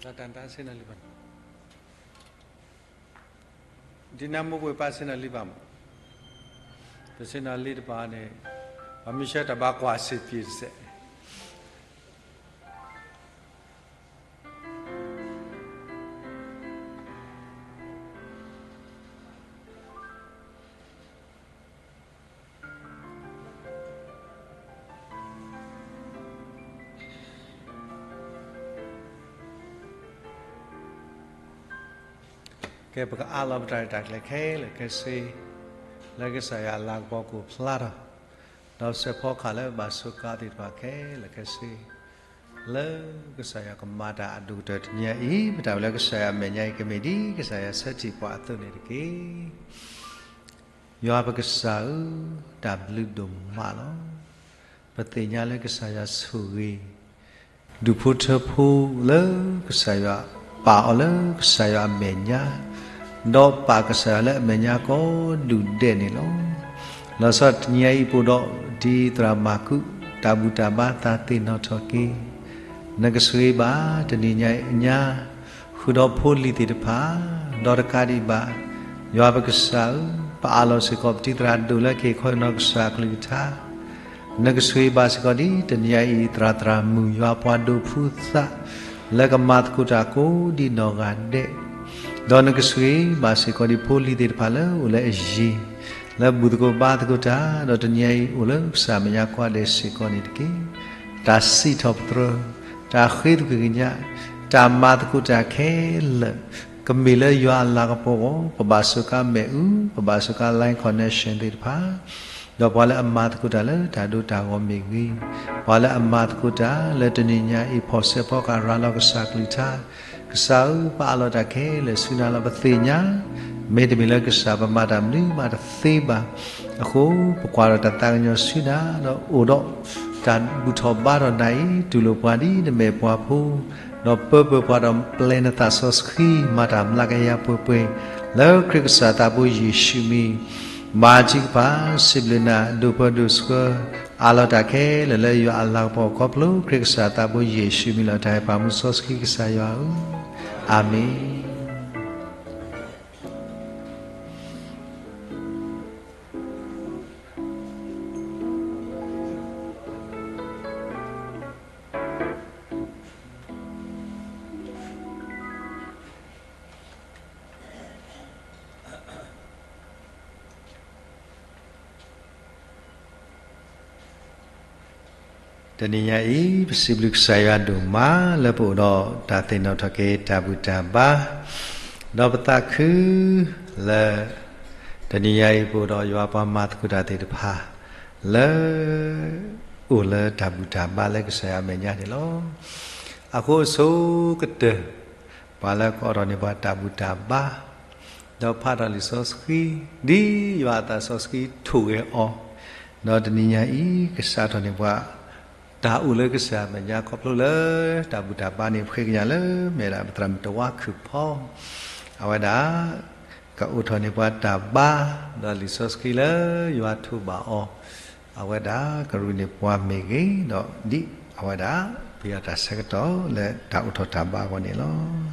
တၢ်တၢ်ဆ့ၣ်နီၤလံဘၣ်, ဒ်နၢ်မိၢ်ပှဲၤပၢ်ဆ့ၣ်နီၤလံဘၣ်မး, ပဆ့ၣ်နီၤလံတပၤန့ၣ်, ပမ့ၢ်ဆှၢတၢ်ဘၣ်ကွၢ်စ့ၢ်ကီးတစဲး ကဲ ပကအးလီၤပတၢ်ရဲၣ်တၢ်ကျဲၤခဲလၢာ်ခဲဆ့, လၢကစၢ်ယွၤအလၤကပီၤကအိၣ်ဖျါထီၣ်, ဒီးစဲးဖီကဟၣ်လၢဘၣ်ဆိးကါသ့ၣ်တဖၣ်ခဲလၢာ်ခဲဆ့, လၢကစၢ်ယွၤကမၤတၢ်အဒိၣ်ကတၢၢ်တနံၤအံၤ, ပတၢ်အိၣ်လၢကစၢ်ယွၤအမဲာ်ညါအံၤ ကမ့ၢ်ဒ်ကစၢ်ယွၤဆၢထံၣ်ပှၤအသိးန့ၣ်တက့ၢ်. ယွၤပကစၢ်ဧၢ, တၢ်ဘျုးဒိၣ်မးလီၤ. ပသ့ၣ်ညါလၢကစၢ်ယွၤဆိၣ်ဂ့ၤ ဒူၣ်ဖိထၢဖိလၢကစၢ်ယွၤပာ်အီၤလၢကစၢ်ယွၤအမဲာ်ညါ, ဒီးပာ်ကစၢ်ယွၤလၢအမဲာ်ညါကိးဒူၣ်ဒဲးန့ၣ်လီၤ. လီၤဆီဒၣ်တနံၤအံၤ ပအိၣ်ဒီးဒ်သရၣ်မၤကူး တၢ်ဘူၣ်တၢ်ဘါသးသ့ၣ်နီၣ်ထီၣ်က့ၤ, နကဆိၣ်ဂ့ၤဘၣ်တနံၤညါအံၤညါ ဃုာ်ဒီးဖိလံၤသ့ၣ်တဖၣ်, ဒီးတကးဒံးဘၣ်, ယွၤပကစၢ်ဧၢ, ပအးလီၤစ့ၢ်ကီးပတံၤသရၣ်ဒိၣ်လၢကဟ့ၣ်ခီဟ့ၣ်နီၤကစၢ်အကလုၢ်ကထါ, နကဆိၣ်ဂ့ၤဘၣ်စ့ၢ်ကီးဒ်တနံၤညါအံၤ သရၣ်သရၣ်မုၣ်ယွၤပှၤဒိးဖုသး လၢကမၤသကိးတၢ်ကိးဒံနီၢ်ဂၤဒဲး, ဒီးနကဆိၣ်ဂ့ၤဘၣ်စ့ၢ်ကီးဒ်ဖိလံၤသ့ၣ်တဖၣ်လၢအိၣ်လၢအယံၤ, လၢဘူၣ်သကိးဘါသကိးတၢ်, ဒီးတနံၤညါအံၤအိၣ်လၢကစၢ်အမဲာ်ညါကိးဂၤဒဲးစ့ၢ်ကီးန့ၣ်တက့ၢ်. တၢ်စံးထီၣ်ပတြၢၤ, တၢ်ဃ့သကွံာ်ကညး, တၢ်မၤသကိးတၢ်ခဲလၢာ် ကမ့ၢ်လၢယွၤအလၤကပီၤအဂီၢ်, ပဘၣ်စူးကါမ့ၣ်အူ, ပဘၣ်စူးကါ line connection သ့ၣ်တဖၣ်, ဒီးပှၤလၢအမၤသကိးတၢ်လၢတၢ်ဒိတၢ်ဂီၤမ့ၢ်ဂ့ၤ, ပှၤလၢအမၤသကိးတၢ်လၢတနံၤညါအံၤ ဖီၣ်ဆဲးဖီကဟၣ်ရၤလီၤကစၢ်ကလုၢ်ကထါ, ကစၢ်ဧၢ, ပအးလီၤတၢ်ခဲလၢာ်ဆူနၤလီၤ. ပသ့ၣ်ညါ မ့တမ့ၢ်လၢကစၢ်ပမၤတၢ်မနုၤမးတသ့ဘၣ်အဃိ, ပကွၢ်ဒီးတၢ်သးကညီၤဆူနၤ, ဒီးအိၣ်ဒီးတၢ်ဘူၣ်ထီၣ်ဘါထီၣ်နၤအံၤ, တူၢ်လိာ်ပှၤဒ်နမဲာ်ပှၤဖိ, ဒီးပၢပှဲၤပှၤဒီးပျဲနသးစီဆှံ မၤတၢ်မျးကယၤပှဲၤပှဲၤ, လၢခရံာ်ကစၢ်သးဘိယ့ၣ်ၡူးမံၤ, မၤထံကပၤ, စံးဘျုးနၤ, ဒိၣ်ပၢဒိၣ်ဆှၢ, အးလီၤတၢ်ခဲလၢာ်လၢယွၤအလၤကပီၤခီဖျိခရံာ်ကစၢ်သးဘိယ့ၣ်ၡူးမံၤလီၤ. တၢ်ဟ့ၣ်ပှၤမူစီဆှံကစၢ်ယွၤဧၢ, အၤမ့ၣ်. တနံၤညါအံၤ ပစံးဘျုးကစၢ်ယွၤဒိၣ်မး လၢပအိၣ်ဒီးတၢ်သ့ၣ်နီၣ်ထီၣ်က့ၤတၢ်ဘူၣ်တၢ်ဘါ, ဒီးပသးခုလၢ တနံၤညါအံၤ ပအိၣ်ဒီးယွၤပှၤမၤသကိးတၢ်သ့ၣ်တဖၣ် လၢ အိၣ်လၢတၢ်ဘူၣ်တၢ်ဘါလၢကစၢ်ယွၤအမဲာ်ညါန့ၣ်လီၤ. အဃိအဆိကတၢၢ် ပှၤလၢကအိးထီၣ်န့ၢ်ပှၤတၢ်ဘူၣ်တၢ်ဘါ ဒီးဖးထီၣ်လံာ်စီဆှံ ဒ်ယွၤအသးစီဆှံထိၣ်ဂဲၤအီၤ, ဒီးတနံၤညါအံၤ ကစးထီၣ်န့ၢ်ပှၤ တၢ်အိၣ်လၢကစၢ်အမဲာ်ညါခီဖျိလၢ တၢ်ဘူၣ်တၢ်ဘါန့ၣ် ပဃ့ကညးလၢမဲာ်ဒၣ်ပသရၣ်မုၣ်တဝါခုၣ်ဖီ, အဝဲဒၣ် ကအိးထီၣ်န့ၢ်ပှၤတၢ်ဘါ ဒီးလံာ်စီဆှံလၢယွၤထိၣ်ဘၣ်အီၤ, အဝဲဒၣ်ကရူၢ်န့ၢ်ပှၤမ့ၢ်ဂ့ၤ, ဒီးဒ်အဝဲဒၣ် ပယီၤတၢ်ဆၢကတီၢ်လၢတၢ်အိးထီၣ်တၢ်ဘါအဂီၢ်န့ၣ်လီၤ.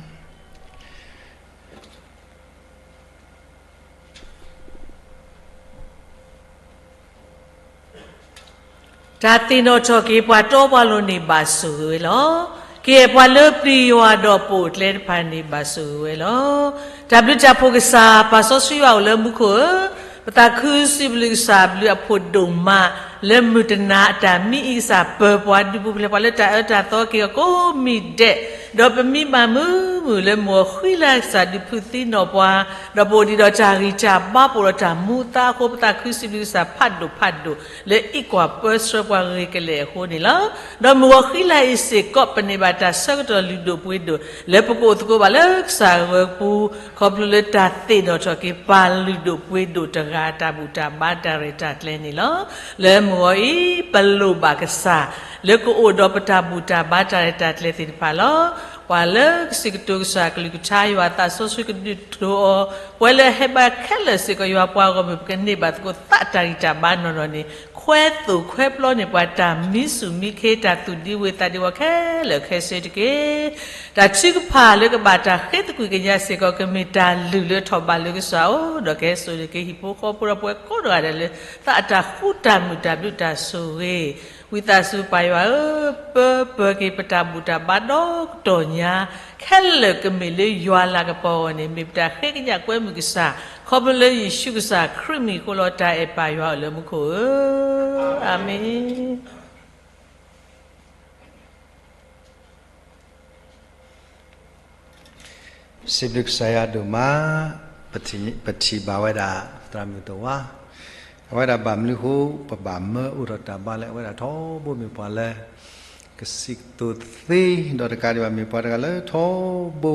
တၢ်သ့ၣ်နီၣ်ထီၣ်က့ၤပှၤတီပှၤလိၤန့ၣ်ဘၣ်ဆိၣ်ဂ့ၤဝဲလီၤ. ကယဲၢ်ပှၤလၢပျံၤယွၤဒီးပအိၣ်ကျဲတဖၣ်န့ၣ်ဘၣ်ဆိၣ်ဂ့ၤဝဲလီၤ. တၢ်ဘျုးတၢ်ဖှိၣ်ကစၢ် ပၢ်စီဆှံယွၤအိၣ်လၢမူခိၣ်ဧၢ, ပသးခုစံးဘျုးကစၢ်အဘျုးအဖှိၣ်ဒိၣ်မး လၢမုၢ်တနၤအတၢ်မံအံၤကစၢ်ပၢၤပှၤဒုးပူၤဖျဲးပှၤလၢတၢ်အၢတၢ်သီက့ၤအဂီၢ်ကိးမံၤဒဲး, ဒီးပမံဘၣ်မုာ်မုာ်လၢမုၢ်ဂီၤဃံလၤကစၢ်ဒုးဖုးသံနီၣ်ပှၤ, ဒီးပအိၣ်ဒံးဒီးတၢ်ဂံၢ်တၢ်ဘါပအိၣ်ဒီးတၢ်မူသါအဃိ ပသးခုစံးဘျုးကစၢ်ဖးဒိၣ်ဖးဒိၣ် လၢအံးကွၢ်ပၢဆှၢပှၤဂ့ၤကလဲာ်အဃိန့ၣ်လီၤ. ဒီးမုၢ်ဂီၤဃံလၤအံၤစ့ၢ်ကီး ပန့ၢ်ဘၣ်တၢ်ဆၢကတီၢ်လုၢ်ဒိၣ်ပှ့ၤဒိၣ် လၢပကအိၣ်သကိးဘၣ်လၢကစၢ်ဂၢၢ်ပူၤ ခီဖျိလၢတၢ်သ့ၣ်နီၣ်ထီၣ်က့ၤပၢ်လုၢ်ဒိၣ်ပှ့ၤဒိၣ်တဂၤအတၢ်ဘူၣ်တၢ်ဘါတၢ်ရဲၣ်တၢ်ကျဲၤန့ၣ်လီၤ. လၢမုၢ်ဂီၤအံၤ ပလိၣ်ဘၣ်ကစၢ် လၢကအိၣ်ဒီးပတၢ်ဘူၣ်တၢ်ဘါတၢ်ရဲၣ်တၢ်ကျဲၤသ့ၣ်တဖၣ်လီၤ. ပှၤလၢကစံးကတိၤကစၢ်အကလုၢ်ကထါ ယွၤအသးစီဆှံကဒုးဒိအီၤ, ပဝဲလၢဟဲဘါခဲလၢာ်စ့ၢ်ကီး ယွၤပှၤဂီၢ်မုၢ် ပကန့ၢ်ဘၣ်သကိးသးတၢ်ဂံၢ်တၢ်ဘါနီၢ်နီၢ်န့ၣ် ခွဲးသိၣ်ခွဲးပျီန့ၢ်ပှၤ တၢ်မံဆူၣ်မံခ့ တၢ်သူၣ်ဒံဝ့ၤသးဒံဝီၤခဲလၢာ်ခဲဆ့တက့ၢ်. တၢ်ထုကဖၣ်လၢကဘၣ်တၢ်ဃ့သကွံာ်ကညးစ့ၢ်ကီး ကမ့ၢ်တၢ်လုၢ်လၢထီၣ်ဘးလၢကစၢ်အအိၣ်, ဒီးကဟဲစိာ်န့ၢ်က့ၤဟံၣ်ဖိဃီဖိဒီးပဝဲကိးဂၤဒဲးလၢ သးအတၢ်ဃူတၢ်မုာ်တၢ်ဘျုးတၢ်ဆိၣ်ဂ့ၤ, ဝံသးစူၤပၢ်ယွၤဧၢ, ပၢပၢက့ၤပတၢ်ဘူၣ်တၢ်ဘါဒီကတီၢ်ညါ, ခဲလၢာ်ကမ့ၢ်လၢယွၤလၤကပီၤအဂီၢ်န့ၣ် မ့ၢ်ပတၢ်ဃ့ကညးကွဲမုာ်ကစၢ်, ခီဖျိလၢယ့ၣ်ၡူးကစၢ်ခရံာ်မံၤအဃိလီၤ. တၢ်အဲၣ်ပၢ်ယွၤအၢၣ်လၢမူခိၣ်ဧၢ, အၤမ့ၣ်. စံးဘျုးကစၢ်ယွၤဒိၣ်မး, ပထံၣ်ဘၣ်ဝဲဒၣ်သရၣ်မုၣ်တဝါ, အဝဲဒၣ်ဘၣ်မနုၤအဃိ ပဘၣ်မၢအိၣ်ထီၣ်တၢ်ဘါလဲၣ်. အဝဲဒၣ်ထီဘိမ့ၢ်ပှၤလၢ ကစံးကတိၤသ့, ဒီးတကးဒံးဘၣ်မ့ၢ်ပှၤတဂၤလၢထီဘိ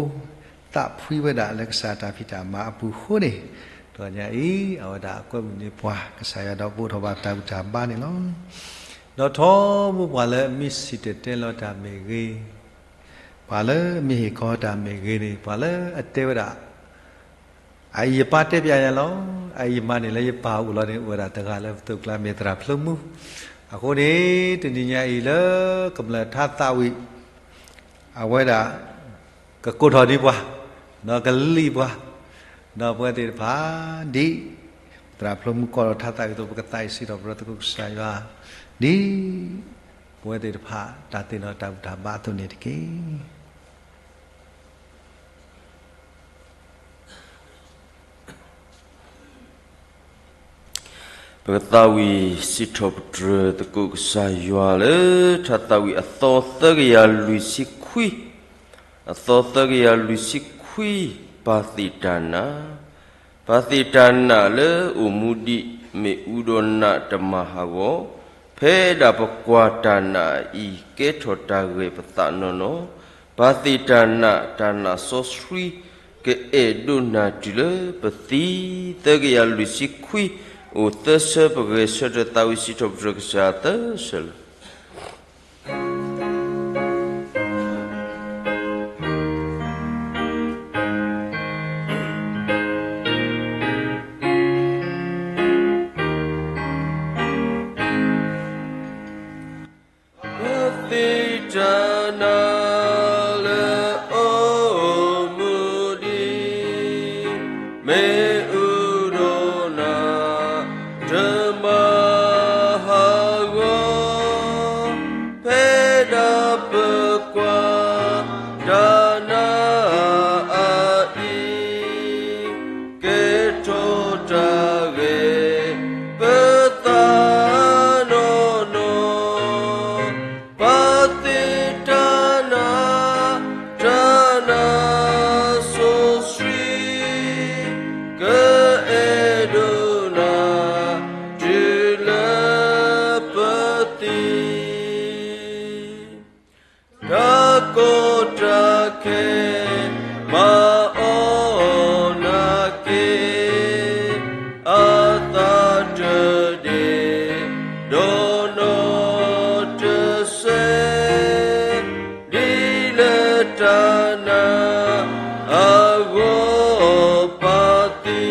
သးဖှံဝဲဒၣ်လၢကစၢ်တၢ်ဖံးတၢ်မၤအပူၤအဃိန့ၣ်, တနံၤညါအံၤ အဝဲဒၣ်အကွဲမုာ်န့ၢ်ပှၤ ကစၢ်ယွၤဒီးပအိၣ်ထီၣ်ဘၣ်တၢ်ဘူၣ်တၢ်ဘါန့ၣ်လီၤ. ဒီးထီဘိပှၤလၢအမ့ၢ်စံၣ်တဲၤတဲလီၤတၢ်မ့ၢ်ဂ့ၤ, ပှၤလၢအမ့ၢ်ဟ့ၣ်ခီတၢ်မ့ၢ်ဂ့ၤန့ၣ် ပှၤလၢအတဲဝဲဒၣ် အအံၤယပၢ်တဲပျးယၤလီၤ, အအံၤယမါန့ၣ်လၢယပၢ်အိၣ်လီၤန့ၣ် အိၣ်ဝဲဒၣ်တဂၤလၢပသိးကျါမ့ၢ်သရၣ်ဖျိမူ. အဃိန့ၣ် တနံၤညါအံၤလၢကမျၢၢ်ထါသးဝံၣ် အဝဲဒၣ် ကကိးထီၣ်ဒံးပှၤ, ဒီးကလံၣ်ပှၤ, ဒီးပဝဲသ့ၣ်တဖၣ် ဒ်သရၣ်ဖျိမူကိးထီၣ်ထါသးဝံၣ်အသိး ပကသးအံၤစံးထီၣ်ပတြၢၤသကိးကစၢ်ယွၤ ဒ်ပဝဲသ့ၣ်တဖၣ် တၢ်သ့ၣ်နီၣ်တၢ်ဘူၣ်တၢ်ဘါအသိးန့ၣ်တက့ၢ်. ပကသးဝံၣ်စံးထီၣ်ပတြၢၤသကိးကစၢ်ယွၤလၢ ထါသးဝံၣ်အသီသၢကယၤလွံၢ်ဆံခွံ, အသီသၢကယၤလွံၢ်ဆံခွံ, ပၢ်သ့ၣ်တၢ်နာ်, ပၢ်သ့ၣ်တၢ်နာ်လၢအိၣ်မူဒံး မ့ၣ်အူဒီးနးတမၤဟးဂီၤ, ဖဲဒၣ်ပကွၢ်တၢ်နာ်အံၤ ကဲထီၣ်တၢ်ဂဲၤပသးနီၢ်နီၢ်, ပၢ်သ့ၣ်တၢ်နာ် တၢ်နာ်စီဆှံ ကအဲၣ်ဒိးနၢ်တုၤလၢပသံ, သၢကယၤလွံၢ်ဆံခွံ, အိၣ်သၢဆၢပဂဲၤဆၢထၢၣ်သးဝံၣ်စံးထီၣ်ပတြၢၤကစၢ်သၢဆၢလၢ ပၢ်သ့ၣ်တၢ်နာ်လၢအိၣ်မူဒံး, မ့ၣ်အူဒီးနး တမၤဟးဂီၤ, ဖဲဒၣ်ပကွၢ်တၢ်နာ်အအံၤ, ကဲထီၣ်တၢ်ဂဲၤပသးနီၢ်နီၢ်, ပၢ်သ့ၣ်တၢ်နာ် တၢ်နာ်စီဆှံ ကအဲၣ်ဒိးနၢ်တုၤလၢပသံ, တၢ်ကီတၢ်ခဲ မၤအီၣ်နၤက့ၤ, အသးတဒ့ၣ် ဒီးနီၢ်တစဲး, ဒ်လၢတၢ်နာ်အဂီၢ် ပၢ်သံ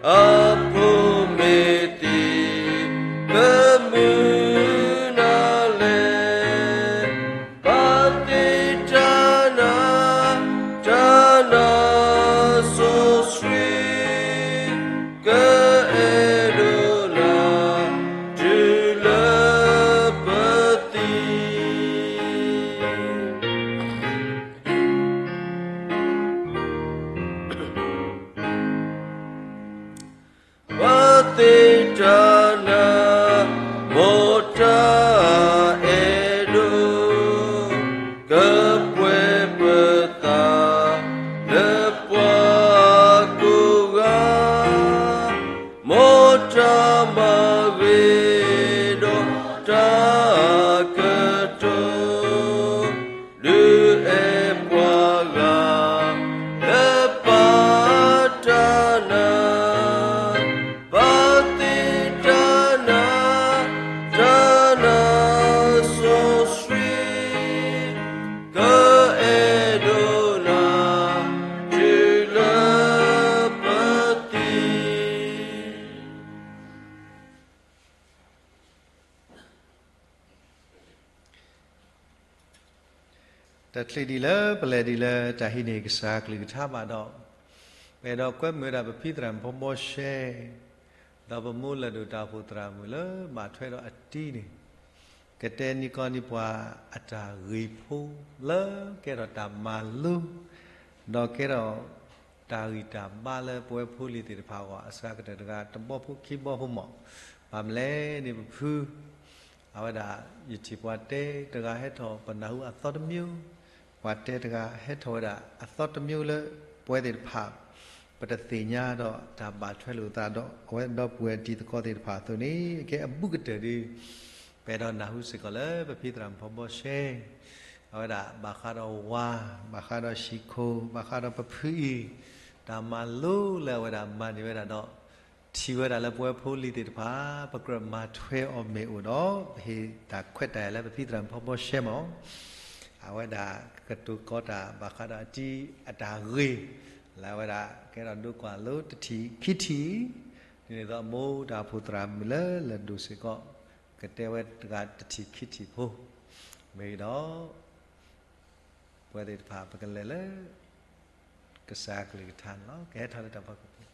အဖိမ့ၢ်သံ ပမုၢ်နၤလဲၣ်. ပၢ်သ့ၣ်တၢ်နာ် တၢ်နာ်စီဆှံ ကအဲၣ်ဒိးနၢ် တုၤလၢပသံ. တချုးဒံးလၢပလဲၤဒံးလၢတၢ်ဟံးန့ၢ်ကစၢ်ကလုၢ်ကထါဘၣ်ဒီး, ပအဲၣ်ဒိးကွဲမုာ်ဝဲဒၣ်ပဖံသရၣ်မုၣ်ဖီဘီရှဲ, ဒီးပမိၢ်လၢၢ်ဒိၣ်တၢ်အိၣ်ဖှိၣ်သရၣ်မုၣ်လၢဘၣ်ထွဲဒီးအတံၤန့ၣ်, ကတဲနံၤကီၢ်နံၤပှၤအတၢ်ဂ့ၢ်ဖိလၢကဲထီၣ်တၢ်မၤလိ, ဒီးကဲထီၣ် တၢ်ဂံၢ်တၢ်ဘါလၢပဝဲဖိလံၤသ့ၣ်တဖၣ်အဂီၢ် အစှၤကတၢၢ်တဂၤ တဘီဖိခံဘီဖိမး, ဘၣ်မနုၤလဲၣ်န့ၣ် ပဖု အဝဲဒၣ် ယထံၣ်ပှၤတဲတဂၤဟဲထီၣ် ပနၢ်ဟူအသီတမျိုး, ပှၤတဲတဂၤဟဲထီၣ်ဝဲဒၣ်အသီတမျိုးလၢ ပဝဲသ့ၣ်တဖၣ် ပတသ့ၣ်ညါဒီးတၢ်ဘၣ်ထွဲလိာ်သးဒီး အဝဲဒီပုၢ်ဝဲၢ်တံၤသကိးသ့ၣ်တဖၣ်အသိးန့ၣ် ကဲအဘူးကတၢၢ်ဒီး ပအဲၣ်ဒိးနၢ်ဟူစ့ၢ်ကီးလၢပဖံသရၣ်မုၣ်ဖီဘီရှဲ အဝဲဒၣ်ဘၣ်ဃးဒီးဝၤ, ဘၣ်ဃးဒီးဟံၣ်ခိၣ်, ဘၣ်ဃးဒီးပဖုအံၤ တၢ်မၤလိလၢအဝဲဒၣ်မၤန့ၢ်ဝဲဒၣ်ဒီး ထံၣ်ဝဲဒၣ်လၢပဝဲဖိလံၤသ့ၣ်တဖၣ် ပကြၢးမၤထွဲအီၤမ့ၢ်အိၣ်ဒီး ပဟ့ၣ်တၢ်ခွဲးတၢ်ယာ်လၢပဖံသရၣ်မုၣ်ဖီဘီရှဲမး, အဝဲဒၣ်ကတိၤကီတၢ်ဘၣ်ဃးဒီးအတံၤအတၢ်ဂ့ၢ် လၢအဝဲဒၣ်ကဲထီၣ်ဒိကွၢ်လိတထံၣ်ခံထံၣ်, ဒ်န့ၣ်အသိးအမိၢ်တၢ်အိၣ်ဖှိၣ်သရၣ်မုၣ်လၢလၢၢ်ဒိၣ်စ့ၢ်ကီး ကတဲဝဲတဂၤတထံၣ်ခံထံၣ်ဖိ, မ့ၢ်ဒီး ပဝဲသ့ၣ်တဖၣ်ပကလဲၤလၢ ကစၢ်ကလုၢ်ကထါန့ၣ်လီၤ. ကဟဲထီၣ်လၢတၢ်ဖီခိၣ်ဖိ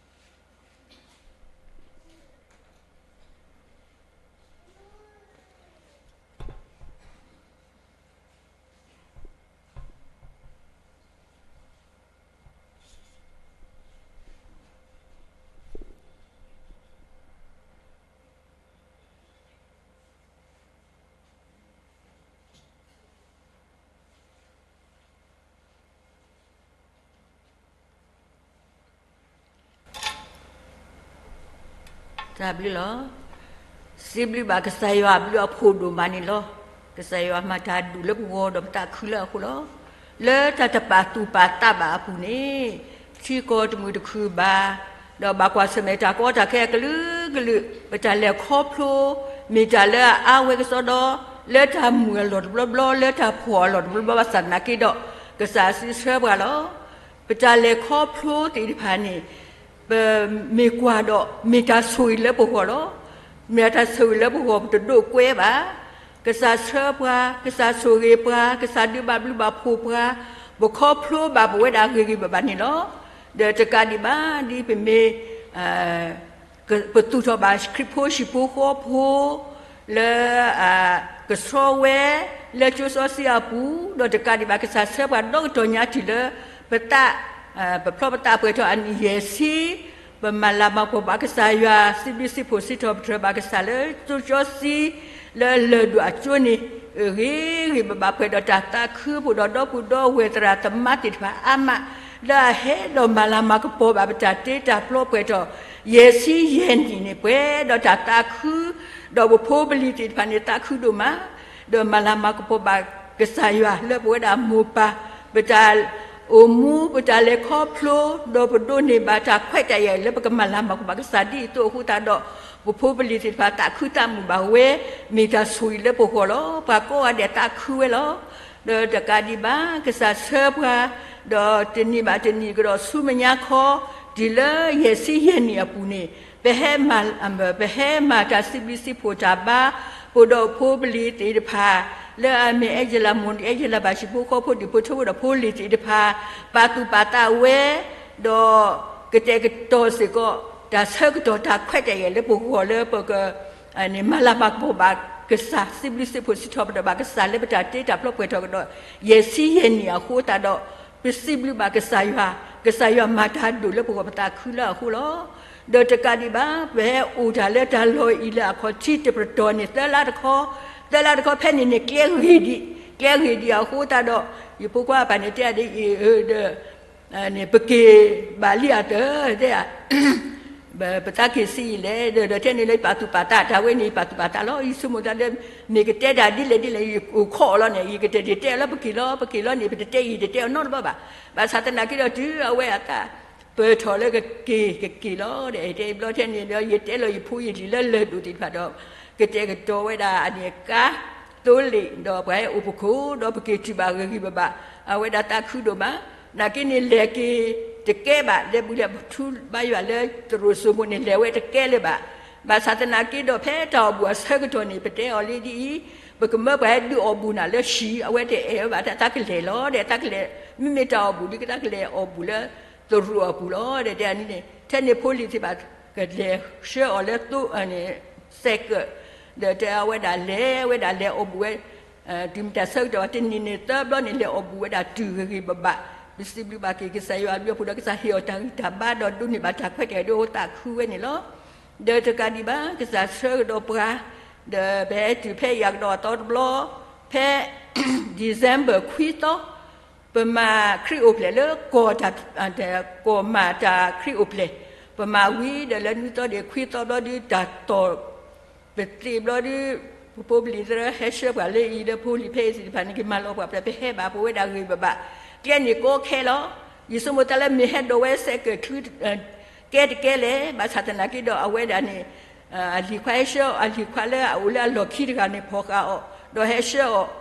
တၢ်ဘျုးလီၤ. စံးဘျုးဘၣ်ကစၢ်ယွၤအဘျုးအဖှိၣ်ဒိၣ်မးန့ၣ်လီၤ. ကစၢ်ယွၤမၤတၢ်ဒိၣ်လၢပဂီၢ်ဒီးပသးခုလၢအဃိလီၤ. လၢတၢ်တပာ်သူၣ်ပာ်သးဘၣ်အပူၤန့ၣ် ထံကီၢ်တမုာ်တခုၣ်ဘၣ်, ဒီးဘၣ်ကွၢ်ဆၢၣ်မဲာ်တၢ်ကီတၢ်ခဲအကလုာ်ကလုာ်, ပတၢ်လဲၤခီဖျိ မ့ၢ်တၢ်လၢအအါဝဲကစီဒီ, လၢတၢ်မုာ်အလီၢ်တဘျီဘျီ, လၢတၢ်ဖှီၣ်အလီၢ်တဘျီဘျီဘၣ်ဆၣ်သနာ်က့ဒီး ကစၢ်စံးဆၢပှၤလီၤ. ပတၢ်လဲၤခီဖျိသ့ၣ်တဖၣ်န့ၣ် ပမ့ၢ်ကွၢ်ဒီး မ့ၢ်တၢ်ဆိၣ်ဂ့ၤလၢပဂီၢ်လီၤ. မ့ၢ်တၢ်ဆိၣ်ဂ့ၤလၢပဂီၢ် ပတဒိးကွဲဘၣ်. ကစၢ်ဆှၢပှၤ, ကစၢ်ဆိၣ်ဂ့ၤပှၤ, ကစၢ်ဒုးဘၣ်ဘျုးဘၣ်ဖှိၣ်ပှၤ, ပခီဖျိဘၣ်ပဝဲဒၣ်ဂ့ၤဂ့ၤဘၣ်ဘၣ်န့ၣ်လီၤ. ဒီးတကးဒံးဘၣ် ဒ်ပမ့ၢ် ပသူၣ်ထီၣ်ဘၣ်ခရံာ်ဖိဟံၣ်ဖိဃီဖိ လၢ ကဆှီဝဲ လၢကၠိစီဆှံအပူၤ, ဒီးတကးဒံးဘၣ် ကစၢ်ဆှၢပှၤဒီကတီၢ်ညါတုၤလၢ ပသး ပဖျီပသးပှဲၤထီၣ်အနံၣ်ယဲၢ်ဆံ, ပမၤလၤမၤကပီၤဘၣ်ကစၢ်ယွၤ စံးဘျုးစံးဖှိၣ်စံးထီၣ်ပတြၢၤဘၣ်ကစၢ်လၢကၠိစီဆှံ လၢလၢၢ်ဒိၣ်အကၠိန့ၣ် ဂ့ၤဂ့ၤဘၣ်ဘၣ်ပှဲၤဒီးတၢ်သးခု ပအိၣ်ဒီးဒီပုၢ်ဒီဝဲၢ်သရၣ်သမါသ့ၣ်တဖၣ်အါမး လၢအဟဲဒီးမၤလၤမၤကပီၤဘၣ်ပတၢ်တ့တၢ်ဖျီပှဲၤထီၣ် ယဲၢ်ဆံယဲၢ်နံၣ်န့ၣ် ပှဲၤဒီးတၢ်သးခု ဒီးပဖိပလံၤသ့ၣ်တဖၣ်န့ၣ် သးခုဒိၣ်မး, ဒီးမၤလၤမၤကပီၤဘၣ်ကစၢ်ယွၤလၢပဝဲဒၣ်မိၢ်ပၢ် ပတၢ်အိၣ်မူ ပတၢ်လဲၤခီဖျိ ဒီးပဒိးန့ၢ်ဘၣ်တၢ်ခွဲးတၢ်ယာ်လၢပကမၤလၤမၤကပီၤဘၣ်ကစၢ်ဒ်အံၤအသိးအဃိသတးဒီး ပဖိပလံၤသ့ၣ်တဖၣ်သးခုသးမုာ်ဘၣ်ဝဲ မ့ၢ်တၢ်ဆိၣ်ဂ့ၤလၢပဂီၢ်လီၤ. ပှၤကိးဂၤဒဲးသးခုဝဲလီၤ. ဒီးတကးဒံးဘၣ် ကစၢ်ဆှၢပှၤ ဒီးတနံၣ်ဘၣ်တနံၣ်ကဒီးဆူမဲာ်ညါခီ တုၤလၢယဲၢ်ဆံယဲၢ်နံၣ်အပူၤန့ၣ် ပဟဲမၤ ပဟဲမၤတၢ်စံးဘျုးစံးဖှိၣ်တၢ်ဘါ ပအိၣ်ဒီးဖိပလံၤသ့ၣ်တဖၣ် လၢအမ့ၢ်အဲၣ်ယလၢမိၢ် အဲၣ်ယလၢဘၣ် ဟံၣ်ဖိဃီဖိ ဒူၣ်ဖိထၢဖိဒီးဖိလံၤသ့ၣ်တဖၣ် ပာ်သူၣ်ပာ်သးဝဲ ဒီးကတဲာ်ကတီၤစ့ၢ်ကီး တၢ်ဆၢကတီၢ်တၢ်ခွဲးတၢ်ယာ်လၢပဂီၢ်လၢပက မၤလၤမၤကပီၤဘၣ်ကစၢ် စံးဘျုးစံးဖှိၣ်စံးထီၣ်ပတြၢၤဘၣ်ကစၢ်လၢပတၢ်တ့တၢ်ဖျီပှဲၤထီၣ်ကဒီး ယဲၢ်ဆံယဲၢ်နံၣ်အဃိသတးဒီး ပစံးဘျုးဘၣ်ကစၢ်ယွၤ, ကစၢ်ယွၤမၤတၢ်ဒိၣ်လၢပဂီၢ် ပသးခုလၢအဃိလီၤ. ဒီးတကးဒံးဘၣ် ပဟဲအိၣ်တၢ်လၢတၢ်လီၢ်အံၤလၢအခီၣ်ထံးတပတီၢ်န့ၣ် သၢလါတခီ, သၢလါတခီဖဲန့ၣ်န့ၣ် ကျဲဂ့ၤဒံး, ကျဲဂ့ၤဒံးအဃိသတးဒီး ယဖိခွါအပၢ်န့ၣ်တဲအီၤဒ်အံၤဒီး န့ၣ် ပက့ၤဘၣ်လံဧါတၢ် တဲဧါ, ပသးက့ၤဆံးအံၤလဲၣ် ဒီး ဒီးထဲန့ၣ်လၢယပာ်သူၣ်ပာ်သး တၢ်ဝဲန့ၣ် ယပာ်သူၣ်ပာ်သးလီၤ. ယဆိကမိၣ်သးလၢ မ့ၢ်ကတဲတၢ်ဒ်လဲၣ်ဒ်လဲၣ် ယအိၣ်ခိးအီၤလီၤန့ၣ် ယကတဲာ်တဲာ်လီၤ ပက့ၤလီၤ ပက့ၤလီၤန့ၣ် ပတတဲအံၤ တတဲအီၤနီတဘျီဘၣ်. ဘၣ်ဆၣ်သနာ်က့ဒီး တုၤအဝဲအသးပၢၢ်ထီၣ်လၢကက့ၤ ကက့ၤလီၤဒီး တဲဘျီထဲန့ၣ်ဒီး ယတဲလီၤယဖိယလံၤလၢလၢၢ်ဒိၣ်သ့ၣ်တဖၣ်ဒီး ကတဲာ်ကတီၤဝဲဒၣ်အန့ၣ်ကါ သိလ့ၣ် ဒီးပှၤဟဲအိၣ်ဖှိၣ်ခိၣ် ဒီးပက့ၤတုၤဘၣ်ဂ့ၤဂ့ၤဘၣ်ဘၣ် အဝဲဒၣ်သးခုဒိၣ်မး. နာ်က့န့ၣ် လဲၤက့ၤတကဲဘၣ် လဲၤဘုးလဲၤထူဘါယွၤလၢသရိာ်စိမိၤန့ၣ် လဲၤဝဲတကဲလၢၤဘၣ်. ဘၣ်ဆၣ်သနာ်က့ဒီး ဖဲတၢ်အိၣ်ဘူးအဆၢကတီၢ်န့ၣ် ပတဲအီၤလံဒ်အံၤ ပကမၢပှၤဟဲဒုးအီၣ်ဘူၣ်နၤလၢဟံၣ်, အဝဲတအဲၣ်ဝဲဘၣ်တၢ်ကလဲၤလီၤဒီး တၢ်ကလဲၤ, မ့မ့ၢ်တၢ်အီၣ်ဘူၣ်ဒီး တၢ်ကလဲၤအီၣ်ဘူၣ်လၢသရိာ်အပူၤလီၤဒီး တဲန့ၣ်, ထဲန့ၣ်ဖိလံၤသ့ၣ်တဖၣ် ကလဲၤဆှၢအီၤလၢသိ, စဲးကၢး, ဒီးတဲအဝဲဒၣ်လဲၤဝဲဒၣ်လဲၤအီၣ်ဘူၣ်ဝဲ တုၤမ့ၢ်တၢ်ဆၢကတီၢ် တနံၤန့ၣ်သၢဘျီန့ၣ် လဲၤအီၣ်ဘူၣ်ဝဲဒၣ်တုၤဂ့ၤဂ့ၤဘၣ်ဘၣ်, ပစံးဘျုးဘၣ်က့ၤကစၢ်ယွၤအဘျုးအဖှိၣ်ဒီး ကစၢ်ဟ့ၣ်အီၤတၢ်ဂံၢ်တၢ်ဘါဒီးဒိးန့ၢ်ဘၣ်တၢ်ခွဲးတၢ်ယာ်ဒ်အသးခုဝဲန့ၣ်လီၤ. ဒီးတကးဒံးဘၣ် ကစၢ်ဆှၢကဒီးပှၤ, ဒီးပဟဲတုၤဖဲယၤကဒီးအသီတဘျီ, ဖဲ December ခွံသီ, ပမၤခရံာ်အိၣ်ဖျဲၣ်လၢ ကီၢ်မၤတၢ်ခရံာ်အိၣ်ဖျဲၣ်, ပမၤဝံၤဒီးလၢနွံသီဒီးခွံသီဘျီဒုး တၢ်တီၢ် ပသ့ၣ်ဘျီဒုး ပဖိပလံၤသရၢဟဲဆှၢပှၤလၢအံၤ လၢဖိလံၤဖဲအံၤသ့ၣ်တဖၣ်န့ၣ် ကမၤလီၤပှၤဖျဲး ပဟဲဘၣ်ပဝဲဒၣ်ဂ့ၤဂ့ၤဘၣ်ဘၣ်, ကျဲန့ၣ်ကီခဲလီၤ. ယဆိကမိၣ်သးလၢမ့ၢ်ဟဲဒိးဝဲစဲးကၢးချု ကဲတကဲလဲၣ်, ဘၣ်ဆၣ်သနာ်က့ဒီးအဝဲဒၣ်န့ၣ် အလံၤခွါဟဲဆှၢအီၤ, အလံၤခွါလၢအအိၣ်လၢအလီၢ်ခံတဂၤန့ၣ် ဖီၣ်ဃာ်အီၤ, ဒီးဟဲဆှၢအီၤ,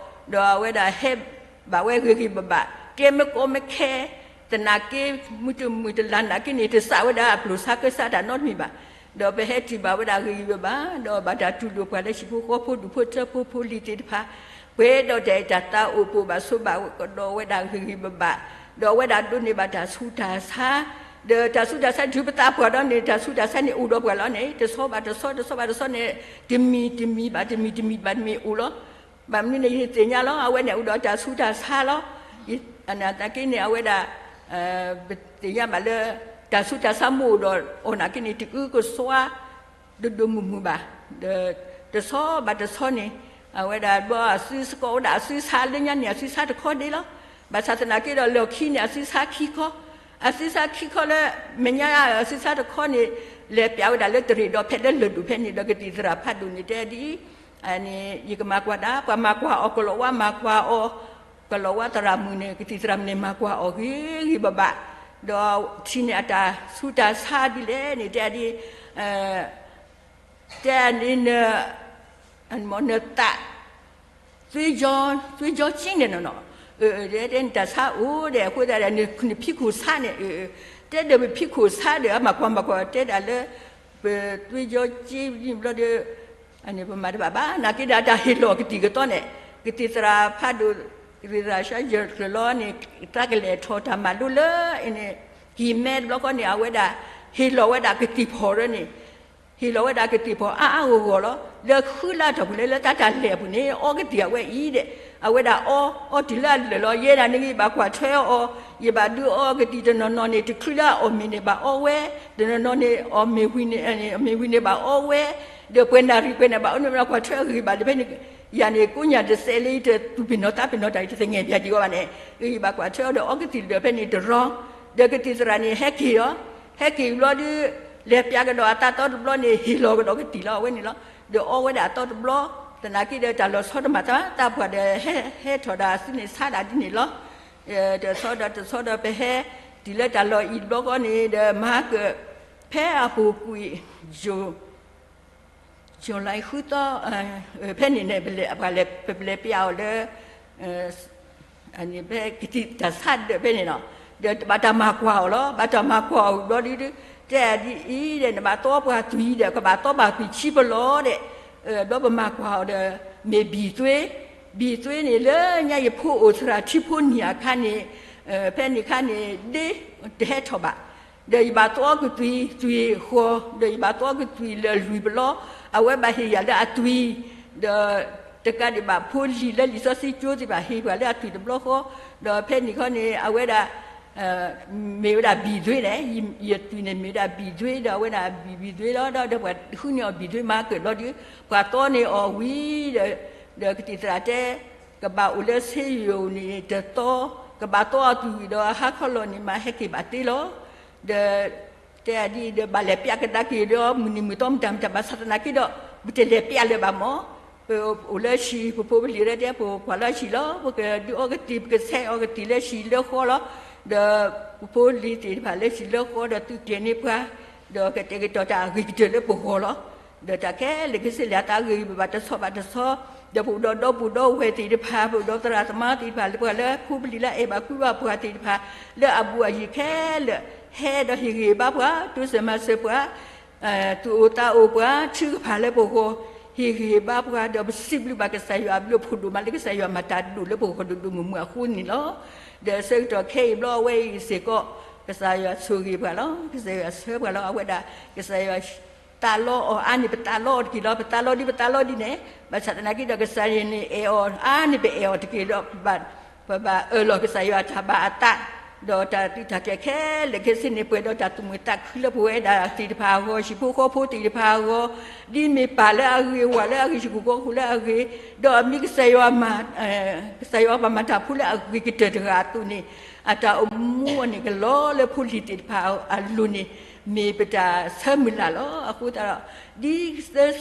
ဒီးအဝဲဒၣ်ဟဲဘၣ်ဝဲဂ့ၤဂ့ၤဘၣ်ဘၣ်, ကျဲမ့ၢ်ကီမ့ၢ်ခဲ သနာ်က့ မုၢ်တမုာ်တလၤနာ်က့န့ၣ် တစးဝဲဒၣ်အပျိၢ်ဆါကၢဆါတၢ်နီတမံၤဘၣ်. ဒီးပဟဲတုၤဘၣ်ဝဲဒၣ်ဂ့ၤဂ့ၤဘၣ်ဘၣ်, ဒီးဘၣ်တၢ်တူၢ်လိာ်ပှၤလၢဟံၣ်ဖိဃီဖိ ဒူၣ်ဖိထၢဖိ ဖိလံၤသ့ၣ်တဖၣ်, ပှဲၤဒီးတၢ်အဲၣ်တၢ်သးအိၣ် ပအိၣ်ဘၣ်ဆိးဘၣ်ကဒီးဝဲဒၣ်ဂ့ၤဂ့ၤဘၣ်ဘၣ်, ဒီးအဝဲဒၣ်ဒိးန့ၢ်ဘၣ်တၢ်ဆူးတၢ်ဆါ, ဒီးတၢ်ဆူးတၢ်ဆါတုၤပသးပှၢ်ဒီးန့ၣ် တၢ်ဆူးတၢ်ဆါန့ၣ်အိၣ်ဒီးပှၤလီၤန့ၣ် တဆီဘၣ်တဆီ တဆီဘၣ်တဆီန့ၣ် တမံၤတမံၤဘၣ်တမံၤ တမံၤဘၣ်တမံၤအိၣ်လီၤ. ဘၣ်မနုၤန့ၣ် ယသ့ၣ်ညါလီၤ အဝဲန့ၣ်အိၣ်ဒီးတၢ်ဆူးတၢ်ဆါလီၤ. နာ်သက့န့ၣ် အဝဲဒၣ် ပသ့ၣ်ညါဘၣ်လၢ တၢ်ဆူးတၢ်ဆါမ့ၢ်အိၣ်ဒီးအီၤနာ်က့န့ၣ် တအုကစွါ ဒိၣ်ဒိၣ်မုၢ်မုၢ်ဘၣ်, ဒီးတဆီဘၣ်တဆီန့ၣ် အဝဲဒၣ်ဘျီအစုစ့ၢ်ကီးဝဲဒၣ်အစုဆါလၢညါန့ၣ် အစုဆါတခီဒ့လီၤ. ဘၣ်ဆၣ်သနာ်က့ဒီး လီၢ်ခံန့ၣ် အစုဆါခံခီ, အစုဆါခံခီလၢ မဲာ်ညါအစုဆါတခီန့ၣ် လဲၤပျးဝဲဒၣ်လၢတရ့ၣ်ဒီး ဖဲလၢလၢၢ်ဒိၣ်ဖဲန့ၣ်ဒီး ကသံၣ်သရၣ်ဖးဒိၣ်န့ၣ် တဲဒ်အံၤ န့ၣ် ယကမၤကွၢ်တၢ်, ပှၤမၤကွၢ်အီၤ ကလီၤဝါမၤကွၢ်အီၤ, ကလီၤဝါသရၣ်မုၣ်န့ၣ် ကသံၣ်သရၣ်မုၣ်န့ၣ် မၤကွၢ်အီၤဂ့ၤဂ့ၤဘၣ်ဘၣ်, ဒီးထံၣ်န့ၢ်အတၢ်ဆူးတၢ်ဆါဒ်လဲၣ်န့ၣ် တဲဒ်အံၤ တဲန့ၣ် နသး သွေးကြော သွေးကြောကျဉ်းတယ်နော်နော်, တဲနတၢ်ဆါအိၣ်ဒီးအဃိသတးဒီး နဖံးခိၣ်ဆါန့ၣ်, တဲဒီးပဖံးခိၣ်ဆါဒီး အမၤကွၢ်မၤကွၢ်တဲဒၣ်လၢ ပသွေးကြောကျဉ်းဘျီဒီး ပမၤတဘၣ်ဘၣ် နာ်က့ဒီး အတၢ်ဟ့ၣ်လီၤကသံၣ်ကသီန့ၣ် ကသံၣ်သရၣ်ဖးဒိၣ် ကသံၣ်သရၣ်ဆါယၢၢ်ကျၢၤလီၤန့ၣ် တၢ်ကလဲၤထီၣ်တၢ်မၤလိလၢအန့ၣ် ကံၢ်မဲတဘျီဃီန့ၣ် အဝဲဒၣ် ဟ့ၣ်လီၤဝဲဒၣ်ကသံၣ်ဖီၣ်ရၢန့ၣ် ဟ့ၣ်လီၤဝဲဒၣ်ကသံၣ်ဖီၣ်အါအါဂီၢ်ဂီၢ်လီၤ. လၢဃုလါထီၣ်ပူၤလၢ လၢတၢ်တၢ်လဲၤအပူၤန့ၣ် အီကသံၣ်အဝဲအံၤဒီး အဝဲဒၣ်အီ အီတုၤလၢအလၢာ်လီၤ. ယဲဒၣ်န့ၣ် ယဘၣ်ကွၢ်ထွဲအီၤ, ယဘၣ်ဒုးအီကသံၣ်တနီၤနီၤန့ၣ် တချုးလၢအအီၣ်မ့ၤန့ၣ် ဘၣ်အီဝဲ, တနီၤနီၤန့ၣ် အီၣ်မ့ၤဝံၤန့ၣ် အီၣ်မ့ၤဝံၤန့ၣ် ဘၣ်အီဝဲ, ဒီးပှဲၤနၣ်ရံၣ်ပှဲၤန့ၣ် ဘၣ်အီန့ၣ် ဘၣ်ကွၢ်ထွဲအဂ့ၤဘၣ်ဒီး ဖဲန့ၣ် ယၤန့ၣ် ကိးညၣ်တစဲးလၢယတသူၣ်ပ့ၤနီၣ်သးပ့ၤနီၣ်တၢ် ယတသ့ၣ်ညါဘၣ်ဒံးအီၤဘၣ်န့ၣ် ယဘၣ်ကွၢ်ထွဲအီၤဒီးအီကသံၣ်ဒီးဖဲန့ၣ်တရီ ဒီးကသံၣ်သရၣ်န့ၣ် ဟဲက့ၤလီၤ. ဟဲက့ၤဘျီဒီး လဲၤပျးကဒီးအသးသီတဘျီန့ၣ် ဟ့ၣ်လီၤကဒီးကသံၣ်လီၤ အဝဲန့ၣ်လီၤ. ဒီးအီဝဲဒၣ်အသီတဘျီ, သနာ်က့ဒီးတၢ်လီၤဆီတမၤသး သးပှၢ်ဒီး ဟဲထီၣ်ဒီးအစုန့ၣ်ဆါဒၣ်ဒ်န့ၣ်လီၤ. တဆီဒီးတဆီဒီးပဟဲတုၤလၢတၢ်လီၢ်အံၤတဘျီဃီန့ၣ်ဒီး မၤကၢၣ် ဖဲအပူၤကွံာ် July ဃုသီ ဖဲန့ၣ်န့ၣ် ပလဲၤ ပလဲၤပျးအီၤလၢ ဖဲကသံၣ်တၢ်ဆါဒၢးဖဲန့ၣ်လီၤ. ဒီးဘၣ်တၢ်မၤကွၢ်အီၤလီၤ. ဘၣ်တၢ်မၤကွၢ်အီၤဘျီဒုး တဲဒ်အံၤဒီး နဘၣ်သီပှၤသွံၣ်ဒီး ကဘၣ်သီဘၣ်သွံၣ်ဆံးပလီၢ်ဒီး ဘျီပမၤကွၢ်အီၤဒီး မ့ၢ်ဘံၣ်သွ့, ဘံၣ်သွ့န့ၣ် လၢညါယဖိအိၣ်သရၣ်ထံဖိနံၣ်အခါန့ၣ် ဖဲန့ၣ်အခါန့ၣ် ဒ့တဟဲထီၣ်ဘၣ် ဒီးယဘၣ်သီကသွံၣ် သွံၣ်ဃီၤ, ဒီးယဘၣ်သီကသွံၣ်လၢလွံၢ်ပလီၢ်, အဝဲဘၣ်ဟ့ၣ်ယၤလၢအသွံၣ်, ဒီးတကးဒံးဘၣ်ဖိလံၤလၢလံာ်စီဆှံကၠိသ့ၣ်တဖၣ် ဟ့ၣ်ပှၤလၢအသွံၣ်တဘျီဃီ, ဒီးဖဲန့ၣ်ခီန့ၣ် အဝဲဒၣ် မ့ၢ်ဝဲဒၣ်ဘံၣ်သွ့န့ၣ်, ယသွံၣ်န့ၣ်မ့ၢ်ဝဲဒၣ်ဘံၣ်သွ့ ဒီးအဝဲဒၣ်ဘံၣ်သွ့လီၤ. ဒီးပှၤဃုန့ၢ်အီၤဘံၣ်သွ့မၤကၢၣ်ဘျီဒီး ပှၤသီန့ၢ်အီၤဝံၤဒီး ဒီးကသံၣ်သရၣ်တဲ ကဘၣ်အိၣ်လၢဆေးရုံန့ၣ်တသီ, ကဘၣ်သီအသွံၣ်ဒီးဟါခီလီၤန့ၣ် မၤဟဲက့ၤဘၣ်တ့လီၤ. ဒီး တဲဒ်အံၤဒီး ဘၣ်လဲၤပျးကဒါက့ၤဒီး မုၢ်နံၤမုၢ်သီမတၤမတၤ ဘၣ်ဆၣ်သနာ်က့ဒီး ပတလဲၤပျးလၢၤဘၣ်မၢ်, ပအိၣ်လၢဟံၣ် ပဖိပလံၤရဲတဲ ပကွၢ်လၢဟံၣ်လီၤ, ပကဒုးအီကသံၣ် ပကဆဲးအီကသံၣ်လၢဟံၣ်လၢဃီလီၤ. ဒီးပဖိလံၤသ့ၣ်တဖၣ်လၢဟံၣ်လၢဃီဒီးသုးကျဲၤန့ၢ်ပှၤ, ဒီးကတဲာ်ကတီၤတၢ်အဂ့ၤကတၢၢ်လၢပဂီၢ်လီၤ. ဒီးတၢ်ခဲလၢာ်ကစ့ၢ်လၢအသးဂ့ၤဂ့ၤဘၣ်ဘၣ်တဆီဘၣ်တဆီ, ဒီးပအိၣ်ဒီးဒီပုၢ်ဒီဝဲၢ်သ့ၣ်တဖၣ်, ပအိၣ်ဒီးသရၣ်သမါသ့ၣ်တဖၣ်, လၢပှၤလၢဖိပလံၤလၢအအဲၣ်ဘၣ်ကွံဘၣ်ပှၤသ့ၣ်တဖၣ်, လၢအဘူးအယံၤခဲလၢာ်, ဟဲဒီးဟ့ၣ်ဂံၢ်ဘါပှၤ, တိစၢၤမၤစၢၤပှၤ, သူၣ်အိၣ်သးအိၣ်ပှၤ, ထုကဖၣ်လၢပဂီၢ် ဟ့ၣ်ဂံၢ်ဟ့ၣ်ဘါပှၤ ဒီးပစံးဘျုးဘၣ်ကစၢ်ယွၤအဘျုးအဖှိၣ်ဒိၣ်မးလၢကစၢ်ယွၤမၤတၢ်ဒိၣ်လၢပဂီၢ်ဒိၣ်ဒိၣ်မုၢ်မုၢ်အဃိန့ၣ်လီၤ. ဒီးဆၢကတီၢ်ခဲအံၤဘျီအဝဲအံၤစ့ၢ်ကီး ကစၢ်ယွၤဆိၣ်ဂ့ၤပှၤလီၤ. ကစၢ်ယွၤဆှၢပှၤလီၤ. အဝဲဒၣ်ကစၢ်ယွၤ တၢ်လီအီၤအါန့ၣ် ပတၢ်လီအီၤတက့ၢ်လီၤ. ပတၢ်လီဒ်ပတၢ်လီဒ်န့ၣ် ဘၣ်ဆၣ်သနာ်က့ဒီး ကစၢ်ယွၤန့ၣ်အဲၣ်အီၤအါန့ၣ် ပအဲၣ်အီၤတက့ၢ်ဒီး ပဘၣ်အၢၣ်လီၤကစၢ်ယွၤတၢ်ဘၣ်အသး, ဒီးတၢ်သံတၢ်ကျဲခဲလၢာ်ခဲဆ့န့ၣ် ပှဲၤဒီးတၢ်သူၣ်မုာ်သးခုလၢပဝဲဒၣ်သ့ၣ်တဖၣ်အဂီၢ်, ဟံၣ်ဖိဃီဖိသ့ၣ်တဖၣ်အဂီၢ်, ဒ်မ့ၢ်ပၢ်လၢအဂ့ၤ, ဝၤလၢအဂ့ၤ, ဟံၣ်ဖိဃီဖိလၢအဂ့ၤ, ဒီးအမ့ၢ်ကစၢ်ယွၤ ကစၢ်ယွၤပှၤမၤတၢ်ဖိလၢအဂ့ၤကတၢၢ်တဂၤအသိးန့ၣ်, အတၢ်အိၣ်မူအီၤန့ၣ် ကလီလၢဖိလံၤသ့ၣ်တဖၣ်အလိၤန့ၣ် မ့ၢ်ပတၢ်ဆၢမုၢ်လၢ်လီၤ. အဃိသတးဒီး ဒ်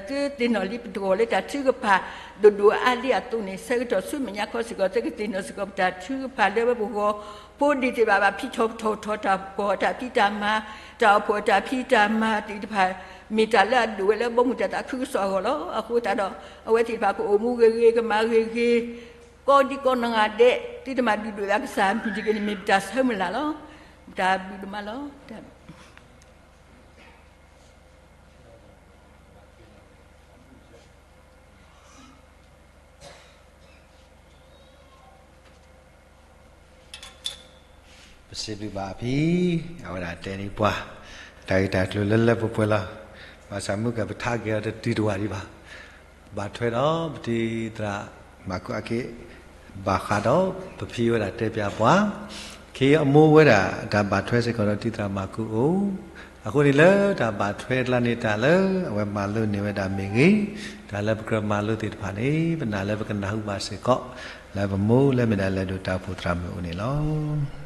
သုသ့ၣ်နီၣ်လံပတဂီၤလၢတၢ်ထုကဖၣ်ဒိၣ်ဒိၣ်အါဒံးအသိးန့ၣ်, ဆၢကတီၢ်ဆူမဲာ်ညါခီစ့ၢ်ကီး သုကသ့ၣ်နီၣ်စ့ၢ်ကီးပတၢ်ထုကဖၣ်လၢပဂီၢ်ဖိဒံးသ့ၣ်တဖၣ် ဘၣ်ဖံးထီၣ်ပထီၣ်ထီၣ်တၢ်ကီၢ်တၢ်ဖံးတၢ်မၤ, တၢ်အိၣ်ဖှိၣ်အတၢ်ဖံးတၢ်မၤသ့ၣ်တဖၣ် မ့ၢ်တၢ်လၢအဒိၣ်ဝဲလၢဘီမုၢ်တၢ်သးခုကစီၣ်အဂီၢ်လီၤ. အဃိသတးဒီး အဝဲသ့ၣ်တဖၣ်ကအိၣ်မူဂ့ၤဂ့ၤ, ကမၤဂ့ၤဂ့ၤ, ကီဒံကီနီၢ်ဂၤဒဲး, သုတမၤဒုၣ်ဒွဲၣ်အကစၢ်မံၤတဂ့ၤန့ၣ် မ့ၢ်ပတၢ်ဆၢမုၢ်လၢ်လီၤ. ပတၢ်ဘျုးဒိၣ်မးလီၤ. ပစံးဘျုးဘၣ်အဖံ, အဝဲဒၣ်တဲန့ၢ်ပှၤ တၢ်ဂ့ၢ်တၢ်ကျိၤလၢလၢပှဲၤပှဲၤလီၤ. ဘၣ်ဆၣ်မုၢ်ကပထါက့ၤအီၤတတုၤတဝၢ်ဒံးဘၣ်. ဘၣ်ထွဲဒီးပတံၤသရၣ်မၤကူအက့ၢ်, ဘၣ်ဃးဒီးပဖံဝဲဒၣ်တဲပၠးပှၤ, ခ့အမိၢ်ဝဲဒၣ်တၢ်ဘၣ်ထွဲစ့ၢ်ကီးဒီးတံၤသရၣ်မၤကူအိၣ် အဃိန့ၣ်လၢတၢ်ဘၣ်ထွဲကျါန့ၣ် တၢ်လၢအဝဲမၤလိန့ၢ်ဝဲဒၣ်မ့ၢ်ဂ့ၤ, တၢ်လၢပကြၢးမၤလိသ့ၣ်တဖၣ်န့ၣ် ပနာ်လၢပကနၢ်ဟူဘၣ်စ့ၢ်ကီး လၢပမိၢ်လၢမ့ၢ်ဒၣ်လဲၤဒိၣ်တၢ်အိၣ်ဖှိၣ်သရၣ်မုၣ်အအိၣ်န့ၣ်လီၤ.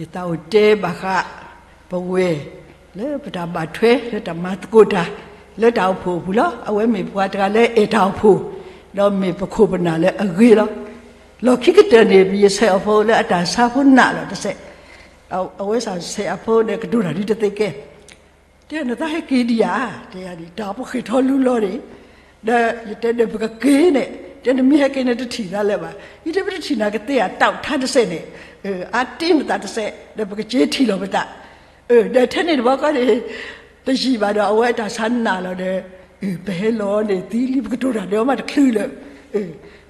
ယသးအိၣ်တဲဘၣ်ဃး ပဝဲၢ်လၢပတၢ်ဘၣ်ထွဲလၢတၢ်မၤသကိးတၢ် လၢတၢ်အိၣ်ဖှိၣ်အပူၤလီၤ. အဝဲမ့ၢ်ပှၤတဂၤလၢအဲၣ်တၢ်အိၣ်ဖှိၣ်, ဒီးမ့ၢ်ပခိၣ်ပနၢ်လၢအဂ့ၤလီၤ. လီၢ်ခံကတၢၢ်န့ၣ် ပယဆဲးအဖိလၢအတၢ်ဆါဖိနးလီၤတစဲး, အဝဲဆဲးအဖိဒီးကတိၤတၢ်ဒ်တသ့ကဲ တဲနသးဟဲက့ၤဒံးဧါ, တဲယၤဒ် တၢ်ပဃ့ၢ်ထီၣ်လူလီၤန့ၣ်, ဒီးယတဲဒီးပကက့ၤန့ၣ်, တဲနမ့ၢ်ဟဲက့ၤန့ၣ်တထံၣ်သးလၢၤဘၣ်, ယတဲပတထံၣ်နၤကသ့ဧါ, တၢ်အိၣ်ထါတစဲးန့ၣ်, အါတ့ၢ်နသးတစဲး ဒီးပကက့ၤထံၣ်လီၤပသး, ဒီးထဲန့ၣ်တဘျီဃီန့ၣ် တယံာ်ဘၣ်ဒီး အဝဲတၢ်ဆါနးလီၤဒီး ပဟဲလီၤန့ၣ်သံလံ ပကတိၤတၢ်ဒီးမးတချုးလၢၤ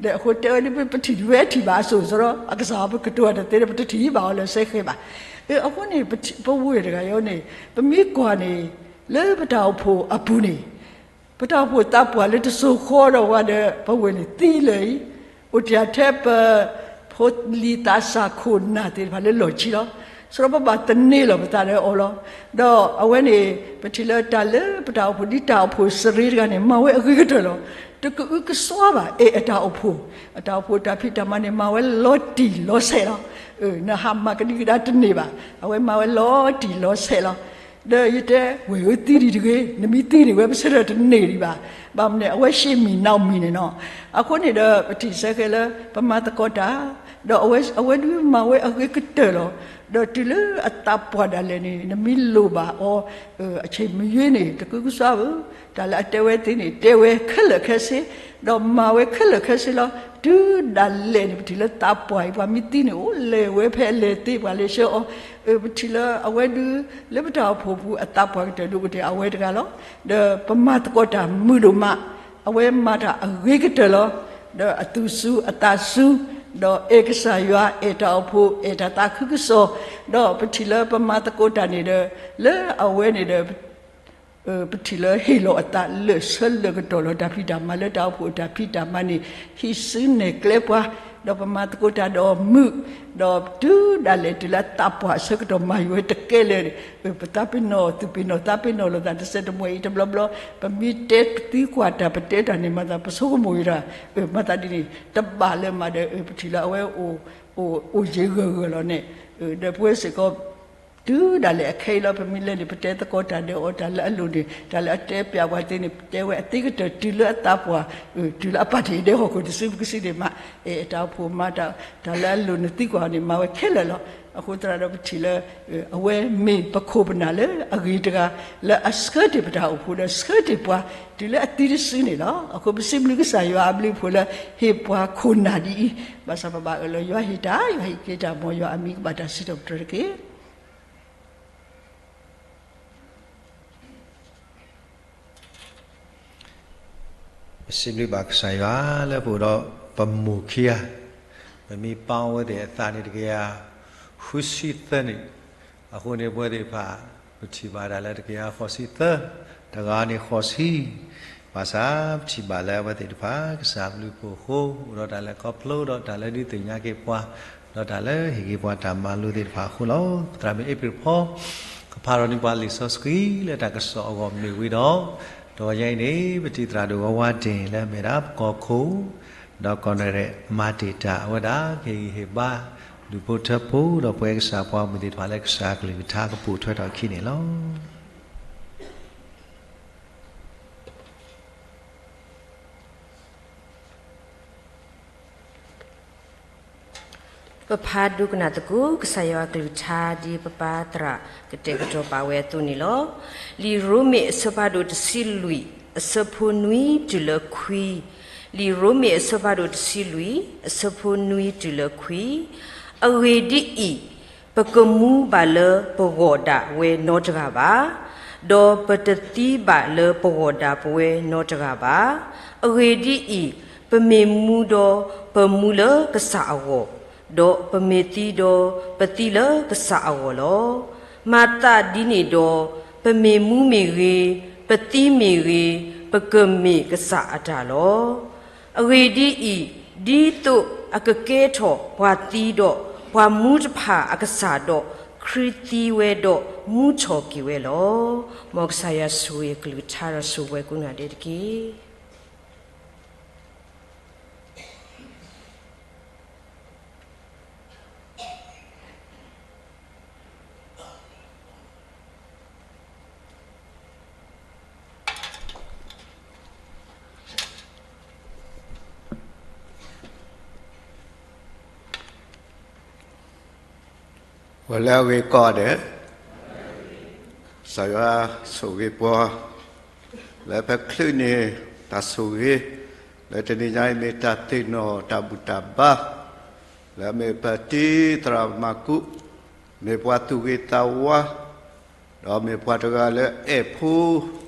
ဒီးအဃိတဲဝဲဒ်ပထံၣ်ဒ်ဝဲထံၣ်ဘၣ်အစိၤစရီ အကစၢ်ပကတိၤတသ့ဒီး ပတထံၣ်ဘၣ်အီၤလၢၤစဲဃဲဘၣ်. အဃိန့ၣ် ပဝဲၢ်တဂၤအံၤန့ၣ် ပမ့ၢ်ကွၢ်န့ၣ် လၢပတၢ်အိၣ်ဖှိၣ်အပူၤန့ၣ် ပတၢ်အိၣ်ဖှိၣ်သးပှၢ်လၢတစိၤဃီဒီးဝဲဒီး ပဝဲၢ်န့ၣ်သံလၢာ်အံၤ, အိၣ်တ့ၢ်ထဲပဖိလံၤသးစၢ်ခိၣ်နၢ်သ့ၣ်တဖၣ်လၢလီၢ်ခံလီၤ. စရီပဘၣ်သန့ၤလီၤပသးဒီးအီၤလီၤ. ဒီးအဝဲန့ၣ် ပထံၣ်လၢတၢ်လၢပတၢ်အိၣ်ဖှိၣ်ဒ်တၢ်အိၣ်ဖှိၣ်စရ့တဂၤန့ၣ် မၤဝဲအဂ့ၤကတၢၢ်လီၤ. တကအုကစွါဘၣ် အဲၣ်အတၢ်အိၣ်ဖှိၣ်, အတၢ်အိၣ်ဖှိၣ်တၢ်ဖံးတၢ်မၤန့ၣ် မၤဝဲလီၤတံၢ်လီၤဆဲးလီၤ. နဟးမၤကဒံကဒါတန့ၢ်ဘၣ်, အဝဲမၤဝဲလီၤတံၢ်လီၤဆဲးလီၤ. ဒီးယတဲ ဝဲၢ်ဧၢသံဒံးတဂ့ၤ, နမ့ၢ်သံန့ၣ် ဝဲပဆၢထၢၣ်တန့ၢ်ဒံးဘၣ်. ဘၣ်မနုၤ အဝဲရှ့မံၤနီၢ်မံၤန့ၣ်နီၤ. အဃိန့ၣ်ဒီး ပထံၣ်ဆၢဃဲလၢ ပမၤသကိးတၢ်, ဒီးအဝဲဒုးမၤဝဲအဂ့ၤကတၢၢ်လီၤ. ဒီးတုၤလၢအသးပှၢ်ဒၣ်လဲာ်န့ၣ် နမ့ၢ်လိၣ်ဘၣ်အီၤ အဆ့ၣ်မံၤယွ့န့ၣ် တကအုကစွါဧၢ, တၢ်လၢအတဲဝဲသ့န့ၣ် တဲဝဲခဲလၢာ်ခဲဆ့, ဒီးမၤဝဲခဲလၢာ်ခဲဆ့လီၤ. တုၤဒၣ်လဲာ်န့ၣ် ပထံၣ်လၢသးပှၢ်အံၤ ပှၤမ့ၢ်သံန့ၣ် အိၣ်လဲၤဝဲဖဲအလဲၤသ့ ပှၤလဲၤဆှၢအီၤ. ပထံၣ်လၢအဝဲဒုး လၢပတၢ်အိၣ်ဖှိၣ်ပူၤ အသးပှၢ်ကတၢၢ်ဒိၣ်ကတၢၢ်အဝဲတဂၤလီၤ. ဒီးပမၤသကိးတၢ်မုာ်ဒိၣ်မး, အဝဲမၤတၢ်အဂ့ၤကတၢၢ်လီၤ. ဒီးအသူၣ်စူၤအသးစူၤ, ဒီးအဲၣ်ကစၢ်ယွၤ, အဲၣ်တၢ်အိၣ်ဖှိၣ်, အဲၣ်တၢ်သးခုကစီၣ်, ဒီးပထံၣ်လၢပမၤသကိးတၢ်န့ၣ်ဒီး လၢအဝဲန့ၣ်ဒီး ပထံၣ်လၢဟ့ၣ်လီၤအသးလၢာ်ဆၢလၢာ်ကတီၢ်လီၤ. တၢ်ဖံးတၢ်မၤလၢတၢ်အိၣ်ဖှိၣ်အတၢ်ဖံးတၢ်မၤန့ၣ် ဟံးစုနဲၣ်ကျဲပှၤ, ဒီးပမၤသကိးတၢ်ဒီးမုာ်, ဒီးတုၤဒၣ်လဲာ်တုၤလၢအသးပှၢ်အဆၢကတီၢ်မၤယွဲတကဲလၢာ်န့ၣ် ပသးပ့ၤနီၣ်သူၣ်ပ့ၤနီၣ်သးပ့ၤနီၣ်လိာ်သး တစဲးတမှဲၤအံၤတဘျီဘျီ, ပမ့ၢ်တဲပသံကွၢ်တၢ် ပတဲတၢ်န့ၣ် မၤသးပဆိကမိၣ်ဝဲဒၣ်, မၤသးဒ်န့ၣ် တဘၣ်လၢၤမးဒီး ပထံၣ်လၢအဝဲ အိၣ်ယံာ်ဂၢၢ်ဂၢၢ်လီၤန့ၣ်, ဒီးပဝဲစ့ၢ်ကီး တုၤဒၣ်လဲာ်အခဲအံၤလီၤ. ပမ့ၢ်လဲၤန့ၣ် ပတဲသကိးတၢ်ဒီးအီၤ တၢ်လၢအလိၣ်န့ၣ် တၢ်လၢအတဲပျးပှၤသ့န့ၣ် တဲဝဲအသ့ကတၢၢ် တုၤလၢအသးပှၢ်, တုၤလၢအပာ်တ့ၢ်ဒဲးဟီၣ်ခိၣ်တစုပကစုန့ၣ်မး, တၢ်အိၣ်ဖှိၣ်မၤတၢ် တၢ်လၢအလိၣ်နသံကွၢ်န့ၣ် မၤဝဲခဲလၢာ်လီၤ. အဃိသတးဒီးပထံၣ်လၢ အဝဲမ့ၢ်ပခိၣ်ပနၢ်လၢအဂ့ၤတဂၤ လၢအဆှၢတ့ၢ်ပတၢ်အိၣ်ဖှိၣ်ဒီး ဆှၢတ့ၢ်ပှၤ တုၤလၢအသံတစုန့ၣ်လီၤ. အဃိပစံးဘျုးကစၢ်ယွၤအဘျုးအဖှိၣ်လၢ ဟ့ၣ်ပှၤခိၣ်နၢ်ဒ်အံၤ, ဘၣ်ဆၣ်ပဘၣ်အၢၣ်လီၤယွၤဟ့ၣ်တၢ်, ယွၤဟ့ၣ်က့ၤတၢ် မ်ယွၤအမံၤကဘၣ်တၢ်စံးထီၣ်ပတြၢၤတက့ၢ်. ပစံးဘျုးဘၣ်ကစၢ်ယွၤလၢပအိၣ်ဒီးပမိၢ်ခံဂၤ, ပမ့ၢ်ပာ်အီၤဝဲသ့ၣ်အသးန့ၣ် တကယၤဃုဆံသၢနံၣ်, အဃိန့ၣ် ပဝဲသ့ၣ်တဖၣ် ပထံၣ်ဘၣ်တၢ်လၢတကယၤဃိးဆံသၢ, တဂၤန့ၣ်ဃိးဆံ, ဘၣ်ဆၣ်ပထံၣ်ဘၣ်လၢအဝဲသ့ၣ်တဖၣ် ကစၢ်ဘျုးဖှိၣ်အဃိ အိၣ်ဒီးတၢ်လဲၤခီဖျိဒီးတၢ်လၢဒုးသ့ၣ်ညါက့ၤပှၤ, ဒီးတၢ်လၢဟ့ၣ်က့ၤပှၤတၢ်မၤလိာ်သ့ၣ်တဖၣ်အဃိလီၤ. သရၣ်မုၣ်အ့ဖြ့ၣ်ဖီ ကဖးထီၣ်န့ၢ်ပှၤလံာ်စီဆှံလၢတၢ်ကစီၣ်အဂီၢ်မ့ၢ်ဝံၤဒီး, တဂီၤညါအံၤန့ၣ် ပတံၤသရၣ်ဒိၣ်ဝါဝါတ့ၢ်လၢအမ့ၢ်ဒၣ်ပကီၢ်ခိၣ်, ဒီးကီၢ်နရံၣ်မၤတ့ၢ်တၢ်အဝဲဒၣ် ကဟ့ၣ်ဂံၢ်ဟ့ၣ်ဘါ ဒူၣ်ဖိထၢဖိ ဒီးပဝဲကစၢ်ပှၤမုၢ်သ့ၣ်တဖၣ်လၢကစၢ်အကလုၢ်ကထါကပိာ်ထွဲထီၣ်အခံန့ၣ်လီၤ. ပဖးဒိကနၣ်သကိး ကစၢ်ယွၤအကလုၢ်ကထါ ဒ်ပပၢ်သရၣ်ကတဲာ်ကတီၤပာ်ဝဲအသိးန့ၣ်လီၤ. လံာ်ရိမ့ၤအဆၢဖးဒိၣ်တဆံလွံၢ် အဆၢဖိနွံတုၤလၢခွံ, လံာ်ရိမ့ၤအဆၢဖးဒိၣ်တဆံလွံၢ် အဆၢဖိနွံတုၤလၢခွံ, အဂ့ၢ်ဒ်အံၤ, ပကမူဘၣ်လၢပဂီၢ်ဒၣ်ဝဲနီတဂၤဘၣ်, ဒီးပတသံဘၣ်လၢပဂီၢ်ဒၣ်ပဝဲနီတဂၤဘၣ်. အဂ့ၢ်ဒ်အံၤ, ပမ့ၢ်မူဒီးပမူလၢကစၢ်အဂီၢ်, ဒီးပမ့ၢ်သံဒီးပသံလၢကစၢ်အဂီၢ်လီၤ. မၤသးဒ်န့ၣ်ဒီး, ပမ့ၢ်မူမ့ၢ်ဂ့ၤ, ပသံမ့ၢ်ဂ့ၤ, ပကမ့ၢ်ကစၢ်အတၢ်လီၤ. အဂ့ၢ်ဒ်အံၤ, ဒ်သိးအကကဲထီၣ်ပှၤသံဒီးပှၤမူတဖၣ်အကစၢ်ဒီး, ခရံာ်သံဝဲဒီးမူထီၣ်က့ၤဝဲလီၤ. မ်ကစၢ်ယွၤဆိၣ်ဂ့ၤအကလုၢ်ကထါဒီးဆိၣ်ဂ့ၤဝဲကိးဂၤဒဲးတက့ၢ်. ပှၤလၢအဂ့ၤကိးဂၤဒဲး, ကစၢ်ယွၤဆိၣ်ဂ့ၤပှၤ လၢပချုးန့ၢ်တၢ်ဆိၣ်ဂ့ၤ, လၢတနံၤညါအံၤမ့ၢ်တၢ်သ့ၣ်နီၣ်တၢ်ဘူၣ်တၢ်ဘါ, လၢအမ့ၢ်ပတံၤသရၣ်မၤကူး, မ့ၢ်ပှၤသူၣ်ဂ့ၤသးဝါ, ဒီးမ့ၢ်ပှၤတဂၤလၢအဲၣ်ဖိ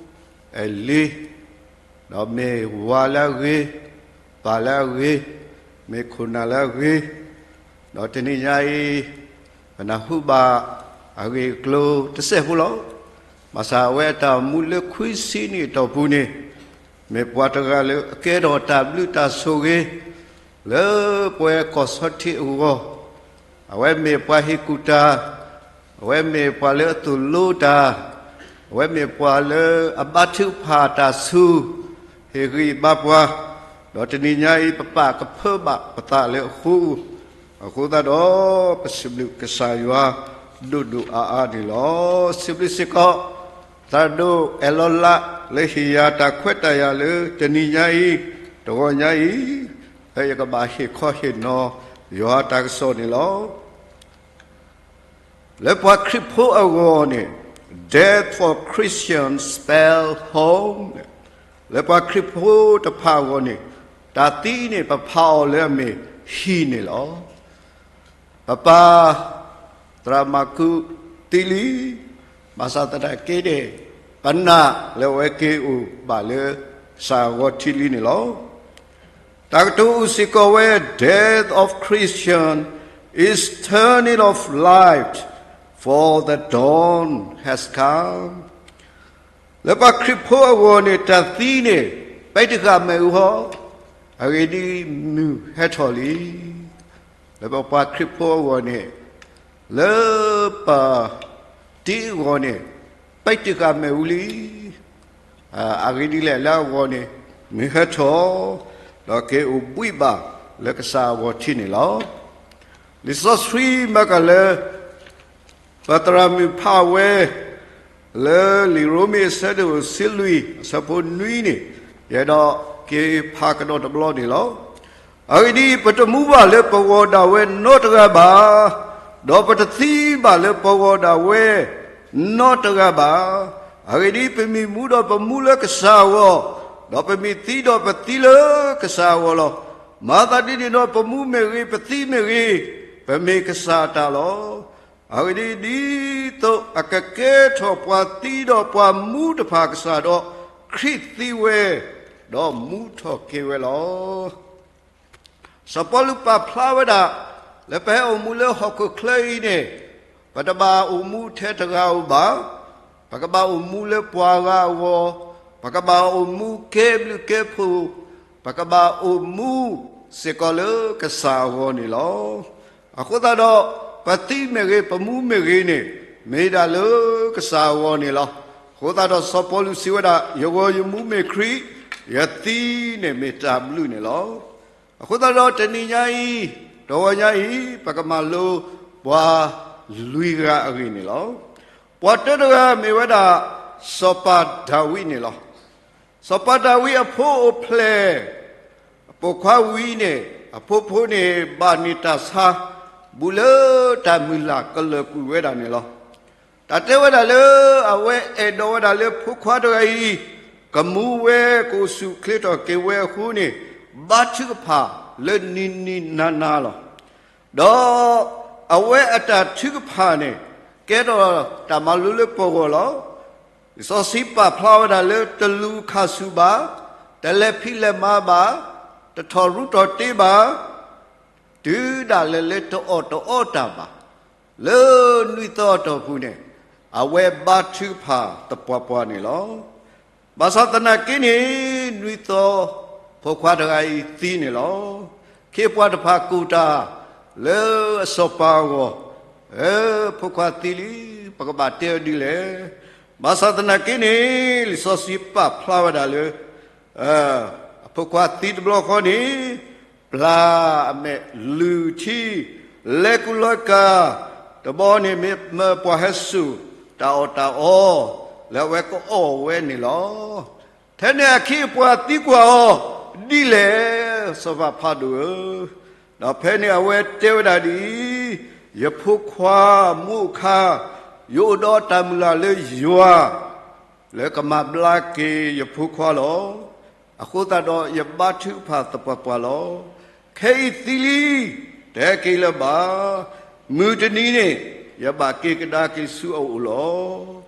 အဲၣ်လံၤ, ဒီးမ့ၢ်ဝၤလၢအဂ့ၤ, ပၢ်လၢအဂ့ၤ, မ့ၢ်ခိၣ်နၢ်လၢအဂ့ၤ, ဒီးတနံၤညါအံၤ ပနၢ်ဟူဘၣ်အဂ့ၢ်အကျိၤတစဲးဖိလီၤ. ဘၣ်ဆၣ်အဝဲအတၢ်မူလၢခွံဆံနံၣ်အတီၢ်ပူၤန့ၣ်, မ့ၢ်ပှၤတဂၤလၢအကဲထီၣ်တၢ်ဘျုးတၢ်ဆိၣ်ဂ့ၤ လၢပဝဲကီၢ်ဆီထံးအဂီၢ်, အဝဲမ့ၢ်ပှၤဟ့ၣ်ကူၣ်တၢ်, အဝဲမ့ၢ်ပှၤလၢအသိၣ်လိတၢ်, အဝဲမ့ၢ်ပှၤလၢအဘါထုကဖၣ်တၢ်ဆူၣ်, ဟ့ၣ်ဂံၢ်ဘါပှၤ, ဒီးတနံၤညါအံၤ ပပာ်ကဖၢဘၣ်ပသးလၢအဃိ, အဃိသတးဒီး ပစံးဘျုးကစၢ်ယွၤဒိၣ်ဒိၣ်အါအါန့ၣ်လီၤ. စံးဘျုးစ့ၢ်ကီး သရၣ်ဒိၣ်အဲၣ်လီၤလး လၢဟ့ၣ်ယၤတၢ်ခွဲးတၢ်ယာ်လၢတနံၤညါအံၤ, တဂီၤညါအံၤ, လၢယကဘၣ်ဟ့ၣ်ခီဟ့ၣ်နီၤယွၤတၢ်ကစီၣ်န့ၣ်လီၤ. လၢပှၤခရံာ်ဖိအဂီၢ်န့ၣ်, Death for Christians spell home, လၢပှၤခရံာ်ဖိတဖၣ်အဂီၢ်န့ၣ်, တၢ်သံန့ၣ် ပဖးအီၤလၢအမ့ၢ်ဟံၣ်န့ၣ်လီၤ. ပပၢ်သရၣ်မၤကူးသံလံ, ဘၣ်ဆၣ်သနာ်က့န့ၣ်, ပနာ်လၢအဝဲက့ၤအိၣ်ဘၣ်လၢကစၢ်အဂီၢ်ထံးလံန့ၣ်လီၤ. တၢ်ကတိၤအိၣ်စ့ၢ်ကီးဝဲ, Death of Christian is turning of light, for the dawn has come. လၢပှၤခရံာ်ဖိအဂီၢ်န့ၣ် တၢ်သံန့ၣ် ပဲတဂၤမ့ၣ်အူဟီ, အဂ့ၢ်ဒ်အံၤမုၢ်ဟဲထီၣ်လံ. လၢပပှၤခရံာ်ဖိအဂီၢ်န့ၣ်, လၢပတံၤအဂီၢ်န့ၣ်, ပဲတဂၤမ့ၣ်အူလံ. အဂ့ၢ်ဒ်လဲၣ်, လၢအဂီၢ်န့ၣ် မုၢ်ဟဲထီၣ်, ဒီးက့ၤအိၣ်ဘှံးဘၣ်လၢကစၢ်အဂီၢ်ထံးန့ၣ်လီၤ. လံာ်စီဆှံမၤကၤလၢ ပသရၣ်မုၣ်ဖးဝဲ လၢလံာ်ရိမ့ၤအဆၢဒိၣ်တဆံလွံၢ် အဆၢဖိနွံန့ၣ် ယအဲၣ်ဒိးက့ၤဖးကဒီးတဘျီန့ၣ်လီၤ. အဂ့ၢ်ဒ်အံၤ, ပတမူဘၣ်လၢပဂီၢ်ဒၣ်ဝဲနီတဂၤဘၣ်, ဒီးပတသံဘၣ်လၢပဂီၢ်ဒၣ်ဝဲနီတဂၤဘၣ်. အဂ့ၢ်ဒ်အံၤ, ပမ့ၢ်မူဒီးပမူလၢကစၢ်အဂီၢ်, ဒီးပမ့ၢ်သံဒီးပသံလၢကစၢ်အဂီၢ်လီၤ. မၤသးဒ်န့ၣ်ဒီး ပမူမ့ၢ်ဂ့ၤ, ပသံမ့ၢ်ဂ့ၤ, ပမ့ၢ်ကစၢ်အတၢ်လီၤ. အဂ့ၢ်ဒ်အံၤ, ဒ်သိးအကကဲထီၣ်ပှၤသံဒီးပှၤမူတဖၣ်အကစၢ်ဒီး, ခရံာ်သံဝဲ, ဒီးမူထီၣ်က့ၤဝဲလီၤ. စီၤပီလူးပာ်ဖျါဝဲဒၣ် လၢပဟဲအိၣ်မူလၢဟီၣ်ခိၣ်ချၢအံၤန့ၣ်, ပတဘၣ်အိၣ်မူထဲတဂၤဧိၤဘၣ်. ပကဘၣ်အိၣ်မူလၢပှၤဂၤအဂီၢ်, ပကဘၣ်အိၣ်မူကဲဘျုးကဲဖှိၣ်, ပကဘၣ်အိၣ်မူစ့ၢ်ကီးလၢကစၢ်အဂီၢ်န့ၣ်လီၤ. အဃိသတးဒီး, ပသံမ့ၢ်ဂ့ၤ, ပမူမ့ၢ်ဂ့ၤန့ၣ်, မ့ၢ်ဒၣ်လၢကစၢ်အဂီၢ်န့ၣ်လီၤ. အဃိသတးဒီး စီၤပီလူးစံးဝဲဒၣ်, ယဂီၢ်ယမူမ့ၢ်ခရံာ်, ယသံန့ၣ်မ့ၢ်တၢ်ဘျုးန့ၣ်လီၤ. အဃိသတးဒီးတနံၤညါအံၤ, တဂီၤညါအံၤ, ပကမၤလိပှၤလွံၢ်ဂၤအဂ့ၢ်န့ၣ်လီၤ. ပှၤတၢတဂၤမ့ၢ်ဝဲဒၣ် စီၤပၤဒၤဝံးန့ၣ်လီၤ. စီၤပၤဒၤဝံးအဖိအိၣ်ဖျဲၣ် အပိာ်ခွါဝံၤန့ၣ်, အဖိဖိန့ၣ် ဘၣ်န့ၢ်တၢ်ဆါ ဘူးလၢတၢ်မုၢ်လၢ်ကလၢာ်ကွံာ်ဝဲဒၣ်န့ၣ်လီၤ. တၢ်တဲဝဲဒၣ်လၢအဝဲအဲၣ်ဒိးဝဲဒၣ်လၢဖိခွါတဂၤအံၤ ကမူဝဲကအိၣ်ဆူၣ်အိၣ်ချ့ထီၣ်က့ၤဝဲအဃိန့ၣ်, ဘါထုကဖၣ်လၢနံၤနံၤနၤနၤလီၤ. ဒီးအဝဲအတၢ်ထုကဖၣ်န့ၣ် ကဲထီၣ်တၢ်မၤလိလၢပဂီၢ်လီၤ. လံာ်စီဆှံပာ်ဖျါဝဲဒၣ်လၢတလူၤခါဆူၣ်ဘၣ်, တလဲၤဖံးလဲၤမၤဘၣ်, တထီၣ်ရူထီၣ်တ့ဘၣ်, တုၤဒၣ်လဲာ်လၢတအီၣ်တအီတၢ်ဘၣ်, လၢနွံသီအတီၢ်ပူၤန့ၣ်, အဝဲဘါထုကဖၣ်သပှၢ်ပှၢ်န့ၣ်လီၤ. ဘၣ်ဆၣ်သနာ်က့န့ၣ်, နွံသီဖိခွါတဂၤအံၤသံန့ၣ်လီၤ. ခ့ပှၤတဖၣ်ကိၢ်တၢ်လၢအစီၤပၤအဂီၢ်, ဖိခွါသံလံ, ပကဘၣ်တဲအီၤဒ်လဲၣ်. ဘၣ်ဆၣ်သနာ်က့န့ၣ်, လံာ်စီဆှံပာ်ဖျါဝဲဒၣ်လၢ အဖိခွါသံတဘျီဃီန့ၣ်, ပျၢ်အမဲာ်လုၢ်ထံ, လဲၤကူၣ်လီၤကၢ်, တဘျီန့ၣ်မ့ၢ်မၢပှၤဟဲစိာ်တၢ်အီၣ်တၢ်အီ လၢအဝဲကအီၣ်ဝဲန့ၣ်လီၤ. ထဲန့ၣ်အခ့အပှၤသံကွၢ်အီၤဒ်လဲၣ်, စီၤပၤဖးဒိၣ်ဧၢ, ဒီးဖဲန့ၣ်အဝဲတဲဝဲဒၣ်ဒ်အံၤ, ယဖိခွါမူအခါ, ယအိၣ်ဒီးတၢ်မုၢ်လၢ်လၢယွၤ လၢကမၤဘျါက့ၤယဖိခွါလီၤ. အဃိသတးဒီးယဘါထုကဖၣ်သပှၢ်ပှၢ်လီၤ. ခဲအံၤသံလံ, တဟဲက့ၤလၢၤဘၣ်. မုၢ်တနံၤန့ၣ် ယဘၣ်က့ၤကဒါက့ၤဆူအအိၣ်လီၤ.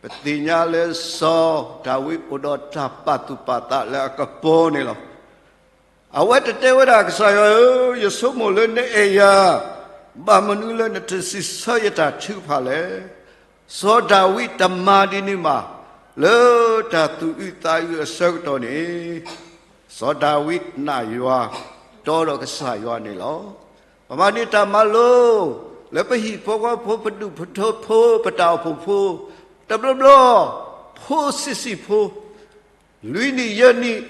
ပသ့ၣ်ညါလၢစီၤဒၤဝံးအိၣ်ဒီးတၢ်ပာ်သူၣ်ပာ်သးလၢအကပီၤန့ၣ်လီၤ. အဝဲတတဲဝဲဒၣ်ကစၢ်ယွၤဧၢ, ယဆိကမိၣ်လၢနအဲၣ်ယၤ, ဘၣ်မနုၤလၢနတစံးဆၢယတၢ်ထုကဖၣ်လဲၣ်. စီၤဒၤဝံးတမၤဒ်န့ၣ်ဘၣ်, လၢတၢ်သူၣ်အုးသးအုးအဆၢကတီၢ်န့ၣ်, စီၤဒၤဝံးနာ်ယွၤ, တီဒီးကစၢ်ယွၤန့ၣ်လီၤ. ပမၤန့ၢ်တၢ်မၤလိ လၢပဟံၣ်ဖိဃီဖိ ပဒူၣ်ပထိဖိ ပတၢ်အိၣ်ဖှိၣ်ဖိ, တဘျီဘျီ ဖိဆံးဆံးဖိ လွံၢ်နံၣ်ယဲၢ်နံၣ်,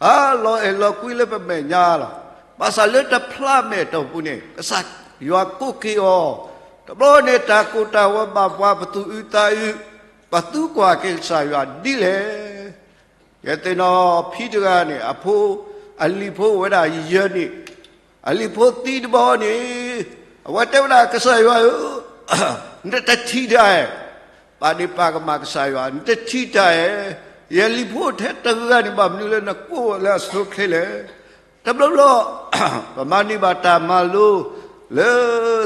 အလီၤအဲၣ်လီၤကွံလၢပမဲာ်ညါလီၤ. ဘၣ်ဆၣ်လၢတဖျါမဲာ်တီၢ်ပူၤန့ၣ် ကစၢ်ယွၤကိးက့ၤအီၤ, တဘျီန့ၣ်တၢ်ကိၢ်တၢ်ဂီၤဘၣ်ပှၤ ပသူၣ်အုးသးအုး, ပသူကွၢ်က့ၤကစၢ်ယွၤဒ်လဲၣ်. ယသ့ၣ်နီၣ်ဖံတဂၤန့ၣ် အဖိ, အလံၤဖိအိၣ်ဝဲဒၣ်ယဲၢ်နံၣ်, အလံၤဖိသံတဘျီန့ၣ်, အဝဲတဲဝဲဒၣ်ကစၢ်ယွၤဧၢ, နတထံၣ်တၢ်ဧါ, ပာ်ဒ့ၣ်ပာ်ကမၣ်ကစၢ်ယွၤ, နတထံၣ်တၢ်ဧါ, ယလံၤဖိထဲတဂၤန့ၣ် ဘၣ်မနုၤလၢနကိးလၢအဆိချ့လဲၣ်. တဘျီဘျီ ပမၤန့ၢ်ဘၣ်တၢ်မၤလိ လၢ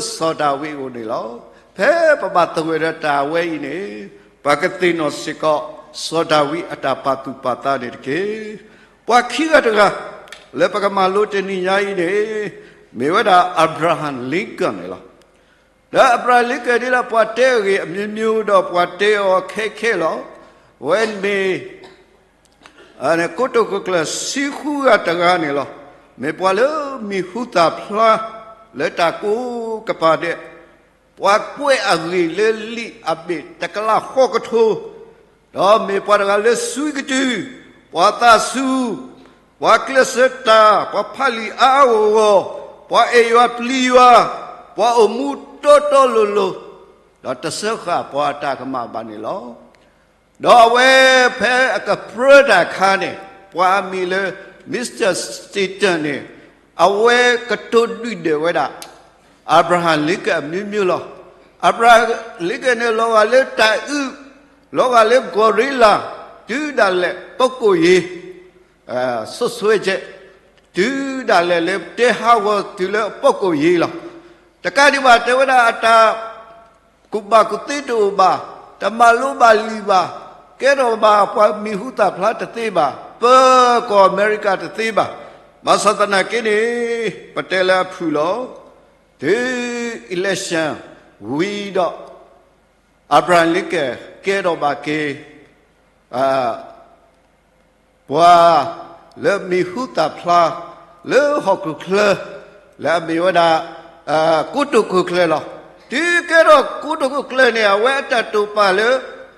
စီၤဒၤဝံးအအိၣ်န့ၣ်လီၤ. ဖဲပဘၣ်သဂၢၢ်ဒီးတၢ်ဝဲအံၤန့ၣ်, ပကသ့ၣ်နီၣ်စ့ၢ်ကီး စီၤဒၤဝံးအတၢ်ပာ်သူၣ်ပာ်သးန့ၣ်တက့ၢ်. ပှၤခံဂၤတဂၤ လၢပကမၤလိတနံၤညါအံၤန့ၣ်, မ့ၢ်ဝဲဒၣ် Abraham Lincoln န့ၣ်လီၤ. ဒီး Abraham Lincoln ဒ်လၢပှၤတဲအဂ့ၢ်အမျိုးမျိုး ဒီးပှၤတဲအီၤခဲခဲလီၤ. အဝဲမ့ၢ် ကိတိာ်ခိၣ်ကျၢၢ်ဆံဃုဂၤတဂၤန့ၣ်လီၤ. မ့ၢ်ပှၤလၢမံၤဟူသၣ်ဖျါ လၢတၢ်ကိးကပၤဒဲး, ပှၤကွဲးအဂ့ၢ်လၢလံာ်အဘ့ၣ်တကလးဃိးကထိ, ဒီးမ့ၢ်ပှၤတဂၤလၢစူၢ်ကတုၤ, ပှၤသးစူၤ, ပှၤကျဲးစၢးတၢ်, ပှၤဖးလံာ်အါအါဂီၢ်ဂီၢ်, ပှၤအဲၣ်ယွၤပျံၤယွၤ, ပှၤအိၣ်မူတီတီလိၤလိၤ, ဒီးတစၢဃာ်ပှၤအတၢ်ကမၣ်ဘၣ်န့ၣ်လီၤ. ဒီးအဝဲဖဲအကပြၢတၢ်အခါန့ၣ် ပှၤအမံၤလၢ Mister Stanton န့ၣ် အဝဲကတိၤဒုၣ်ဒွဲၣ်ဝဲဒၣ် Abraham Lincoln အမျိုးမျိုးလီၤ. Abraham Lincoln န့ၣ် လီၤဂာ်လၢတၢ်အုး, လီၤဂာ်လၢ gorilla, တုၤဒၣ်လဲာ် ပုဂ္ဂိုလ်ရေး စွပ်စွဲချက် တုၤဒၣ်လဲာ်လၢတဲဟးဂီၤတုၤလၢအပုဂ္ဂိုလ်ရေးလီၤ. တကးဒံးဘၣ် တဲဝဲဒၣ်အတၢ်ကူၣ်ဘၣ်ကူၣ်သ့တအိၣ်ဘၣ်, တမၤလိဘၣ်လံာ်ဘၣ်, ကဲထီၣ်ဘၣ်ပှၤမံၤဟူသၣ်ဖျါတသ့ဘၣ်, ပၢၤကီၢ်အမဲရကၤတသ့ဘၣ်. ဘၣ်ဆၣ်သနာ်က့န့ၣ် ပတဲလၢအဖုၣ်လီၤ. တုၤ election ဝံၤဒီး Abraham Lincoln ကဲထီၣ်ဘၣ်က့ၤ ပှၤလၢမံၤဟူသၣ်ဖျါ လၢဟီၣ်ခိၣ်ချၢ လၢအမ့ၢ်ဝဲဒၣ် ကိတိာ်ခိၣ်ကျၢၢ်လီၤ. တုၤကဲထီၣ်ကိတိာ်ခိၣ်ကျၢၢ်န့ၣ် အဝဲအတၢ်တိာ်ပာ်လၢ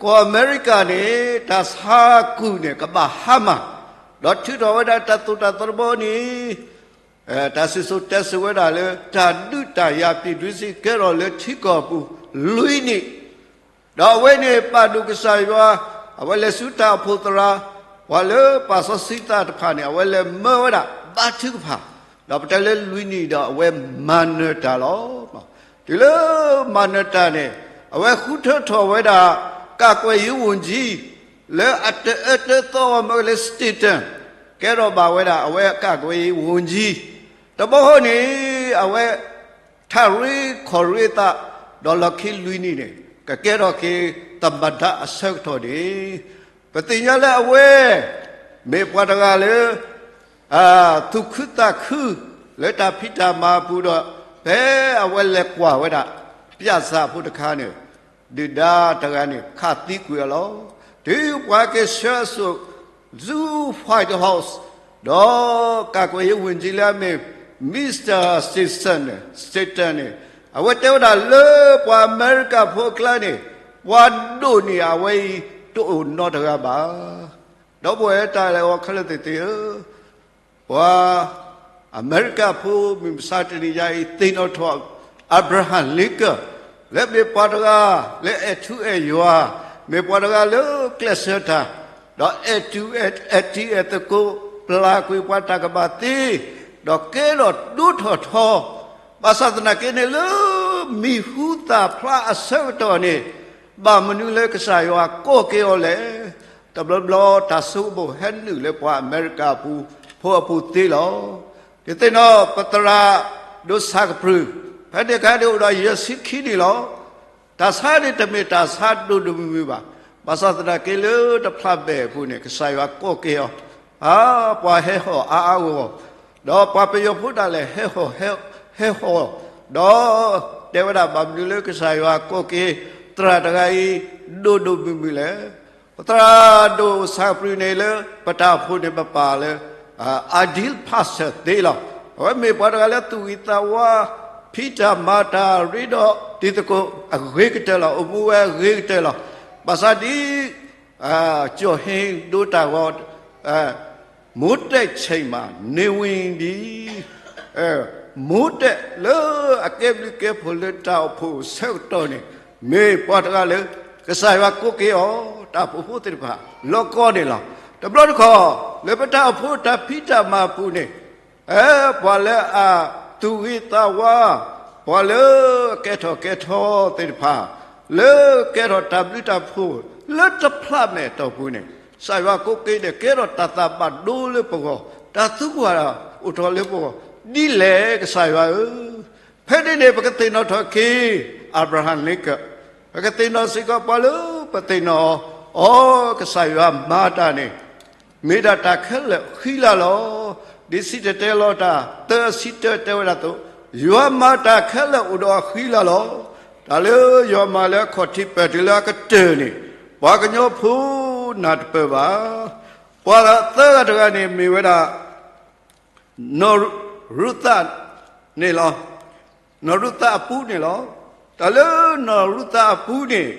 ကီၢ်အမဲရကၤန့ၣ် တၢ်ဆါကူၣ်န့ၣ် ကဘၣ်ဟါမၢ်, ဒီးထုးထီၣ်ဝဲဒၣ်တၢ်သိၣ်တၢ်သီတဘီန့ၣ် တၢ်စံၣ်စိၤတဲစိၤဝဲဒၣ်လၢ တၢ်ဒုးတၢ်ယၤ ပြည်တွင်းစစ် ကဲထီၣ်လၢထံကီၢ်ပူၤ လွံၢ်နံၣ်, ဒီးအဝဲန့ၣ်ပာ်ဒိၣ်ကစၢ်ယွၤ, အဝဲလဲၤဆူတၢ်အိၣ်ဖှိၣ်သရၣ်, ပှၤလၢပာ်စီဆှံသးတဖၣ်န့ၣ် အဝဲလဲၤမၢဝဲဒၣ် ဘါထုကဖၣ်, ဒီးပတဲလၢလွံၢ်နံၣ်ဒီးအဝဲမၤနၢၤတၢ်လီၤ. တုၤလၢမၤနၢၤတၢ်န့ၣ် အဝဲဃုထၢထီၣ်ဝဲဒၣ် ကာကွယ်ရေးဝန်ကြီး လၢအတအၢတသီအီၤမ့ၢ်လၢ Stanton ကဲထီၣ်ဘၣ်ဝဲဒၣ် အဝဲ ကာကွယ်ရေးဝန်ကြီး တဘျီဃီန့ၣ် အဝဲ ထးရ့ခီၣ်ရ့သး ဒီးလီၢ်ခံလွံၢ်နံၣ်န့ၣ် ကကဲထီၣ်က့ၤ သမ္မတ အဆၢကတီၢ်န့ၣ် ပသ့ၣ်ညါလၢအဝဲ မ့ၢ်ပှၤတဂၤလၢ သူၣ်ခုသးခု လၢတၢ်ဖံးတၢ်မၤအပူၤဒီး ဖဲအဝဲလဲၤကွၢ်ဝဲဒၣ် ပျၢ်စၢ်ဖိတခါန့ၣ် ဒုၣ်ဒါတဂၤန့ၣ် ခးသံကွံာ်အီၤလီၤ. တုၤပှၤကဆှၢအစိၣ် ဆူ White House ဒီး ကာကွယ်ရေးဝန်ကြီး လၢအမ့ၢ် Mister Stinson န့ၣ် Stanton န့ၣ် အဝဲတဲဝဲဒၣ်လၢပှၤအမဲရကၤဖိအကျါန့ၣ် ပှၤဒိၣ်န့ၢ်အဝဲအံၤ တအိၣ်နီတဂၤဘၣ်. ဒီပုၢ်ဝဲၢ်တၢ်လဲၤအီၤခဲလၢာ်သ့ၣ်သ့ၣ်ဧၢ, ပှၤအမဲရကၤဖိမုၢ်မဆါတနံၤညါအံၤ သ့ၣ်နီၣ်ထီၣ် Abraham Lincoln လၢမ့ၢ်ပှၤတဂၤလၢအဲၣ်ထူအဲၣ်ယွၤ, မ့ၢ်ပှၤတဂၤလၢကျဲးစၢးတၢ်, ဒီးအဲၣ်တူၢ်အဲၣ်တံၤအဲၣ်သကိး, ပျၢ်ကွံာ်ပှၤတၢ်ကမၣ်သ့, ဒီးကဲထီၣ်ဒိၣ်ထီၣ်ထီ, ဘၣ်ဆၣ်သနာ်က့န့ၣ် လၢမံၤဟူသၣ်ဖျါအဆၢကတီၢ်န့ၣ် ဘၣ်မနုၤလၢကစၢ်ယွၤကိးက့ၤအီၤလဲၣ်. တဘျီဘျီတၢ်ဆိကမိၣ်ဟဲနုာ်လၢပှၤအမဲရကၤပူၤ ဖိအပူၤသ့လီၤ. ဒုးသ့ၣ်နီၣ်ပသရၣ်ဒိၣ်ဆၣ်ကပြုၢ်, ဖဲန့ၣ်အခါန့ၣ်အိၣ်ဒီးယဲၢ်ဆံခံနံၣ်လီၤ. တၢ်ဆါန့ၣ်တမ့ၢ်တၢ်ဆါဒိၣ်ဒိၣ်မုၢ်မုၢ်ဘၣ်. ဘၣ်ဆၣ်သနာ်က့လၢတဖျးဘဲၣ်အပူၤန့ၣ် ကစၢ်ယွၤကိးက့ၤအီၤ, အါ, ပှၤဟဲဟီၣ်အါအါဂီၢ်ဂီၢ်, ဒီးပှၤပယီၤဖိဒၣ်လဲာ်ဟဲဟီၣ်, ဟဲဟီၣ်, ဒီးတဲဝဲဒၣ်ဘၣ်မနုၤလၢကစၢ်ယွၤကိးက့ၤသရၣ်တဂၤအံၤ ဒိၣ်ဒိၣ်မုၢ်မုၢ်လဲၣ်. ပသရၣ်ဒိၣ်ဆၣ်ကပြုၢ်န့ၣ်လၢ ပတၢ်အိၣ်ဖှိၣ်န့ၣ်ပပာ်လၢ Ideal Pastor သ့လီၤ. အဝဲမ့ၢ်ပှၤတဂၤလၢသူၣ်ဂံၢ်သးဝါ, ဖံးတၢ်မၤတၢ်ရ့ဒီးတံၤသကိးအဂ့ၤကတၢၢ်လီၤ. အိၣ်မူဝဲအဂ့ၤကတၢၢ်လီၤ. ဘၣ်ဆၣ်ဒ် ကၠီၣ်ဟ့ဒိတၢ်ဂီၤ မိုးတက်ချိန်မှာ နေဝင်ပြီ, မိုးတက်လၢအကဲဘျုးကဲဖှိၣ်လၢတၢ်အိၣ်ဖှိၣ်ဆၢကတီၢ်န့ၣ် မ့ၢ်ပှၤတဂၤလၢ ကစၢ်ယွၤကိးက့ၤအီၤ တၢ်အိၣ်ဖှိၣ်ဖိသ့ၣ်တဖၣ် လီၤကီန့ၣ်လီၤ. တဘျီတခီၣ် လၢပတၢ်အိၣ်ဖှိၣ်တၢ်ဖံးတၢ်မၤအပူၤန့ၣ် ပှၤလၢအသူၣ်ဂ့ၤသးဝါ, ပှၤလၢကဲထီၣ်ကဲထီသ့ၣ်တဖၣ်, လၢကဲထီၣ်တၢ်ဘျုးတၢ်ဖှိၣ် လၢတဖျးမဲာ်အတီၢ်ပူၤန့ၣ် ကစၢ်ယွၤကိးက့ၤန့ၣ် ကဲထီၣ်တၢ်သးဘၣ်ဒိလၢပဂီၢ်, တၢ်သံကွၢ်အိၣ်ထီၣ်လၢပဂီၢ်, ဒ်လဲၣ်ကစၢ်ယွၤဧၢ, ဖဲန့ၣ်န့ၣ် ပကသ့ၣ်နီၣ်ထီၣ်က့ၤ Abraham Lincoln, ပကသ့ၣ်နီၣ်စ့ၢ်ကီးပှၤလၢပသ့ၣ်နီၣ်အီၤ, ကစၢ်ယွၤမၤတၢ်န့ၣ် မ့ၢ်ဒၣ်တၢ်ခဲလၢာ်ဃံလၤလီၤ. ဒ်စံၣ်တဲၤတဲလီၤတၢ် သၢဆံတၢတဲဝဲဒၣ်အသိး, ယွၤမၤတၢ်ခဲလၢာ်အိၣ်ဒီးအဃံလၤလီၤ. တၢ်လၢယွၤမၤလၢအခီၣ်ထံးပၢၢ်တုၤလၢအကတၢၢ်န့ၣ် ပှၤကညီဖိနၢ်တပၢၢ်ဘၣ်. ပှၤသၢဂၤတဂၤန့ၣ်မ့ၢ်ဝဲဒၣ် နီၢ်ရူၤသးန့ၣ်လီၤ. နီၢ်ရူၤသးအပူၤန့ၣ်လီၤ. တၢ်လၢနီၢ်ရူၤသးအပူၤန့ၣ်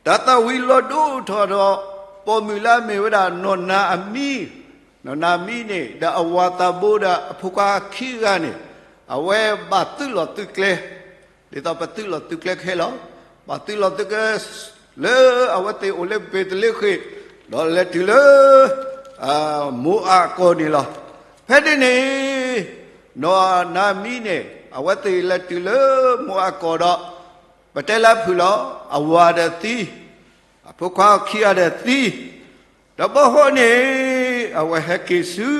တၢ်သၣ်ဝံၤလီၤဒိၣ်ထီၣ်ဒီး ပိာ်မုၣ်လၢအမ့ၢ်ဝဲဒၣ်နီၢ်နၤအမံ, နီၢ်နၤအမံန့ၣ် ဒီးအဝၤသးဘိဒီးအဖိခွါခံဂၤန့ၣ် အဝဲဘၣ်သုးလီၢ်သုးကျဲ, ဒ်သိးပသုးလီၢ်သုးကျဲခဲလီၤ. ဘၣ်သုးလီၤသုကဲ လၢအဝဲသ့ၣ်အိၣ်လၢဘ့းလ့ဟ့မ် ဒီးလဲၤတုၤလၢ မိၤအၤကီၢ်န့ၣ်လီၤ. ဖဲန့ၣ်န့ၣ် နီၢ်နၤမံန့ၣ် အဝဲသ့ၣ်လဲၤတုၤလၢမိၤအၤကီၢ်ဒီး ပတဲလၢအဖုၣ်လီၤ အဝၤဒီးသံ အဖိခွါအခံဂၤဒီးသံ ဒီးဘီဃီန့ၣ် အဝဲဟဲက့ၤဆူ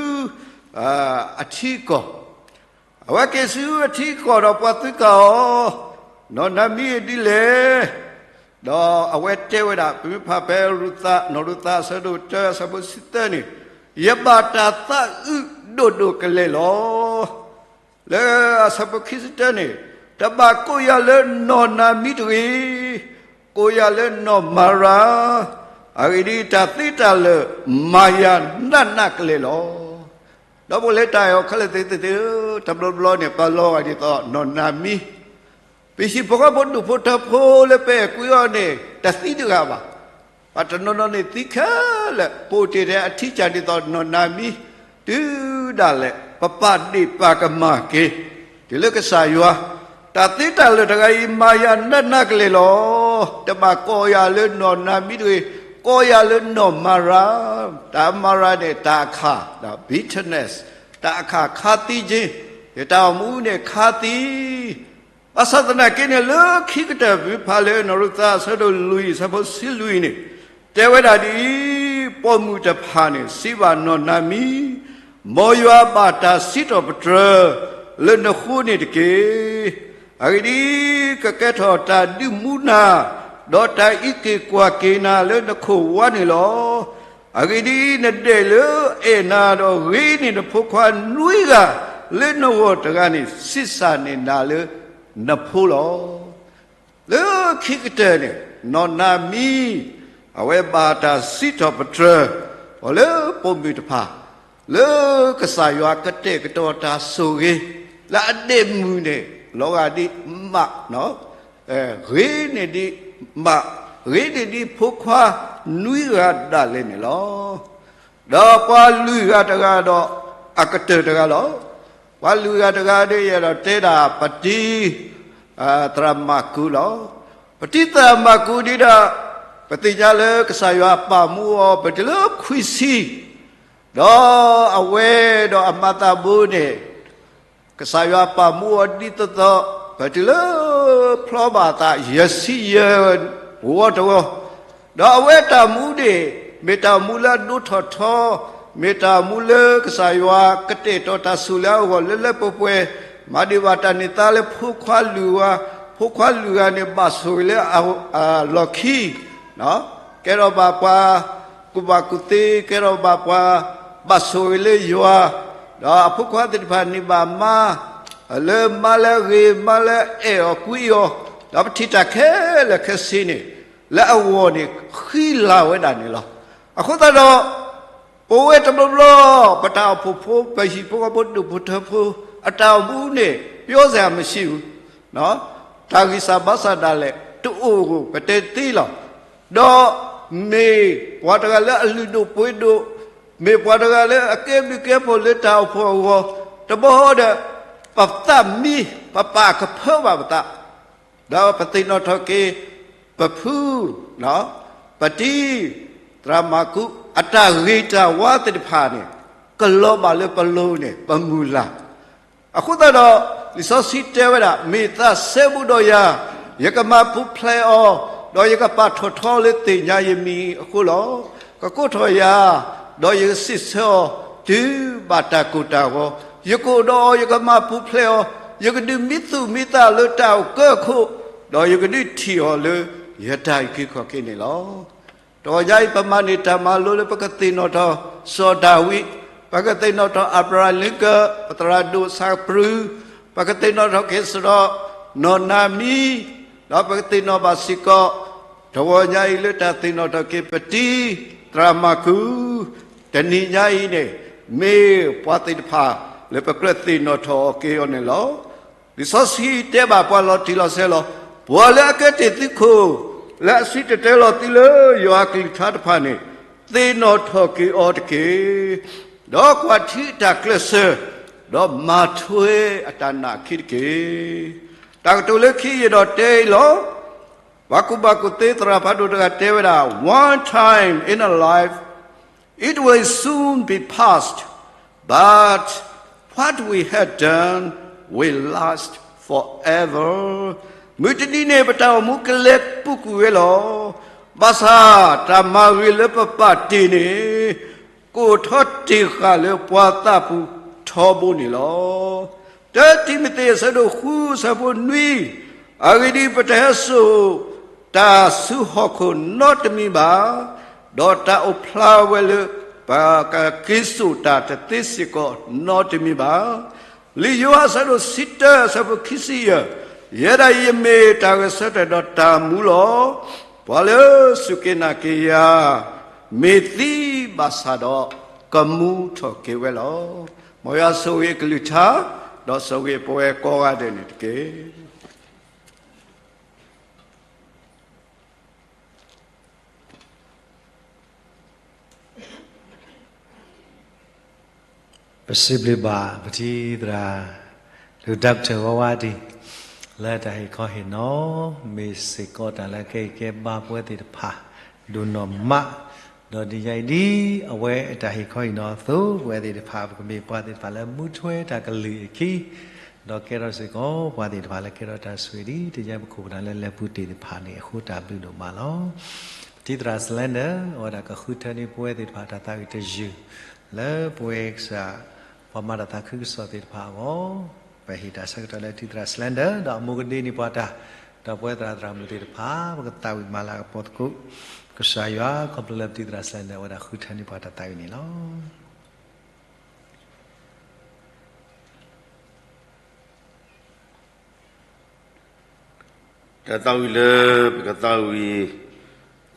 အထံအကီၢ် အဝဲက့ၤဆူအထံအကီၢ်ဒီးပှၤသံကွၢ်အီၤ, နီၢ်နၤမံဒ်လဲၣ်. ဒီးအဝဲတဲဝဲဒၣ် ပမ့ၢ်ဖးဖဲရူၤသး, နီၢ်ရူၤသးအဆၢဒိၣ်တၢ အဆၢဖိဆံသၢန့ၣ်, ယဘၣ်တၢ်သးအုးဒိၣ်ဒိၣ်ကလဲာ်လီၤ. လၢအဆၢဖိခံဆံတၢန့ၣ်, တဘၣ်ကိးယၤလၢနီၢ်နၤမံတဂ့ၤ, ကိးယၤလၢနီၢ်မၤရၤ, အဂ့ၢ်ဒ်အံၤ, တၢ်သ့တၢ်လၢာ်မၤယၤနးနးကလဲာ်လီၤ. ဒီးပဝဲလၢတၢ်အဲၣ်အီၤခဲလၢာ်သ့ၣ်ဧၢ, တဘျီဘျီန့ၣ် ပလီၤဂာ်ဒ်သိးနီၢ်နၤမံ, ပဟံၣ်ဖိဃီဖိဒူၣ်ဖိထၢဖိလၢပအဲၣ်ကွံအီၤန့ၣ် တသံတဂၤဘၣ်. ပှၤတနီၤနီၤန့ၣ်သံခဲလၢာ်, ပအိၣ်တ့ၢ်ထဲအထံကၢ်ဒ်သိးနီၢ်နၤမံ, တုၤဒၣ်လဲာ် ပပာ်ဒ့ၣ်ပာ်ကမၣ်က့ၤ တုၤလၢကစၢ်ယွၤ, တၢ်သ့တၢ်လၢာ်တဂၤအံၤ မၤယၤနးနးကလဲာ်လီၤ. တဘၣ်ကိးယၤလၢနီၢ်နၤမံတဂ့ၤ, ကိးယၤလၢနီၢ်မၤရၤ, တၢ်မၤရၤန့ၣ် တၢ်အခၣ်, ဒီး bitterness, တၢ်အခၣ်ခါသံက့ၤ, ယတၢ်အိၣ်မူန့ၣ်ခါသံ ဘၣ်ဆၣ်သနာ်က့န့ၣ် လၢခံကတၢၢ် ပမ့ၢ်ဖးလၢနီၢ်ရူၤသးအဆၢဒိၣ်လွံၢ် အဆၢဖိဆံလွံၢ်န့ၣ်, တဲဝဲဒၣ်ဒ်အံၤ, ပိာ်မုၣ်တဖၣ်န့ၣ် စံးဘၣ်နီၢ်နၤမံ, မ်ယွၤဘၣ်တၢ်စံးထီၣ်ပတြၢၤ လၢနဃိန့ၣ်တက့ၢ်. အဂ့ၢ်ဒ်အံၤ, ကကဲထီၣ်တၢ်ဒုးမူနၤ, ဒီးတၢ်အံးက့ၤကွၢ်က့ၤနၤလၢနခိၣ်ဝါန့ၣ်လီၤ. အဂ့ၢ်ဒ်အံၤ, နဒဲၣ်လၢအဲၣ်နၤဒီးဂ့ၤန့ၢ်နဖိခွါနွံဂၤ, လၢနဂီၢ်တဂၤန့ၣ် ဆံးစၢ်န့ၢ်နၤလၢနဖိလီၤ. လၢခံကတၢၢ်န့ၣ် နီၢ်နၤမံ အဝဲဘၣ်တၢ်စံးထီၣ်ပတြၢၤ အီၤလၢပိာ်မုၣ်တဖၣ် လၢကစၢ်ယွၤကတဲာ်ကတီၤတၢ်ဆိၣ်ဂ့ၤ လၢအဒဲးမုၢ်န့ၣ် လီၤဂာ်ဒ်မး ဂ့ၤန့ၢ်ဒ်မး, ဂ့ၤန့ၢ်ဒ်ဖိခွါနွံဂၤဒၣ်လဲာ်န့ၣ်လီၤ. ဒီးပှၤလွံၢ်ဂၤတဂၤဒီး အကတၢၢ်တဂၤလီၤ. ပှၤလွံၢ်ဂၤတဂၤဒီး ယအဲၣ်ဒိးတဲဒၣ် ပတံ သရၣ်မၢ်ကူးလီၤ. ပတံသရၣ်မၢ်ကူးဒ်ဒၣ် ပသ့ၣ်ညါလၢကစၢ်ယွၤပာ်မူအီၤ ပတုၤလၢခွံဆံ, ဒီးအဝဲဒီးအမၤသးဘိန့ၣ် ကစၢ်ယွၤပာ်မူအီၤဒ်သိးသိး ပတုၤလၢဖျီဘၣ်အသးယဲၢ်ဆံယဲၢ်ဝီတဝီ, ဒီးအဝဲတၢ်မူန့ၣ် မ့ၢ်တၢ်မူလၢအဒိၣ်ထီၣ်ထီ, မ့ၢ်တၢ်မူလၢကစၢ်ယွၤကတဲာ်ကတီၤတၢ်ဆိၣ်လၢအဂီၢ်လၢလၢပှဲၤပှဲၤ, မၤဒံးဘၣ်တၢ်န့ၢ်သါလၢဖိခွါလွံၢ်ဂၤ, ဖိခွါလွံၢ်ဂၤန့ၣ်ဘၣ်ဆိၣ်ဂ့ၤလၢအလီၢ်ခံ ကဲထီၣ်ဘၣ်ပှၤကူၣ်ဘၣ်ကူၣ်သ့, ကဲထီၣ်ဘၣ်ပှၤဘၣ်ဆိၣ်ဂ့ၤလၢယွၤ, ဒီးအဖိခွါသ့ၣ်တဖၣ်န့ၣ်ဘၣ်မါ လၢမါလၢအဂ့ၤ, မါလၢအအဲၣ်အီၤကွံအီၤ, ဒီးပထံၣ်တၢ်ခဲလၢာ်ခဲဆ့န့ၣ် လၢအဂီၢ်န့ၣ်ဃံလၤဝဲဒၣ်န့ၣ်လီၤ. အဃိသတးဒီး ပဝဲတဘျီဘျီ ပတၢ်အိၣ်ဖှိၣ်ဖိ ပဟံၣ်ဖိဃီဖိဒူၣ်ဖိထၢဖိ အတၢ်အိၣ်မူန့ၣ် ပျီစၢ်မဆံးဘူး တၢ်ဂံၢ်စၢ်ဘါစၢ်ဒၣ်လဲာ် တအိၣ်ဧိၤ ပတဲသ့လီၤ. ဒီးမ့ၢ်ပှၤတဂၤလၢအလုၢ်ဒိၣ်ပှ့ၤဒိၣ်, မ့ၢ်ပှၤတဂၤလၢအကဲဘျုးကဲဖှိၣ်လၢတၢ်အိၣ်ဖှိၣ်အဂီၢ်, တဘျီဒီး ပသးမံ, ပပာ်ကဖၢဘၣ်ပသး, ဒီးပသ့ၣ်နီၣ်ထီၣ်က့ၤ ပဖု ပတံ သရၣ်မၢ်ကူး အတၢ်ဂ့ၤတၢ်ဝါသ့ၣ်တဖၣ်န့ၣ် ကလီၤဘၣ်လၢပလိၤန့ၣ် ပမုၢ်လၢ် အဃိသတးဒီး လံာ်စီဆှံတဲဝဲဒၣ် မ့ၢ်သးစဲဘူးဒီးယၤ, ယကမၤပူၤဖျဲးအီၤ, ဒီးယကပာ်ထီၣ်ထီလၢသ့ၣ်ညါယမံၤအဃိလီၤ. ကကိးထီၣ်ယၤ, ဒီးယကစံးဆၢအီၤ တုၤဘၣ်တၢ်ကိၢ်တၢ်ဂီၤ, ယကအိၣ်ဒီးအီၤ ယကမၤပူၤဖျဲးအီၤ, ယကဒုးမံသူၣ်မံသးလၢတၢ်အိၣ်ကၢအခိၣ်, ဒီးယကဒုးထံၣ်အီၤလၢယတၢ်အုၣ်က့ၤခီၣ်က့ၤန့ၣ်လီၤ. တဂီၤညါအံၤ ပမၤန့ၢ်တၢ်မၤလိလၢပကသ့ၣ်နီၣ်ထီၣ် စီၤဒၤဝံး, ပကသ့ၣ်နီၣ်ထီၣ် Abraham Lincoln, ပသရၣ်ဒိၣ်စၣ်ပြူ, ပကသ့ၣ်နီၣ်ထီၣ်က့ၤစ့ၢ်ဒီး နီၢ်နၤမံ, ဒီးပကသ့ၣ်နီၣ်ဘၣ်စ့ၢ်ကီး တဂီၤညါအံၤလၢတၢ်သ့ၣ်နီၣ်ထီၣ်က့ၤပတံ သရၣ်မၢ်ကူး, တနံၤညါအံၤန့ၣ် မ့ၢ်ပှၤသ့ၣ်တဖၣ်လၢပကြၢးသ့ၣ်နီၣ်ထီၣ်အီၤက့ၤအီၤန့ၣ်လီၤ. လံာ်စီဆှံတဲဘၣ်ပှၤလီၤတံၢ်လီၤဆဲးလီၤ. ပှၤလၢအကဲတ့ၢ်သုးခိၣ်, လၢအစံၣ်တဲၤတဲလီၤသုလၢယွၤအကလုၢ်ကထါတဖၣ်န့ၣ်, သ့ၣ်နီၣ်ထီၣ်က့ၤအီၤတက့ၢ်. ဒီးကွၢ်ထံအတၢ်ကျဲးစၢး, ဒီးမၤထွဲအတၢ်နာ်အခံတက့ၢ်. တၢ်ကတိၤလၢခံယအဲၣ်ဒိးတဲအံၤလီၤ. ပှၤကူၣ်ဘၣ်ကူၣ်သ့သရၣ်ဖးဒိၣ်တဂၤတဲဝဲဒၣ်, One time in a life, it will soon be past, but what we have done will last forever. မုၢ်တနံၤန့ၣ် ပတၢ်အိၣ်မူကလဲၤပူၤကွံာ်ဝဲလီၤ. ဘၣ်ဆၣ်တၢ်မၤဂ့ၤလၢပပာ်တ့ၢ်န့ၣ် ကအိၣ်ထီၣ်တ့ၢ်ဃာ်လၢပှၤသးပူၤထီဘိန့ၣ်လီၤ. တၢတံၤမသ့း အဆၢဒိၣ်ဃု အဆၢဖိနွံ, အဂ့ၢ်ဒ်အံၤ, ပတဟဲစိာ်တၢ်ဆူဟီၣ်ခိၣ်နီတမံၤဘၣ်, ဒီးတၢ်အိၣ်ဖျါဝဲလၢ ပကက့ၤစိာ်တၢ်တသ့စ့ၢ်ကီးနီတမံၤဘၣ်. လံာ်ယိၤဟၣ် အဆၢဒိၣ်ဆံတၢ အဆၢဖိခံဆံယဲၢ်, ယဲဒၣ်အံၤ ယမ့ၢ်တၢ်ဂဲၤဆၢထၢၣ်ဒီးတၢ်မူလီၤ. ပှၤလၢစူၢ်က့ၤနာ်က့ၤယၤ မ့ၢ်သံဘၣ်ဆၣ်ဒီး ကမူထီၣ်က့ၤဝဲလီၤ. မ်ယွၤဆိၣ်ဂ့ၤအကလုၢ်ကထါ, ဒီးဆိၣ်ဂ့ၤပဝဲကိးဂၤဒဲးန့ၣ်တက့ၢ်. ပစံးဘျုးဘၣ်ပထံၣ်သရၣ် ဒိၣ်တၢ်ကထၢၣ်ဝါဝါဒံး လၢတၢ်ဟ့ၣ်ခီဟ့ၣ်နီၤ မ့ၢ်စ့ၢ်ကီးတၢ်လၢကဲအံၤကဲဘါပဝဲသ့ၣ်တဖၣ် ဒိၣ်နီၢ်မး, ဒီးဒ်ယဲအံၤဒ်အဝဲအတၢ်ဟ့ၣ်ခီဟ့ၣ်နီၤအသိး ပဝဲသ့ၣ်တဖၣ် ပကမ့ၢ်ပှၤသ့ၣ်တဖၣ်လၢမူထွဲတၢ်ကလုၢ်အခံ ဒီးကဲထီၣ်စ့ၢ်ကီးပှၤသ့ၣ်တဖၣ်လၢကဲထီၣ်တၢ်ဆိၣ်ဂ့ၤဒ် တယဲပခိၣ်ပနၢ်လၢလဲၤပူၤတ့ၢ်တဖၣ်န့ၣ် အဃိတၢ်ဘျုးဒိၣ်မးလီၤ. ပထံၣ်သရၣ် Slender အဝဲဒၣ်ကဃုထၢန့ၢ်ပဝဲသ့ၣ်တဖၣ်တၢ်သးဝံၣ်တယုၢ် လၢပဝဲကစၢ် ပှၤမၤတၢ်သးခုကစီၣ်သ့ၣ်တဖၣ်အဂီၢ် ပဟ့ၣ်တၢ်ဆၢကတီၢ်လၢထံၣ်သရၣ် Slender ဒီးအမူကဒ့န့ၢ်ပှၤတၢ် ဒီးပဝဲသရၣ်သရၣ်မုၣ်သ့ၣ်တဖၣ် ပကသးဝံၣ်မၤလၤကပီၤသကိး ကစၢ်ယွၤ ခီဖျိလၢပထံၣ်သရၣ် Slender အဝဲဒၣ်ဃုထၢန့ၢ်ပှၤတၢ်သးဝံၣ်န့ၣ်လီၤ. တၢ်သးဝံၣ်လၢပကသးဝံၣ်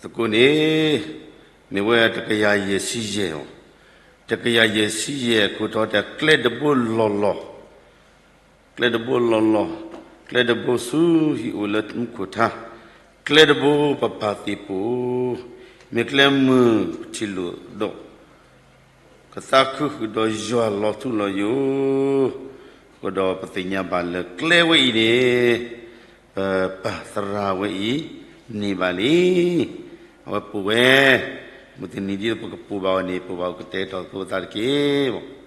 သကိးန့ၣ် မ့ၢ်ဝဲတကယၤယဲၢ်ဆံယဲၢ်, တကယၤယဲၢ်ဆံယဲၢ် ခိၣ်တီတဲ ကျဲတဘိလီၢ်လီၢ်, ကျဲတဘိလီၢ်လီၢ်, ကျဲတဘိဆူဟံၣ်အိၣ်လၢမူခိၣ်ထါ, ကျဲတဘိပပၢ်သ့ၣ်ပိၢ်, မ့ၢ်ကျဲမုၢ်ထံၣ်လိာ်ဒီး ကသးခုဃုာ်ဒီးယွၤလီၤထူလီၤယိာ်, အဃိဒီးပသ့ၣ်ညါဘၣ်လၢကျဲဝဲအံၤန့ၣ် ပပၢ်သရၣ်ဝဲအံၤန့ၢ်ဘၣ်လံ. အဝဲပိာ်ဝဲ, မုၢ်တနံၤဒ်သိးပကပိာ်ဘၣ်အီၤန့ၣ် ပိာ်ဘၣ်အိၣ်ကတဲာ်ကတီၤသကိးပသးတက့ၢ်.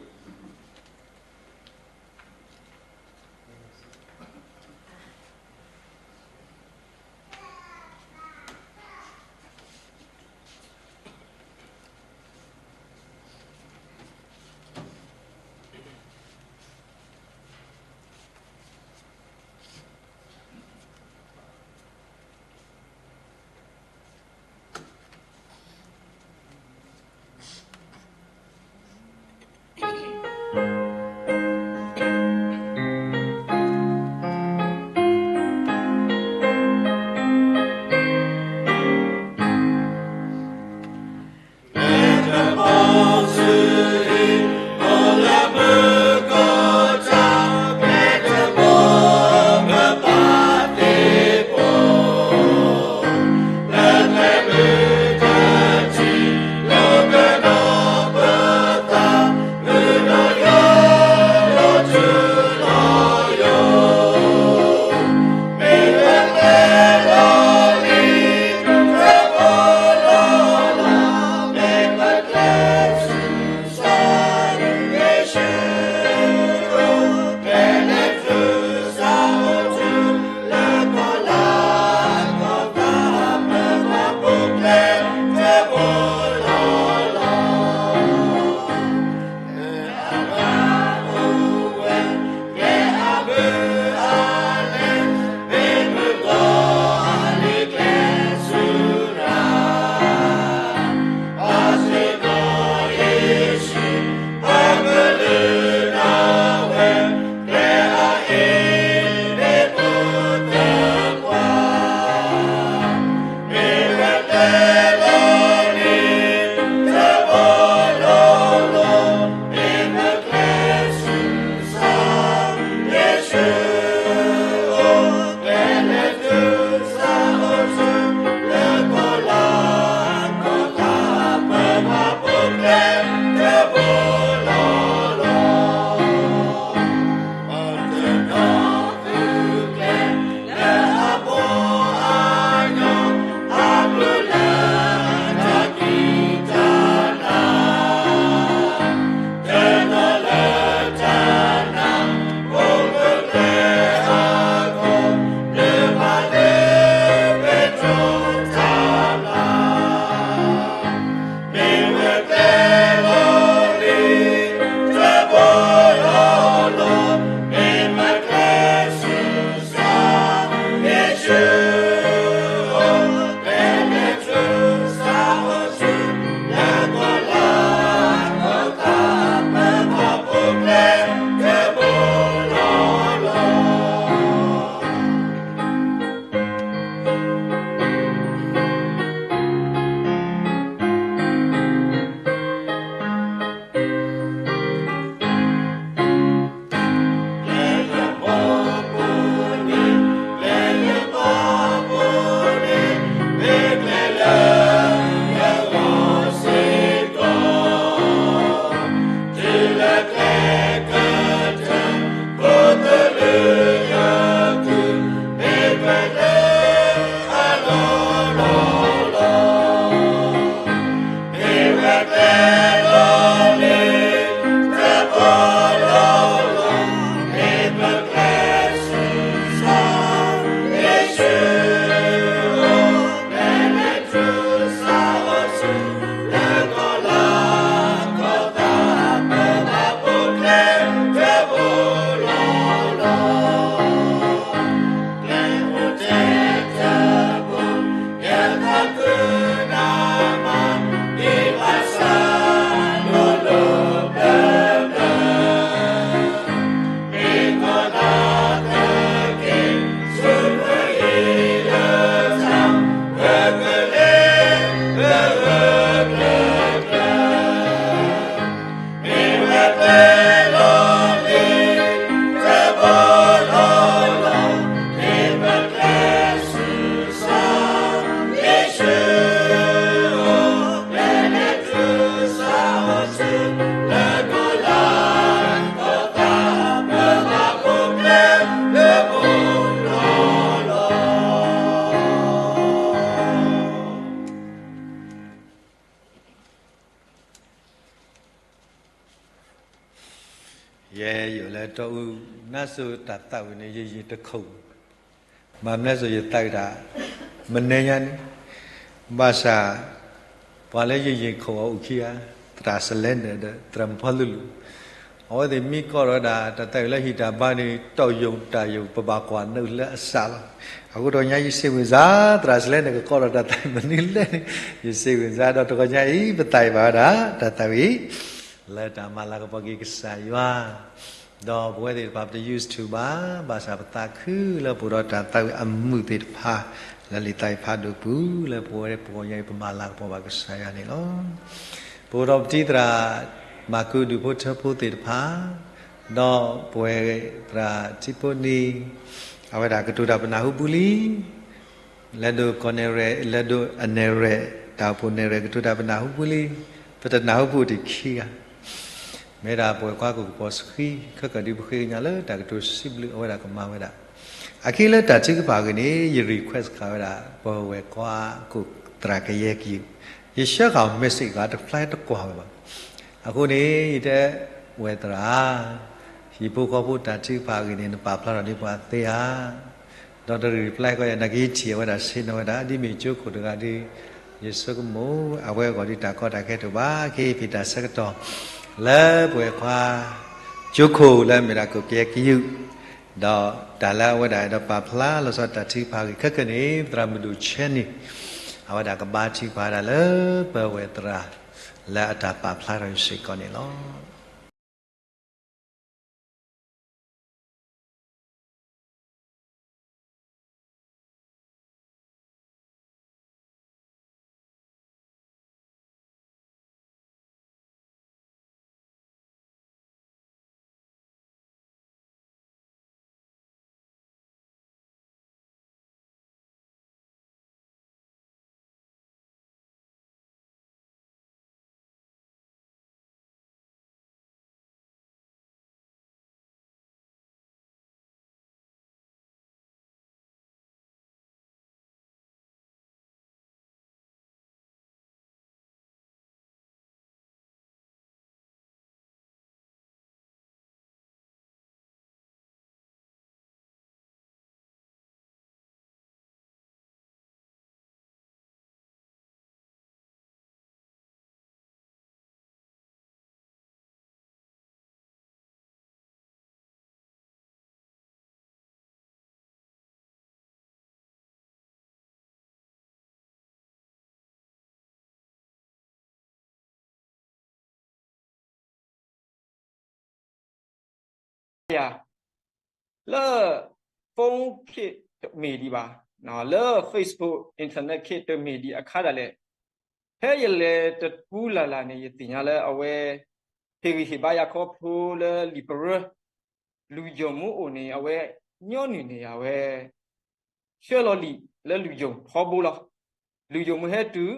ယဲယအိၣ်လၢတီအူ, နါစိၤတၢ်သးဝံၣ်န့ၣ် ယယံၤတခိၣ်, ဘၣ်မနုၤစိၤယသးဝံၣ်တၢ် မနုၤညါန့ၣ်, ဘၣ်ဆၣ် ပှၤလၢယယံၤခိၣ်အအိၣ်ခံဂၤ, သရၣ်စလဲနၢၣ်ဒီးသရၣ်မုၣ်ဖီလူလူ, အဝဲသ့ၣ်မ့ၢ်ကိးထီၣ်ဝဲဒၣ် တၢ်သးဝံၣ်လၢဟံၣ်တၢ်ဘါန့ၣ် တီၢ်ယိာ်တၢ်ယိာ် ပဘၣ်ကွၢ်နုာ်လၢအစးလီၤ. အဃိတဂီၤညါအံၤ ယစံးဝဲစ့ၢ် သရၣ်စလဲနၢၣ်ကကိးထီၣ်တၢ်သးဝံၣ်မနုၤလဲၣ်န့ၣ်, ယစံးဝဲစ့ၢ် ဒီးတဂီၤညါအံၤ ပသးဝံၣ်ဘၣ်ဝဲဒၣ် တၢ်သးဝံၣ် လၢတၢ်မၤလၤကပီၤက့ၤကစၢ်ယွၤ, ဒီးပဝဲသ့ၣ်တဖၣ်ပတ used to ဘၣ်, ဘၣ်ဆၣ်ပသးခုလၢပအိၣ်ဒီးတၢ်သးဝံၣ်အမုာ်သ့ၣ်တဖၣ် လၢလံာ်သးဝံၣ်ဖးဒိၣ်ပူၤ လၢပဝဲတဂီၤညါအံၤ ပမၤလၤကပီၤဘၣ်ကစၢ်ယွၤန့ၣ်လီၤ. ပအိၣ်ဒီးပတံၤသရၣ် မၤကူဒူၣ်ဖိထၢဖိသ့ၣ်တဖၣ်, ဒီးပဝဲသရၣ်ထံဖိနံၤ အဝဲဒၣ်ကတိၤတၢ်ပနၢ်ဟူပူၤလံ လဲၤဒိးကီၢ်နဲၣ်ရဲၣ်, လဲၤဒိးအနဲၣ်ရဲၣ်, တၢ်အိၣ်ဖှိၣ်နဲၣ်ရဲၣ် ကတိၤတၢ်ပနၢ်ဟူပူၤလံ, ပတနၢ်ဟူပူၤတခံဂၤ, မ့ၢ်ဒၣ်ပဝဲခွါကအိၣ်ကပီၤဆှံ, ခဲကဒုးပဃ့ကညးလၢတၢ်ကတိၤစံးဘျုးအဝဲဒၣ်ကမၤဝဲဒၣ်. အခံလၢတၢ်ထုကဖၣ်အဂ့ၢ်န့ၣ် ယ request ဃာ်ဝဲဒၣ် ပဝဲခွါကအိၣ်သရၣ်ကယဲၢ်ကယုၢ်, ယဆှၢဃာ်အီၤ message ဃာ်တဖျါတကွၢ်ဝဲဘၣ်. အဃိန့ၣ် ယတဲဝဲသရၣ် ဟံၣ်ဖိဃီဖိတၢ်ထုကဖၣ်အဂ့ၢ်န့ၣ် နပာ်ဖျါထီၣ်ဒ်ပှၤသ့ဧါ. ဒီးတရံး reply ကီးယၤ နာ်က့ယထံၣ်ဝဲဒၣ် ဆ့ၣ်နီၤဝဲဒၣ် ဒ်မ့ၢ်ကၠိခိၣ်တဂၤဒီး ယဆိကမိၣ် အဝဲအဂီၢ်ဒီးတၢ်ကီတၢ်ခဲတအိၣ်ဘၣ်, ခဲအံၤဖံးတၢ်ဆၢကတီၢ် လၢပဝဲခွါ ကၠိခိၣ်လၢမ့ၢ်ဒၣ်ကအိၣ်ကယဲၢ်ကယုၢ်, ဒီးတၢ်လၢအဝဲဒၣ်အဲၣ်ဒိးပာ်ဖျါလီၤဆီတၢ်ထုကဖၣ်အဂ့ၢ်ခဲကနံၣ်န့ၣ် သရၣ်မုၣ်ဒိၣ်ဆဲန့ၣ် အဝဲဒၣ်ကဘါထုကဖၣ်ဝဲဒၣ်လၢပဝဲသရၣ် လၢအတၢ်ပာ်ဖျါထီၣ်အံၤစ့ၢ်ကီးန့ၣ်လီၤ. ယၤ လၢ phone ခေတ်တမ့ၢ်ဒံးဘၣ်, လၢ Facebook internet ခေတ်တမ့ၢ်ဒံးအခါဒၣ်လဲာ်, ဖဲယလဲၤတပူၤလၢ်လၢ်န့ၣ် ယသ့ၣ်ညါလၢအဝဲ ဟ့ၣ်ဂံၢ်ဟ့ၣ်ဘါယၤခီဖျိလၢလံာ်ပရၢ လုၢ်ယိာ်မူအိၣ်န့ၣ် အဝဲညီနုၢ်န့ၣ် အဝဲ ဆှၢလီၤလံာ်လၢလုၢ်ယိာ်ထီဘိလီၤ. လုၢ်ယိာ်မ့ၢ်ဟဲတုၤ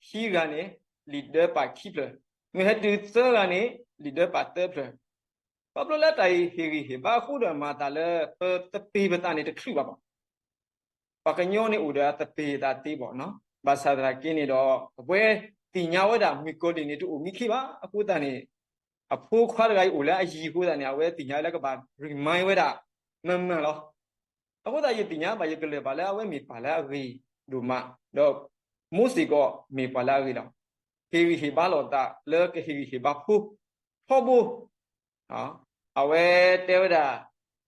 ခံဂၤန့ၣ် လံာ်ဒၢပာ်ခံဖျၢၣ်, မ့ၢ်ဟဲတုၤသၢဂၤန့ၣ် လံာ်ဒၢပာ်သၢဖျၢၣ်. ခီဖျိလၢတၢ်အံၤဟ့ၣ်ဂံၢ်ဟ့ၣ်ဘါအဃိဒီးမၤသးလၢ ပသပ့ၤပသးန့ၣ်တချုးဘၣ်ဘၣ်. ပှၤကညီန့ၣ်အိၣ်ဒီးအသပ့ၤအသးသ့ဘၣ်နီၤ. ဘၣ်ဆၣ်သနာ်က့န့ၣ်ဒီး ပဝဲသ့ၣ်ညါဝဲဒၣ်မုၣ်ကီၤလံၢ်န့ၣ် တအိၣ်မံခံဘၣ်. အဃိသတးန့ၣ် အဖိခွါတဂၤအံၤအိၣ်လၢအယံၤအဃိသတးန့ၣ် အဝဲသ့ၣ်ညါလၢကဘၣ် remind ဝဲဒၣ် မ့ၢ်မ့ၢ်လီၤ. အဃိသတးယသ့ၣ်ညါဘၣ် ယကလဲၤဘၣ်လၢအဝဲမ့ၢ်ပှၤလၢအဂ့ၤဒိၣ်မး, ဒီးမိၢ်စ့ၢ်ကီးမ့ၢ်ပှၤလၢအဂ့ၤလီၤ. ဟ့ၣ်ဂံၢ်ဟ့ၣ်ဘါလိာ်သးလၢကဟ့ၣ်ဂံၢ်ဟ့ၣ်ဘါဖိထီဘိ အဝဲတဲဝဲဒၣ်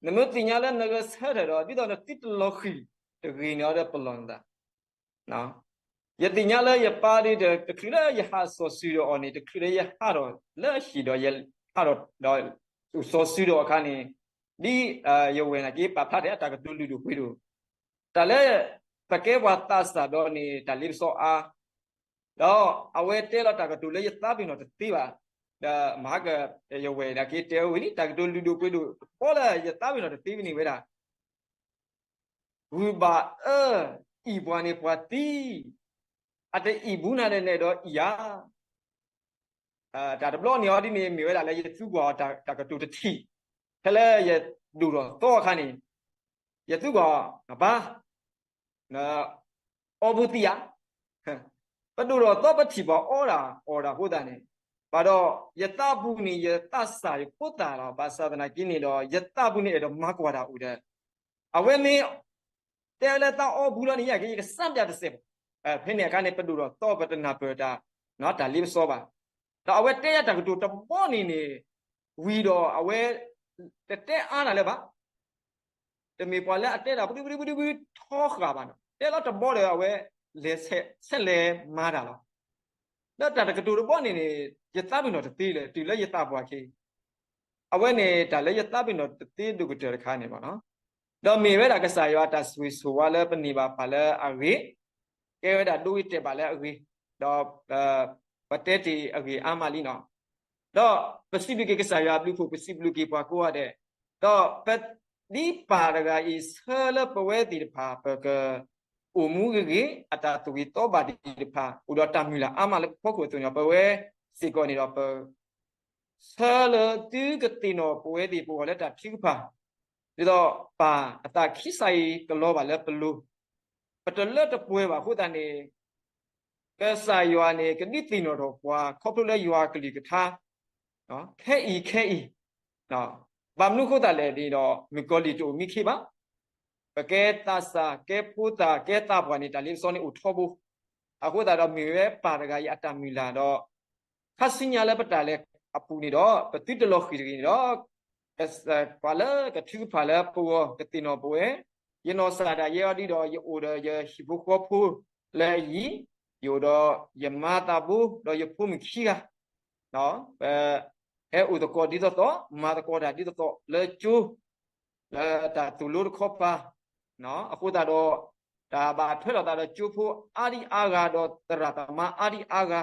နမ့ၢ်သ့ၣ်ညါလၢနဂဲၤဆၢထၢၣ်ဒီး ဒ်သိးနသုတလီၤဃံၤတဂ့ၤန့ၣ်ဒီးပလီၢ်နသး ယသ့ၣ်ညါလၢယပၢ်ဒီး တချုးလၢယဟးစီၤစုၤဒီးအီၤန့ၣ် တချုးလၢယဟးထီၣ်လၢအဟံၣ်ဒီး ယဟးထီၣ်ဒီး စီၤစုၤဒီးအခါန့ၣ် ဒ်ယဝဲၢ်နာ်က့ ပာ်ဖျါထီၣ်အတၢ်ကတိၤလုၢ်ဒိၣ်ပှ့ၤဒိၣ် တၢ်လၢ ပကဲပှၤသးစၢ်ဒီးန့ၣ် တၢ်လ့ပစီအါ ဒီးအဝဲတဲလီၤတၢ်ကတိၤလၢယသးပ့ၤနီၣ်တသ့ဘၣ်. ဒီးမဟါက ယဝဲၢ်နာ်က့တဲဝဲလံ တၢ်ကတိၤလုၢ်ဒိၣ်ပှ့ၤဒိၣ် ပီလၢယသးပ့ၤနီၣ်တသ့ဝဲန့ၣ်ဝဲဒၣ် ဂုၢ်ဘၣ်အၢ အံၣ်ပှၤန့ၣ်ပှၤသံ, အတအံၣ်ဘူးနၤဒီးနဲၣ်ဒီးအံၣ်ဧါ. တၢ်တဘျီန့ၣ်အီၤဒ်န့ၣ် မ့ၢ်ဝဲဒၣ်လၢယသူကွၢ်အီၤတၢ်ကတိၤတထံၣ်, ဖဲလၢယဒိၣ်ထီၣ်သီအခါန့ၣ်, ယသူကွၢ်အီၤ အပၢ် အီဘူးသံဧါ. ပဒိၣ်ထီၣ်သီပထံၣ်ပှၤအီဒၣ်အီဒၣ်အဃိသတးန့ၣ်, ဘၣ်ဒီး ယသးပူၤန့ၣ် ယသးစၢ်ယဖိသၣ်လီၤ. ဘၣ်ဆၣ်သနာ်က့န့ၣ်ဒီး ယသးပူၤန့ၣ်အဲၣ်ဒိးမၤကွၢ်တၢ်အိၣ်ဒီး အဝဲမ့ၢ် တဲလၢသးအီဘူၣ်လီၤန့ၣ် ယက့ ယကစၢ်ပျၢ်တစဲးဘၣ်. ဖဲန့ၣ်အခါန့ၣ် ပဒိၣ်ဒီးသီပတနၢ်ပၢၢ်တၢ် တၢ်လ့ပစီဘၣ်. ဒီးအဝဲတဲယၤတၢ်ကတိၤတဘီန့ၣ်န့ၣ် ဝံၤဒီးအဝဲ တတဲအါတၢ်လၢၤဘၣ်. တမ့ၢ်ပှၤလၢအတဲတၢ်ပဒုပဒုပဒုပဒုထီဃာ်ဘၣ်နီၤ, တဲလီၤတဘီဒီးအဝဲ လဲၤဆဲးလဲၤမၤတၢ်လီၤ. လၢတၢ်တကတိၤတဘီန့ၣ်န့ၣ် ယသးပ့ၤနီၣ်တသ့လၢၤ တုၤလၢယသးပှၢ်ခ့ အဝဲန့ၣ်တၢ်လၢယသးပ့ၤနီၣ်တသ့ဒိၣ်ကတၢၢ်တခါန့ၣ်ဘၣ်နီၤ. ဒီးမ့ၢ်ဝဲဒၣ်ကစၢ်ယွၤတၢ်ဆိၣ်ဂ့ၤဆိၣ်ဝါလၢပန့ၢ်ဘၣ်ပှၤလၢအဂ့ၤ, ကဲဝဲဒၣ်ဒိဂ့ၤတဲာ်ဘၣ်လၢအဂ့ၤ, ဒီး ပတဲတ့ၢ်အဂ့ၢ်အါမးလံနီၤ. ဒီးပစံးဘျုးက့ၤကစၢ်ယွၤအဘျုးအဖှိၣ် ပစံးဘျုးက့ၤပှၤကိးဂၤဒဲး, ဒီးပ ဒ်ပၢ်တဂၤအံၤ ဆၢလၢပဝဲသ့ၣ်တဖၣ် ပက အိၣ်မူဂ့ၤဂ့ၤ အတၢ်သူၣ်ဂ့ၤသီဘၣ်သ့ၣ်တဖၣ် အိၣ်ဒီးတၢ်မုၢ်လၢ်အါမးလၢပဖီခိၣ်အသိးန့ၣ် ပဝဲစ့ၢ်ကီးန့ၣ်ဒီး ပ ဆၢလၢသုကသ့ၣ်နီၣ်ပဝဲသ့ၣ်ပဂီၢ်လၢတၢ်ထုကဖၣ်, ဒ်သိးပၢ်အသးခံစးအံၤကလီၤဘၣ်လၢပလိၤ, ပတလၢတပှဲၤဘၣ်အဃိသတးန့ၣ် ကစၢ်ယွၤန့ၣ် ကဒုးသ့ၣ်နီၣ်ထီၣ်ပှၤခီဖျိလၢယွၤအကလုၢ်ကထါ ခဲအံၤခဲအံၤ, ဘၣ်မနုၤအဃိသတးလဲၣ်န့ၣ်ဒီး မုၣ်ကီၤလံၢ်တအိၣ်မံခ့ဘၣ်. ပကဲသးစၢ် ကဲဖိသၣ် ကဲသးပှၢ်န့ၣ် တၢ်လ့ပစီန့ၣ်အိၣ်ထီဘိ, အဃိသတးဒီးမ့ၢ်ဝဲပၢ်တဂၤအံၤအတၢ်မုၢ်လၢ်ဒီး ခါဆူညါလၢပတၢ်လဲၤအပူၤန့ၣ်ဒီး ပသုတလီၤဃံၤတဂ့ၤန့ၣ်ဒီး ပှၤလၢကထုကဖၣ်လၢပဂီၢ် ကသ့ၣ်နီၣ်ပဝဲ, ယနီၢ်ကစၢ်ဒၣ်ယဲအီၤဒ်ဒီး ယအိၣ်ဒီးယဟံၣ်ဖိဃီဖိလၢအယံၤ, ယအိၣ်ဒီးယမါသးဘိ ဒီးယဖိမုၣ်ခံဂၤ, ပ ဟဲအိၣ်သကိးဒ်သိးသိး မၤသကိးတၢ်ဒ်သိးသိးလၢကၠိ လၢတၢ်သိၣ်လိတခီပၤ, အဃိသတးဒီး တၢ်ဘၣ်ထွဲလိာ်သးဒီးကၠိဖိအါဒံအါဂၤ ဒီးသရၣ်သမါအါဒံအါဂၤ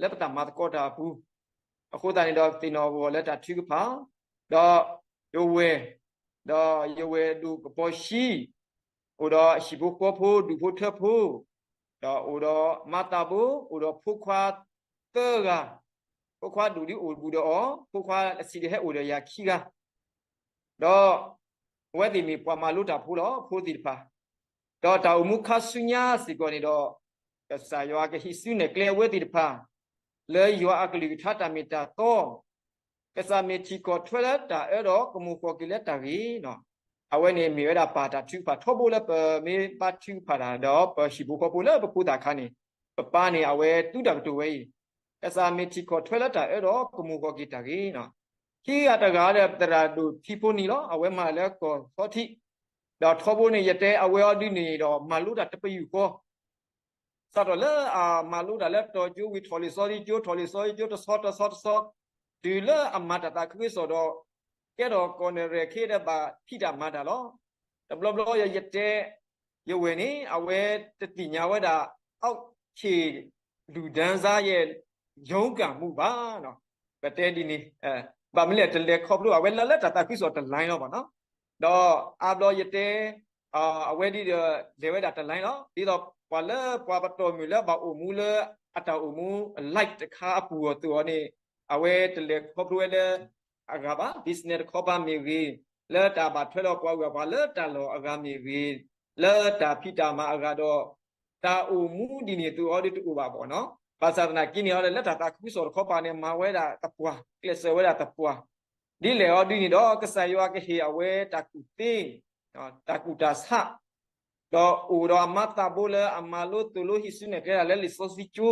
လၢပတၢ်မၤသကိးတၢ်အပူၤ, အဃိသတးန့ၣ်ဒီး သ့ၣ်နီၣ်ပဂီၢ်လၢတၢ်ထုကဖၣ်, ဒီးယဝဲၢ်, ဒီးယဝဲၢ်ဒိၣ်ကပီၤဆံ, အိၣ်ဒီးဟံၣ်ဖိဃီဖိ ဒူၣ်ဖိထၢဖိ, ဒီးအိၣ်ဒီးမါသးဘိ အိၣ်ဒီးဖိခွါသၢဂၤ, ဖိခွါဒူၣ်ဒ်အိၣ်ဘူးဒီးအီၤ, ဖိခွါအဆံးဒ်ဟဲအိၣ်ဒီးယၤခံဂၤ, ဒီး အဝဲသ့ၣ်မ့ၢ်ပှၤမၤလိတၢ်ဖိလီၤ ဖိသ့ၣ်တဖၣ်, ဒီးတၢ်အိၣ်မူခါဆူညါစ့ၢ်ကီးန့ၣ်ဒီး ကစၢ်ယွၤကဟံးစုနဲၣ်ကျဲအဝဲသ့ၣ်တဖၣ် လၢယွၤအကလုၢ်ကထါတၢ်မ့ၢ်တၢ်တီ, ကစၢ်မ့ၢ်ထံကီၢ်ထွဲလၢတၢ်အၢဒီးကမူၣ်ဃီၤက့ၤလၢတၢ်ဂ့ၤ, အဝဲန့ၣ်မ့ၢ်ဝဲဒၣ်ပၢ်တၢ်ထုကဖၣ်ထီဘိလၢပမ့ၢ်ဘါထုကဖၣ်တၢ် ဒီးပဟံၣ်ဖိဃီဖိလၢပဖိသၣ်ခါန့ၣ်, ပပၢ်န့ၣ်အဝဲတူၢ်တၢ်ကတိၤဝဲအံၤ, ကစၢ်မ့ၢ်ထံကီၢ်ထွဲလၢတၢ်အၢဒီးကမူၣ်ဃီၤက့ၤတၢ်ဂ့ၤ ခံဂၤတဂၤဒီးသရၣ်ဒိၣ်ထံဖိနံၤလီၤ. အဝဲမၤလၢကီၢ်ခီထံး, ဒီးထီဘိန့ၣ် ယတဲအဝဲအီၤဒ်န့ၣ်ဒီး မၤလိတၢ်တပယူာ်ဃီ, စးထီၣ်လၢအမၤလိတၢ်လၢတီၤကၠိဝံၤ ထီၣ်လံာ်စီဆှံကၠိ ထီၣ်လံာ်စီဆှံကၠိ တဆီတဆီတဆီ, တုၤလၢအမၤတၢ်သးခုကစီၣ်ဒီး ကဲထီၣ်ကီၢ်နဲၣ်ရဲၣ်ခ့ဒီးဘၣ်ဖံးတၢ်မၤတၢ်လီၤ. တဘျီဘျီယတဲ ယဝဲၢ်န့ၣ် အဝဲတသ့ၣ်ညါဝဲဒၣ် အီၣ်ခ့ၣ် လူၢ်ဒၢစါယဲၢ် ယုံကၣ်မူဘၣ်, ပတဲဒ်န့ၣ်, ဘၣ်မနုၤလဲၣ် တလဲၤခီဖျိအဝဲလၢလၢတၢ်သးခုကစီၣ်တလါလီၤဘၣ်နီၤ, ဒီးအါဘျီယတဲ အဝဲဒ်ဒီး လဲၤဝဲဒၣ်တလါလီၤ. ဒ်သိးပှၤလၢပှၤပတီၢ်မုၢ်လၢဘၣ်အိၣ်မူလၢအတၢ်အိၣ်မူ life တခါအပူၤအီၤအသိးအီၤန့ၣ် အဝဲတလဲၤခီဖျိဝဲလၢအဂၤဘၣ်, business တခီပၤမ့ၢ်ဂ့ၤ, လၢတၢ်ဘၣ်ထွဲဒီးပှၤဂုၤပှၤဂၤလၢတၢ်လီၢ်အဂၤမ့ၢ်ဂ့ၤ, လၢတၢ်ဖံးတၢ်မၤအဂၤဒီး တၢ်အိၣ်မူဒ်န့ၣ်အသိးအီၤဒ်တအိၣ်ဘၣ်ဘၣ်နီၤ. ဘၣ်ဆၣ်သနာ်က့န့ၣ်အီၤဒီး လၢတၢ်သးခုကစီၣ်တခီပၤန့ၣ် မၤဝဲဒၣ်သပှၢ်, ကျဲးစၢးဝဲဒၣ်သပှၢ်, ဒ်လဲၣ်အီၤဒ်န့ၣ်ဒီး ကစၢ်ယွၤကဟ့ၣ်အဝဲတၢ်ကူၣ်သ့, တၢ်ကူၣ်တၢ်ဆး, ဒီးအိၣ်ဒီးအမါသးဘိလၢအမၤလိသိၣ်လိဟံးစုနဲၣ်ကျဲဒၣ်လၢလံာ်စီဆှံကၠိ,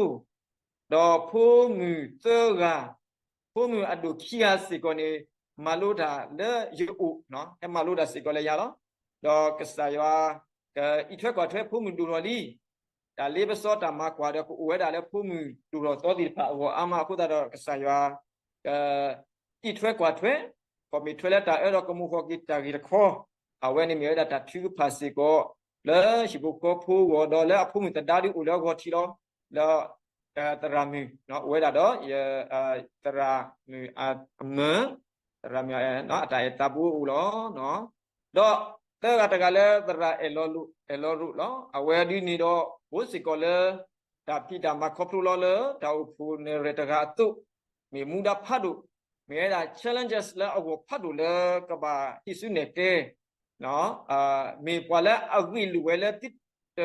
ဒီးဖိမုၣ်သၢဂၤ, ဖိမုၣ်အဒိၣ်ခံဂၤစ့ၢ်ကီးန့ၣ် မၤလိတၢ်လၢယအိၣ်, ဟဲမၤလိတၢ်စ့ၢ်ကီးလၢယၤလီၤ. ဒီးကစၢ်ယွၤ ကအံးထွဲကွၢ်ထွဲဖိမုၣ်ဒိၣ်ထီၣ်လံ တၢ်လ့ပစီတၢ်မၤကွၢ်ဒီး ကအိၣ်ဝဲဒၣ်လၢဖိမုၣ်ဒိၣ်ထီၣ်သီသ့ၣ်တဖၣ်အဂီၢ်အါမးအဃိသတးဒီး ကစၢ်ယွၤ ကအံးထွဲကွၢ်ထွဲ, ခီမ့ၢ်ထွဲလၢတၢ်အၢဒီးကမူၣ်ဃီၤက့ၤတၢ်ဂ့ၤတခီ, အဝဲန့ၣ်မ့ၢ်ဝဲဒၣ်တၢ်ထုကဖၣ်စ့ၢ်ကီး လၢဟံၣ်ဖိဃီဖိအဂီၢ် ဒီးလၢအဖိမုၣ်သဒါဒုးအိၣ်လၢအဂီၢ်ထံးလီၤ. လၢ သရၣ်မုၣ် အိၣ်ဝဲဒၣ်ဒီး သရၣ်မုၣ်အမၢ, သရၣ်မုၣ်အတၢ်အဲၣ်သးဘိအိၣ်လီၤ. ဒီးသၢဂၤတဂၤလၢသရၣ်အဲၣ်လီၤရိးလီၤ. အဝဲဒ်န့ၣ်ဒီး အိၣ်စ့ၢ်ကီးလၢ တၢ်ဖံးတၢ်မၤခီဖျိလီၤလၢ တၢ်အိၣ်ဖှိၣ်နဲၣ်ရဲၣ်တဂၤအသိး, မ့ၢ်မူဒါဖးဒိၣ်, မ့ၢ်ဝဲဒၣ် challenges လၢအဂီၢ်ဖးဒိၣ်လၢကဘၣ်ဟံးစုနဲၣ်ကျဲ မ့ၢ်ပှၤလၢအဂ့ၢ်လိာ်ဝဲလၢသုတ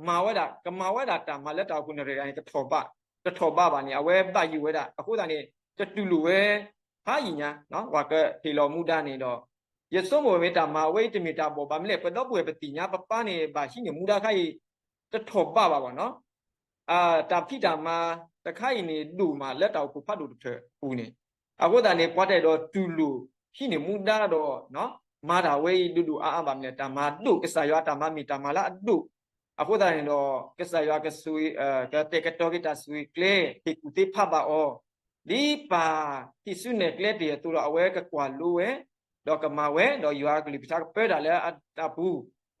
မၤဝဲဒၣ် ကမၤဝဲဒၣ်တၢ်မၤလၢတၢ်အိၣ်ဖှိၣ်နဲၣ်ရဲၣ်တဂၤန့ၣ် ကထီၣ်ဘး တထီၣ်ဘးဘၣ်န့ၣ် အဝဲဘၣ်ယိၣ်ဝဲဒၣ်. အဃိသတးန့ၣ် တတူၢ်လိာ်ဝဲဖးယံာ်ညါ ပှၤကဟ့ၣ်လီၤမူဒါန့ၣ်ဒီး ယဆိကမိၣ်မ့ၢ်တၢ်မၤအဝဲအံၤတမ့ၢ်တၢ်ဘီၣ်ဘၣ်မလဲၣ်. ပဒီပုၢ်ဝဲၢ်ပသ့ၣ်ညါပပၢ်န့ၣ် ဘၣ်ဟံးန့ၢ်မူဒါခါအံၤ တထီၣ်ဘးဘၣ်ဘၣ်နီၤ. တၢ်ဖံးတၢ်မၤတခါအံၤန့ၣ် ဒိၣ်မးလၢတၢ်အိၣ်ဖှိၣ်ဖးဒိၣ်တဖျၢၣ်အပူၤန့ၣ်, အဃိသတးန့ၣ် ပှၤတအဲၣ်ဒိးတူၢ်လိာ်ဟံးန့ၢ်မူဒါဒီး မၤတၢ်ဝဲအံၤဒိၣ်ဒိၣ်အါအါဘၣ်မလဲၣ်. တၢ်မၤဒိၣ် ကစၢ်ယွၤအတၢ်မၤမ့ၢ်တၢ်မၤလၢအဒိၣ်. အဃိသတးန့ၣ်ဒီး ကစၢ်ယွၤကဆိၣ်ဂ့ၤ ကတဲာ်ကတီၤက့ၤတၢ်ဆိၣ်ဂ့ၤကျဲ ဟ့ၣ်ကူၣ်သ့ဖးဘၣ်အီၤ ဒ်ပၢ်ဟံးစုနဲၣ်ကျဲတ့ၢ်အသိးဒီး အဝဲကကွၢ်လိဝဲ ဒီးကမၤဝဲ, ဒီးယွၤကလုၢ်ကထါကပၢတၢ်လၢအတၢ်ပူ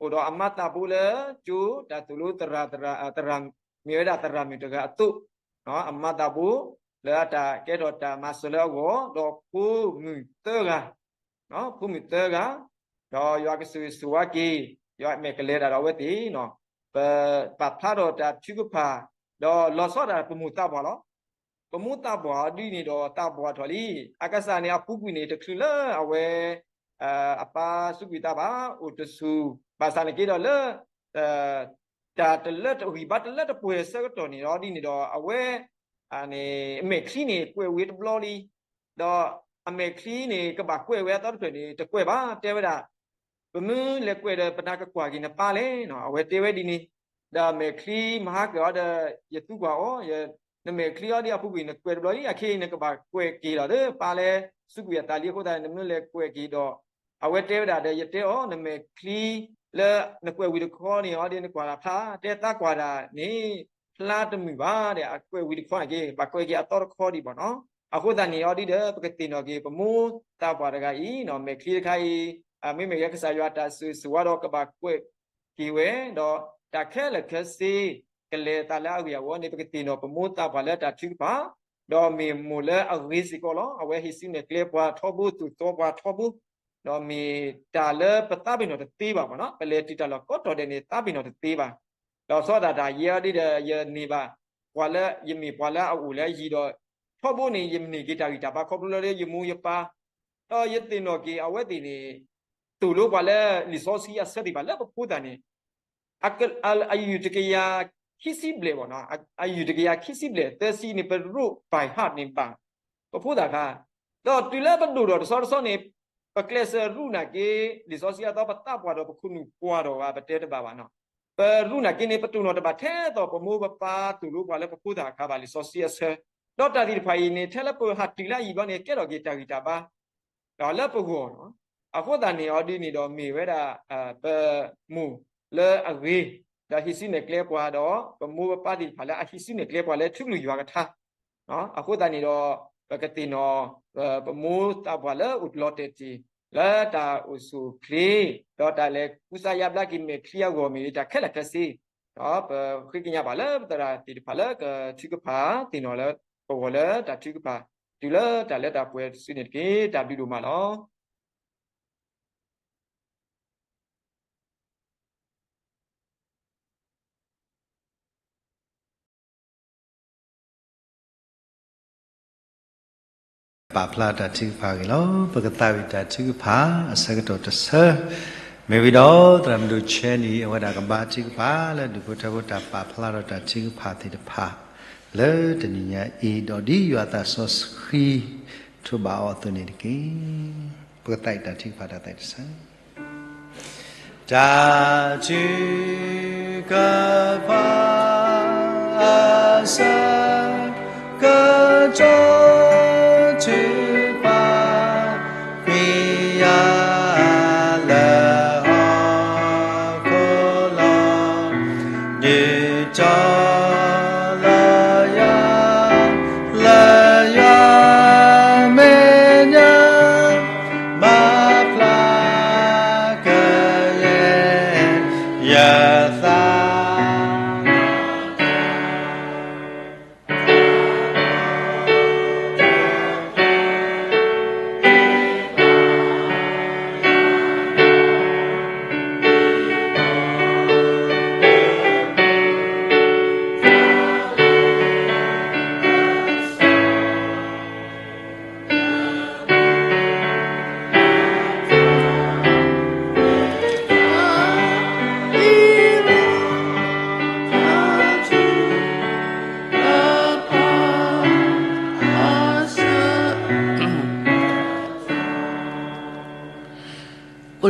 ၤ, အိၣ်ဒီးအမါသးဘိလၢကၠိ တၢ်သိၣ်လိသရၣ်, သရၣ်, မ့ၢ်ဝဲဒၣ်သရၣ်မုၣ်တဂၤအသိး, အမါသးဘိလၢအတၢ်ကဲထီၣ်တၢ်မၤစၢၤလၢအဂီၢ်, ဒီးဖိမုၣ်သၢဂၤ, ဖိမုၣ်သၢဂၤ, ဒီးယွၤကဆိၣ်ဂ့ၤဆိၣ်ဝါက့ၤ, ယွၤအမဲာ်ကလဲၤတၢ်ဒီးအဝဲသ့ၣ်, ပပာ်ဖျါထီၣ်တၢ်ထုကဖၣ်, ဒီးလီၤဆီဒၣ်ပမိၢ်သးပှၢ်လီၤ. ပမိၢ်သးပှၢ်ဒ်န့ၣ်ဒီးသးပှၢ်ထီၣ်လံ. အကစၢ်န့ၣ်အပူၤကွံာ်န့ၣ် တချုးလၢအဝဲ အပၢ်စူးကွံာ်သးဘၣ် အိၣ်တဆူၣ်, ဘၣ်ဆၣ်န့ၣ်က့ဒီးလၢ တၢ်တလၢတဂံၢ်ဘါတလၢတပှဲၤအဆၢကတီၢ်န့ၣ်လီၤ. ဒ်န့ၣ်ဒီးအဝဲ အမဲာ်ချံန့ၣ်ကွဲးဝံၤတဘျီလံ, ဒီးအမဲာ်ချံန့ၣ် ကဘၣ်ကွဲးဝဲအသီတဖျၢၣ်န့ၣ် တကွဲးဘၣ်, တဲဝဲဒၣ်, ပမ့ၢ်လဲၤကွဲးဒီးပနၤကကွၢ်က့ၤနပၢ်လဲၣ်, အဝဲတဲဝဲဒ်န့ၣ်. ဒီးအမဲာ်ချံမၤဟါကၢၤအီၤဒီး ယသံကွၢ်အီၤ, နမဲာ်ချံအီၤဒ်အပူၤကွံာ်နကွဲးတဘျီလံ, အခဲအံၤနကဘၣ်ကွဲးက့ၤလီၤဒီး ပၢ်လၢစူးကွံာ်အသးလံ. အဃိသတးန့ၣ် နမ့ၢ်လဲၤကွဲးက့ၤဒီး အဝဲတဲဝဲဒၣ်ဒီး ယတဲအီၤ နမဲာ်ချံလၢ နကွဲးဝံၤတခီန့ၣ်အီၤဒ်နကွၢ်တၢ်ဖျါ, တဲသးကွၢ်တၢ်န့ၣ် ဖျါတမုာ်ဘၣ်ဒီး အကွဲးဝံၤတခီန့ၣ်က့ ဘၣ်ကွဲးက့ၤအသီတခီဒံးဘၣ်နီၤ. အဃိသတးန့ၣ်အီၤဒ်ဒီး ပကသ့ၣ်နီၣ်က့ၤပမိၢ်သးပှၢ်တဂၤအံၤ မဲာ်ချံတခါအံၤ မ့မ့ၢ်လၢကစၢ်ယွၤတၢ်ဆိၣ်ဂ့ၤဆိၣ်ဝါဒီးကဘၣ်ကွဲးက့ၤဝဲ, ဒီးတၢ်ခဲလၢာ်ခဲဆ့ ကလဲၤအသးလၢအဂ့ၢ်အဝီန့ၣ် ပကသ့ၣ်နီၣ်ပမိၢ်သးပှၢ်လၢတၢ်ထုကဖၣ်, ဒီးမ့ၢ်မိၢ်လၢအဂ့ၤစ့ၢ်ကီးလီၤ. အဝဲဟံးစုနဲၣ်ကျဲပှၤထီဘိ သူၣ်သီပှၤထီဘိ, ဒီးမ့ၢ်တၢ်လၢပသးပ့ၤနီၣ်တသ့ဘၣ်ဘၣ်နီၤ. ပလဲၤတုၤတၢ်လီၢ်ကိးတီၤဒဲးန့ၣ် သးပ့ၤနီၣ်တသ့ဘၣ်. ဒီးဆီဒၣ်တၢ်ယဲအီၤဒ်ဒီး ယန့ၢ်ဘၣ် ပှၤလၢ ယမ့ၢ်ပှၤလၢအအိၣ်လၢအယံၤဒီး ထီဘိန့ၣ် ယမ့ၢ်က့ၤတၢ်ဂံၢ်တၢ်ဘါခီဖျိလၢယမိၢ်ယပၢ်, ဒီးယသ့ၣ်နီၣ်က့ၤအဝဲသ့ၣ်န့ၣ် သိၣ်လိပှၤလၢလံာ်စီဆှံအဆၢသ့ၣ်တဖၣ်လၢပဖိသၣ်န့ၣ် အယုၢ်တကယၤခံဆံဘျဲၣ်ဘၣ်နီၤ, အယုၢ်တကယၤခံဆံဘျဲၣ် သၢဆံန့ၣ် ပရူး by heart န့ၣ်ဘၣ် ပဖိသၣ်ခါ, ဒီးတုၤလၢပဒိၣ်ထီၣ်တဆီတဆီန့ၣ် ပကျဲးစၢးရူးနာ်က့ လံာ်စီဆှံအသီ ပသးပှၢ်ဒီးပခိၣ်နူာ်ပှၢ်ထီၣ်ဘၣ် ပတဲတဘၣ်ဘၣ်နီၤ. ပရူးနာ်က့န့ၣ် ပတိၢ်နီၣ်တဘၣ်ထဲသိးပမိၢ်ပပၢ်သိၣ်လိပှၤလၢပဖိသၣ်အခါဘၣ် လံာ်စီဆှံအဆၢ, ဒီးတၢ်သ့ၣ်တဖၣ်အံၤန့ၣ် ထဲလၢပဟးတုၤလၢအယံၤဘျီန့ၣ် ကဲထီၣ်က့ၤတၢ်ဂံၢ်တၢ်ဘါ ဒီးလၢပဂီၢ်နီၤ. အဃိသတးန့ၣ်အီၤဒ်န့ၣ်ဒီးမ့ၢ်ဝဲဒၣ် ပမိၢ်လၢအဂ့ၤ ဒီးဟံးစုနဲၣ်ကျဲပှၤဒီး ပမိၢ်ပပၢ်သ့ၣ်တဖၣ်လၢအဟံးစုနဲၣ်ကျဲပှၤလၢထူကလုၢ်ယွၤကထါ, အဃိသတးန့ၣ်ဒီး ပကသ့ၣ်နီၣ် ပမိၢ်သးပှၢ်လၢအိၣ်လီၤတဲာ်တ့ၢ် လၢတၢ်အိၣ်ဆူၣ်အိၣ်ချ့ ဒီးတၢ်လဲၤကူစါယါဘျါက့ၤမဲာ်ချံအဂီၢ်မ့ၢ်ဂ့ၤ တၢ်ခဲလၢာ်ခဲဆ့, ဒီးပဃ့ကညးဘၣ်လၢပသရၣ်သ့ၣ်တဖၣ်လၢကထုကဖၣ်သ့ၣ်နီၣ်လၢပဂီၢ်လၢတၢ်ထုကဖၣ် တုၤလၢတၢ်လၢတၢ်ပှဲၤတစုန့ၣ်တက့ၢ်. တၢ်ဘျုးဒိၣ်မးလီၤ. ပာ်ဖျါတၢ်ထုကဖၣ်ဂ့ၤလီၤ. ပကသးဝံၣ်တၢ်ထုကဖၣ်အဆၢကတီၢ်တဆၢ, မ့ၢ်ဝံၤဒီး သရၣ်မုၣ်ဒိၣ်ဆဲနံၤ အဝဲဒၣ်ကဘါထုကဖၣ်လၢဒူၣ်ဖိထၢဖိတၢ်ပာ်ဖျါထီၣ်တၢ်ထုကဖၣ်သ့ၣ်တဖၣ် လၢတနံၤညါအံၤ ဒီးဒ်ယွၤသးစီဆှံထိးဘၣ်အီၤအသိးန့ၣ်တက့ၢ်. ပကသးဝံၣ်တၢ်ထုကဖၣ်တၢ်သဲးတဆၢ တၢ်ထုကဖၣ် အဆၢကတီၢ်ထုကဖၣ် ခွံယၤလၢဟီၣ်ခိၣ်လီၤ. ဒုးတီလၢယၤ လၢယွၤမဲာ်ညါ မၤဖျါကယဲၢ်ယသး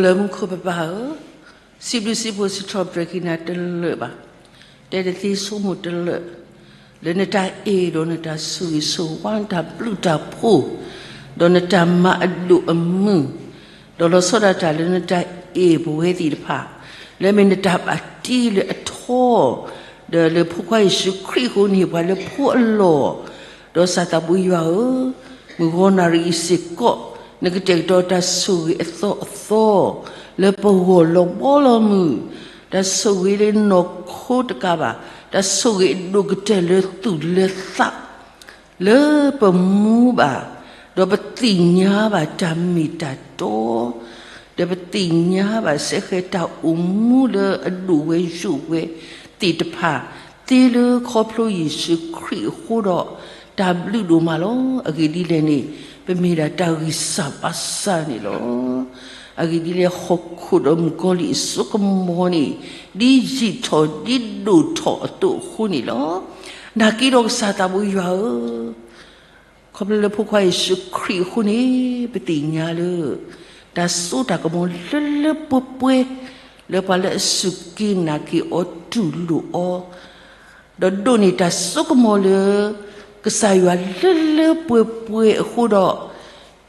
လၢမူခိၣ်ပပၢ်ဧၢ, စံးဘျုးစံးဖှိၣ်စံးထီၣ်ပတြၢၤက့ၤနၤတလၢာ်ဘၣ်, တဲတသ့ဆိကမိၣ်တလၢာ်, လၢနတၢ်အဲၣ်ဒီးနတၢ်ဆိၣ်ဂ့ၤဆိၣ်ဝါ နတၢ်ဘျုးတၢ်ဖှိၣ်, ဒီးနတၢ်မၤအဒိၣ်အမုၢ်, ဒီးလီၤဆီဒၣ်တၢ်လၢနတၢ်အဲၣ်ပဝဲသ့ၣ်တဖၣ်, လၢမ့ၢ်နတၢ်ဘၣ်တ့လၢအထီ, ဒီးလၢဖိခွါယ့ၣ်ၡူးခရံာ်အဃိန့ၣ် ပှၤလၢဖိအလီၢ်, ဒီးစၢ်သးဘိယွၤဧၢ, မုၢ်ဂီၤနၣ်ရံၣ်အံၤစ့ၢ်ကီး, နကတဲာ်ကတီၤတၢ်ဆိၣ်ဂ့ၤအသီအသီ, လၢပဂီၢ်လီၤဘီလီၤမုၢ်, တၢ်ဆိၣ်ဂ့ၤလၢနီၢ်ခိတကးဘၣ်, တၢ်ဆိၣ်ဂ့ၤအဒိၣ်ကတၢၢ်လၢသူၣ်လၢသး, လၢပမူဘၣ်, ဒီးပသ့ၣ်ညါဘၣ်တၢ်မ့ၢ်တၢ်တီ, ဒီးပသ့ၣ်ညါဘၣ်စ့ၢ်ကီးတၢ်အိၣ်မူလၢအဒိၣ်ဝဲယိာ်ဝဲသ့ၣ်တဖၣ်, သ့လၢခီဖျိယ့ၣ်ၡူးခရံာ်အဃိဒီး, တၢ်ဘျုးဒိၣ်မးလီၤ. အဂ့ၢ်ဒ်လဲၣ်န့ၣ်, ပမ့ၢ်ဒၣ်တၢ်ဂံၢ်စၢ်ဘါစၢ်န့ၣ်လီၤ. အဂ့ၢ်ဒ်လဲၣ်ဟီၣ်ခိၣ်ဒီးမုၣ်ကီၤလံၢ်အစိကမီၤန့ၣ်, ဒ်ယံာ်ထီၣ်ဒ်ဒိၣ်ထီၣ်အသိးအဃိန့ၣ်လီၤ. နာ်က့ဒီးကစၢ်သးဘိယွၤဧၢ, ခီဖျိလၢဖိခွါယ့ၣ်ၡူးခရံာ်အဃိန့ၣ်, ပသ့ၣ်ညါလၢ တၢ်စိတၢ်ကမီၤလၢလၢပှဲၤပှဲၤ, လၢပှၤလၢအစူၢ်က့ၤနာ်က့ၤအီၤတူၢ်လိာ်အီၤ, ဒီးဒိးန့ၢ်တၢ်စိကမီၤလၢ ကစၢ်ယွၤလၢလၢပှဲၤပှဲၤအဃိဒီး,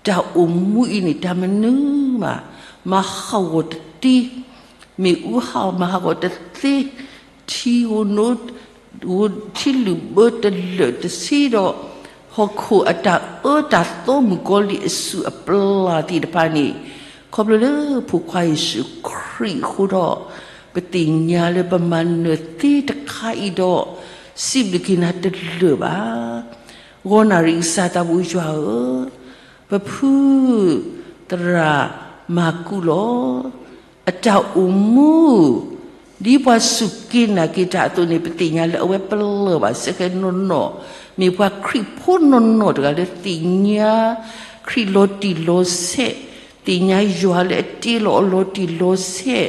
တၢ်အိၣ်မူအံၤန့ၣ် တၢ်မနုၤဘၣ်, မၤဟးဂီၤတသ့, မ့ၣ်အူဟးဂီၤမၤဟးဂီၤတသ့, ထံဂိၤနိ ထံလုာ်ဘၢတလၢာ်တဆံဒီး, ဟီၣ်ခိၣ်အတၢ်အၢတၢ်သီမုၣ်ကီၤလံၢ်အစုၣ်အပျၢ်သ့ၣ်တဖၣ်န့ၣ်, ခီဖျိလၢဖိခွါယ့ၣ်ၡူးခရံာ်အဃိဒီး, ပသ့ၣ်ညါလၢပမၤနၢၤသ့တခါအံၤဒီး, စံးဘျုးက့ၤနၤတလၢာ်ဘၣ်. ဂီၤနၣ်ရံၣ်ကစၢ်သးဘိယွၤဧၢ, ပဖုသရၣ်မၤကူးလီၤ. အတၢ်အိၣ်မူ ဒ်ပှၤစူၢ်က့ၤနာ်က့ၤတၢ်အသိးန့ၣ် ပသ့ၣ်ညါလၢအဝဲပလၢၢ်ဘၣ်စ့ၢ်ကီးနီၢ်နီၢ်, မ့ၢ်ပှၤခရံာ်ဖိနီၢ်နီၢ်တဂၤလၢသ့ၣ်ညါခရံာ်လီၤတံၢ်လီၤဆဲး, သ့ၣ်ညါယွၤလၢအတ့လီၤအီၤလီၤတံၢ်လီၤဆဲး,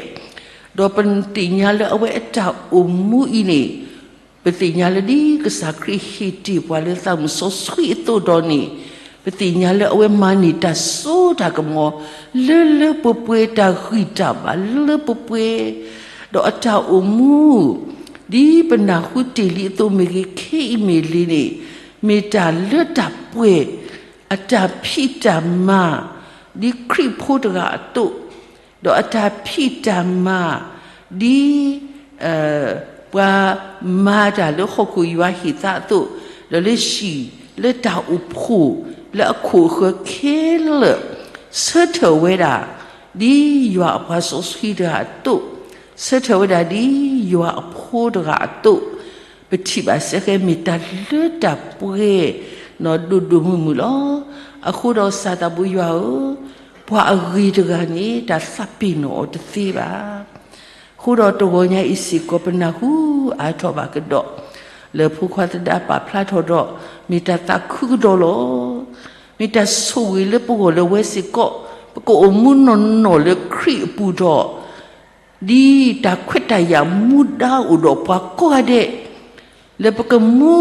ဒီးပသ့ၣ်ညါလၢအဝဲအတၢ်အိၣ်မူအံၤန့ၣ်, ပသ့ၣ်ညါလၢဒ်ကစၢ်ခရံာ်ဟ့ၣ်တ့ၢ်ပှၤလၢသးမုၣ်စီဆှံအသိးဒီးန့ၣ်, ပသ့ၣ်ညါလၢအဝဲမၤန့ၢ်တၢ်စိတၢ်ကမီၤ လၢလၢပှဲၤပှဲၤတၢ်ဂံၢ်တၢ်ဘါလၢလၢပှဲၤပှဲၤ, ဒီးအတၢ်အိၣ်မူ ဒ်ပနၢ်ဟူတ့ၢ်လံအသိးမ့ၢ်ဂ့ၤ ခဲအံၤမ့ၢ်လံန့ၣ်, မ့ၢ်တၢ်လၢတၢ်ပှဲၤ, အတၢ်ဖံးတၢ်မၤ ဒ်ခရံာ်ဖိတဂၤအသိး, ဒီးအတၢ်ဖံးတၢ်မၤ ဒ် ပှၤမၤတၢ်လၢဟီၣ်ခိၣ်ယွၤဟ့ၣ်သးအသိး, ဒီးလၢဟံၣ်လၢတၢ်အိၣ်ဖှိၣ်လၢအခိၣ်အဃၢၤခဲလၢာ်, ဆၢထၢၣ်ဝဲဒၣ် ဒ်ယွၤအပှၤစီဆှံတဂၤအသိး, ဆၢထၢၣ်ဝဲဒၣ်ဒ်ယွၤအဖိတဂၤအသိး, ပထံၣ်ဘၣ်စ့ၢ်ကီးမ့ၢ်တၢ်လၢတၢ်ပှဲၤ ဒိၣ်ဒိၣ်မုၢ်မုၢ်လီၤ. အဃိဒီးကစၢ်သးဘိယွၤဧၢ, ပှၤအဂ့ၤတဂၤန့ၣ် တၢ်သးပ့ၤနီၣ်အီၤတသ့ဘၣ်. အဃိဒီးတဂီၤညါအံၤစ့ၢ်ကီး ပနၢ်ဟူအါထီၣ်ဘၣ်ကဒီး, လၢဖိခွါသဒါပာ်ဖျါထီၣ်ဒီး, မ့ၢ်တၢ်သးခုကဒီးလီၤ. မ့ၢ်တၢ်ဆိၣ်ဂ့ၤလၢပဂီၢ်လၢဝဲစ့ၢ်ကီး, ပကအိၣ်မူနီၢ်နီၢ်လၢခရံာ်အပူၤဒီး, ဒ်တၢ်ခွဲးတၢ်ယာ်မူဒါအိၣ်ဒီးပှၤကိးဂၤဒဲး, လၢပကမူ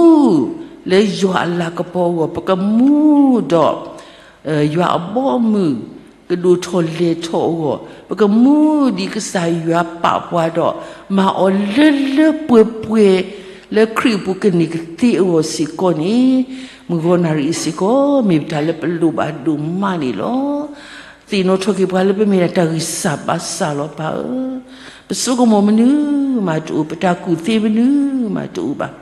လၢယွၤအလၤကပီၤအဂီၢ်, ပကမူဒီး ယွၤအဘီအမုၢ် ကဒိၣ်ထီၣ်လဲၢ်ထီၣ်အဂီၢ်, ပကမူဒ်ကစၢ်ယွၤပာ်ပှၤဒီး, မၤအီၤလၢလၢပှဲၤပှဲၤ လၢခရံာ်အပူၤကန့ၢ်ကသ့အဂီၢ်စ့ၢ်ကီးန့ၣ်, မုၢ်ဂီၤနၣ်ရံၣ်အံၤစ့ၢ်ကီး မ့ၢ်ပတၢ်လၢပလိၣ်ဘၣ်ဒိၣ်မးန့ၣ်လီၤ. သ့ၣ်နီၣ်ထီၣ်က့ၤပှၤလၢပမ့ၢ်ဒၣ်တၢ်ဂံၢ်စၢ်ဘါစၢ်လီၤပၢ်ဧၢ, ပဆိကမိၣ်မနုၤမးတအိၣ်, ပတၢ်ကူၣ်သ့မနုၤမးတအိၣ်ဘၣ်.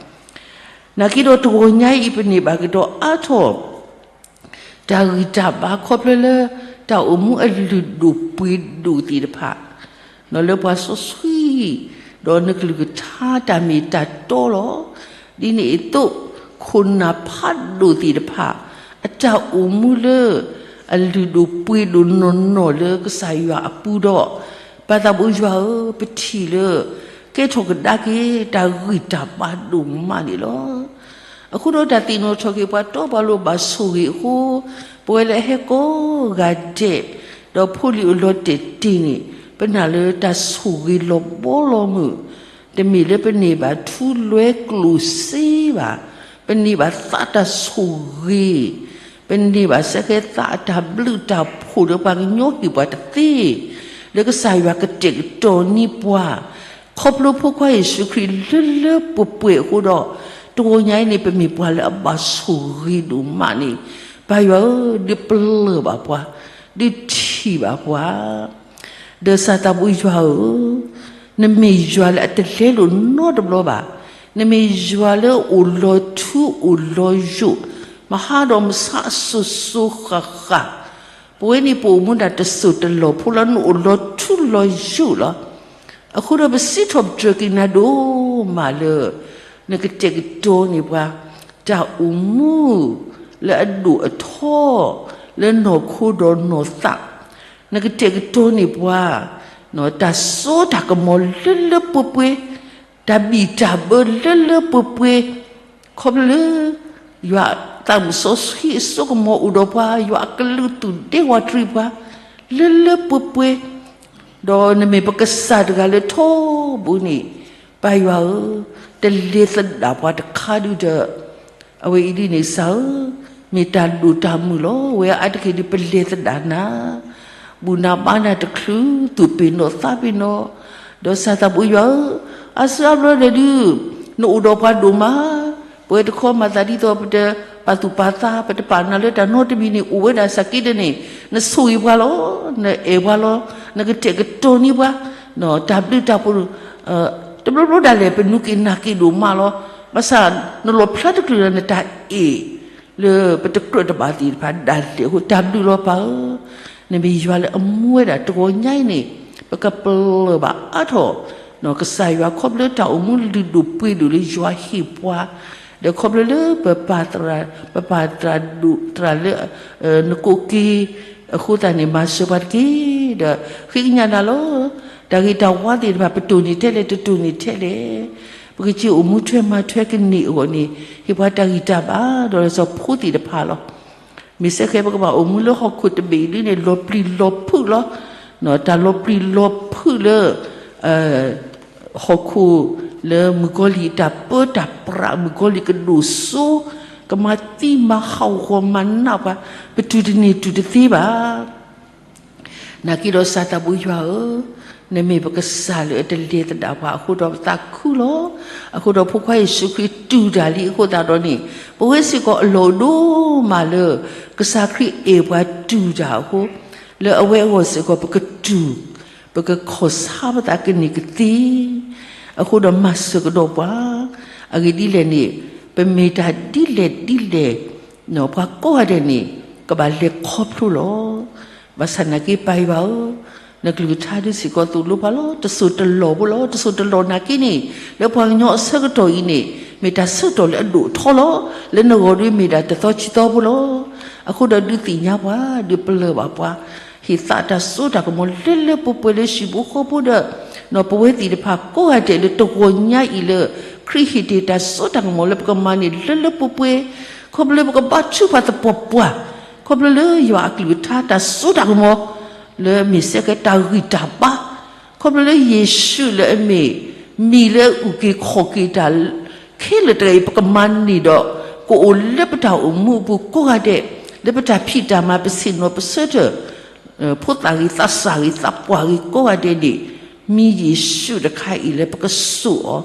နာ်က့ဒီးတဂီၤညါအံၤ ပန့ၢ်ဘၣ်ကဒီးအါထီၣ် တၢ်ဂံၢ်တၢ်ဘါခီဖျိလၢ တၢ်အိၣ်မူအလုၢ်ဒိၣ်ပှ့ၤဒိၣ်သ့ၣ်တဖၣ်, လၢပှၤစီဆှံ, ဒီးနကလုၢ်ကထါတၢ်မ့ၢ်တၢ်တီလီၤ. ဒ်န့ၣ်အသိး, ခိၣ်နၢ်ဖးဒိၣ်သ့ၣ်တဖၣ်, အတၢ်အိၣ်မူလၢ အလုၢ်ဒိၣ်ပှ့ၤဒိၣ်နီၢ်နီၢ်လၢကစၢ်ယွၤအပူၤဒီး, ပၢ်သးဘိယွၤဧၢ, ပထံၣ်လၢ ကဲထီၣ်ကဒါက့ၤ တၢ်ဂံၢ်တၢ်ဘါဒိၣ်မးန့ၣ်လီၤ. အဃိဒီးတၢ်သ့ၣ်နီၣ်ထီၣ်က့ၤပှၤတီပှၤလိၤဘၣ်ဆိၣ်ဂ့ၤအဃိ, ပဝဲလၢအဟဲကိးဂၤဒဲး, ဒီးဖိလံၤအိၣ်လီၤတဲာ်တ့ၢ်န့ၣ်, ပနာ်လၢတၢ်ဆိၣ်ဂ့ၤလီၤဘီလီၤမုၢ်, တမ့ၢ်လၢပန့ၢ်ဘၣ်ထူလွဲကျိၣ်စ့ဘၣ်, ပန့ၢ်ဘၣ်သးတၢ်ဆိၣ်ဂ့ၤ, ပန့ၢ်ဘၣ်စ့ၢ်ကီးသးအတၢ်ဘျုးတၢ်ဖှိၣ်လၢပှၤကညီဟ့ၣ်ပှၤတသ့, လၢကစၢ်ယွၤကတဲာ်ကတီၤန့ၢ်ပှၤ ခီဖျိဖိခွါယ့ၣ်ၡူးခရံာ်လၢလၢပှဲၤပှဲၤအဃိဒီး တဂီၤညါအံၤန့ၣ် ပမ့ၢ်ပှၤလၢအဘၣ်ဆိၣ်ဂ့ၤဒိၣ်မးန့ၣ်, ပၢ်ယွၤဧၢ, ဒုးပလၢၢ်ဘၣ်ပှၤ, ဒုးထံၣ်ဘၣ်ပှၤ ဒီးစၢ်သးဘိယွၤဧၢ, နမ့ၢ်ယွၤလၢအတလဲလိာ်နီတဘျီဘၣ်. နမ့ၢ်ယွၤလၢအိၣ်လီၤထူအိၣ်လီၤယိာ်, မဟါဒီးမဆါအစိၤစိၤဃၣ်ဃၣ်, ပဝဲန့ၣ်ပအိၣ်မူဒၣ်တစိၢ်တလီၢ်ဖိလီၤ. နအိၣ်လီၤထူလီၤယိာ်လီၤ. အဃိဒီးပစံးထီၣ်ပတြၢၤက့ၤနၤဒိၣ်မးလၢ နကတဲာ်ကတီၤန့ၢ်ပှၤ တၢ်အိၣ်မူလၢအဒိၣ်အထီ လၢနီၢ်ခိဒီးနီၢ်သး, နကတဲာ်ကတီၤန့ၢ်ပှၤ တၢ်စိတၢ်ကမီၤလၢလၢပှဲၤပှဲၤ, တၢ်ဘံၣ်တၢ်ဘၢလၢလၢပှဲၤပှဲၤ, ခီဖျိလၢ ယွၤသးစီဆှံအစိကမီၤအိၣ်ဒီးပှၤ, ယွၤအကလုၢ်သူၣ်ဒဲဝးတရံးပှၤ လၢလၢပှဲၤပှဲၤ, ဒီးနမ့ၢ်ပကစၢ်တဂၤလၢထီဘိန့ၣ်, ပၢ်ယွၤဧၢ, တလဲၤသဒၣ်ပှၤတခါဒုဒီး အဝဲအံၤဒ်န့ၣ် ကစၢ်ဧၢ, မ့ၢ်တၢ်ဒိၣ်တၢ်မုၢ်လီၤ. အဝဲအါတက့ၢ်ဒုးပလဲၤသဒၣ်နၤ, ဘူၣ်နၤဘါနၤတချုး, သူၣ်ပ့ၤနီၣ်သးပ့ၤနီၣ်, ဒီးစၢ်သးဘိယွၤဧၢ, အါစုအါဘျီဒီးဒုး နအိၣ်ဒီးပှၤဒိၣ်မး, ပဝဲတခီမၤသးဒ်သိးပတပာ်သူၣ်ပာ်သး, ပတပာ်နၤလၢတၢ်နီတမံၤန့ၣ် အိၣ်ဝဲဒၣ်စးက့ဒၣ်န့ၣ်, နဆိၣ်ဂ့ၤပှၤလီၤ, နအဲၣ်ပှၤလီၤ, နကတဲာ်ကတီၤန့ၢ်ပှၤ, တၢ်ဘျုးတၢ်ဖှိၣ် တဘျီဘျီဒၣ်လဲာ် ပနူၤက့ၤနၢ်က့ၤဒိၣ်မးလီၤ. ဘၣ်ဆၣ်နလီၣ်ဖျါတချုးဒီးနတၢ်အဲၣ် လၢပတကြၢးတဘၣ်သ့ၣ်တဖၣ်ဒၣ်လဲာ်အဃိ တၢ်ဘျုးလီၤပၢ်ဧၢ, နမ့ၢ်ယွၤလၢအမူဝဲဒၣ်တဂီၤညါအံၤန့ၣ်, ပကပလၢၢ်ဘၣ်အါထီၣ် ကစၢ်ယွၤခီဖျိတၢ်အိၣ်မူလုၢ်ဒိၣ်ပှ့ၤဒိၣ်လၢယွၤဟ့ၣ်ပှၤ, ဒီးခီဖျိလၢ ပပာ်တၢ်ဒိၣ်တၢ်လၢ နကိးက့ၤ အဃိသတးန့ၣ် မၤစၢၤပှၤတက့ၢ်. ဒီးဃ့ကညးနၤလီၤ. တၢ်ဂ့ၤတၢ်ဝါသ့ၣ်တဖၣ် ပတိၢ်န့ၢ်ထဲလဲၣ် တတိၢ်န့ၢ်ထဲလဲၣ်, ပကစ့အိၣ်မူထွဲမၤထွဲကန့ၢ်အဂီၢ်န့ၣ် ဟ့ၣ်ပှၤတၢ်ဂံၢ်တၢ်ဘါ ဒီးလၢစီၤဖိသ့ၣ်တဖၣ်လီၤ. မ့ၢ်စ့ၢ်ကီး ပကဘၣ်အိၣ်မူလၢဟီၣ်ခိၣ်တဘ့ၣ်အံၤဒ်န့ၣ် လီၤပျံၤလီၤဖုးလီၤ. တၢ်လီၤပျံၤလီၤဖုးလၢ ဟီၣ်ခိၣ်လၢမုၣ်ကီၤလံၢ်အတၢ်ပၢတၢ်ပြး မုၣ်ကီၤလံၢ်ကဒိၣ်စိ ကမၤသံမၤဟးဂီၤမၤနးပှၤ ပတုၤတန့ၢ်တုၤတသ့ဘၣ်. နာ်က့ဒီးစၢ်သးဘိယွၤဧၢ, နမ့ၢ်ပကစၢ်လၢအတလဲၤသဒၣ်ပှၤအဃိဒီးပသးခုလီၤ. အဃိဒီးဖိခွါယ့ၣ်ၡူးခရံာ်တူၢ်တၢ်လံအဃိသတးဒီးန့ၣ်, ပဝဲစ့ၢ်ကီးအလီၢ်အိၣ်ဒိၣ်မးလၢ ကစၢ်ခရံာ်အဲၣ်ပှၤတူၢ်တၢ်အဃိ, လၢအဝဲအဂီၢ်စ့ၢ်ကီးပကတူၢ် ပကခီၣ်ဆါပသးကန့ၢ်ကသ့, အဃိဒီးမၤစၢၤကဒီးပှၤ, အဂ့ၢ်ဒ်လဲၣ်န့ၣ်, ပမ့ၢ်တၢ်ဒ်လဲၣ်ဒ်လဲၣ်, ပှၤကိးဂၤဒဲးန့ၣ် ကဘၣ်လဲၤခီဖျိလီၤ. ဘၣ်ဆၣ်နာ်က့ပၢ်ယွၤဧၢ, နကလုၢ်ကထါဒုးစ့ၢ်ကီးသိၣ်လိပှၤလီၤ. တစိၢ်တလီၢ်ဖိလီၤ. တစိၢ်တလီၢ်နာ်က့န့ၣ်, လၢပှၤကညီအဆၢကတီၢ်အံၤန့ၣ်, မ့ၢ်တၢ်ဆၢကတီၢ်လၢအဒိၣ်အထီလီၤ. လၢနဂီၢ်ဒုးမ့ၢ်ဒၣ်တသီဆံသီဖိလီၤ. အဃိဒီးဒုးသ့ၣ်ညါပှၤ, ဒုးပလၢၢ်ဘၣ်ပှၤ, ဟ့ၣ်သးတၢ်စိတၢ်ကမီၤလၢလၢပှဲၤပှဲၤလၢဟံၣ်ဖိဃီဖိဒီး ပဝဲသ့ၣ်တဖၣ်ကိးဂၤဒဲးလၢတဂီၤညါအံၤလၢ ခရံာ်ဟ့ၣ်တ့ၢ်တၢ်စိတၢ်ကမီၤလၢပကမၤန့ၢ်လၢလၢပှဲၤပှဲၤ, ခီဖျိလၢပကဘါထုကဖၣ်သပှၢ်ပှၢ်, ခီဖျိလၢယွၤအကလုၢ်ကထါတၢ်စိတၢ်ကမီၤ လၢမ့ၢ်စ့ၢ်ကီးတၢ်ဂံၢ်တၢ်ဘါ, ခီဖျိလၢယ့ၣ်ၡူးလၢအမ့ၢ် မံၤလၢအုၣ်က့ၤခီၣ်က့ၤတၢ်ခဲလၢာ်တဂၤအံၤ ပကမၤန့ၢ်ဒီး ကအိၣ်လၢပတၢ်အိၣ်မူအပူၤကိးဂၤဒဲး, လၢပတၢ်ဖံးတၢ်မၤ ပဆ့ၣ်နီၤပဆၢထၢၣ် ဖိသၣ်ဂ့ၤသးစၢ်ဂ့ၤသးပှၢ်ဂ့ၤကိးဂၤဒဲးန့ၣ်, မံၤယ့ၣ်ၡူးတခါအံၤလၢပကစိာ်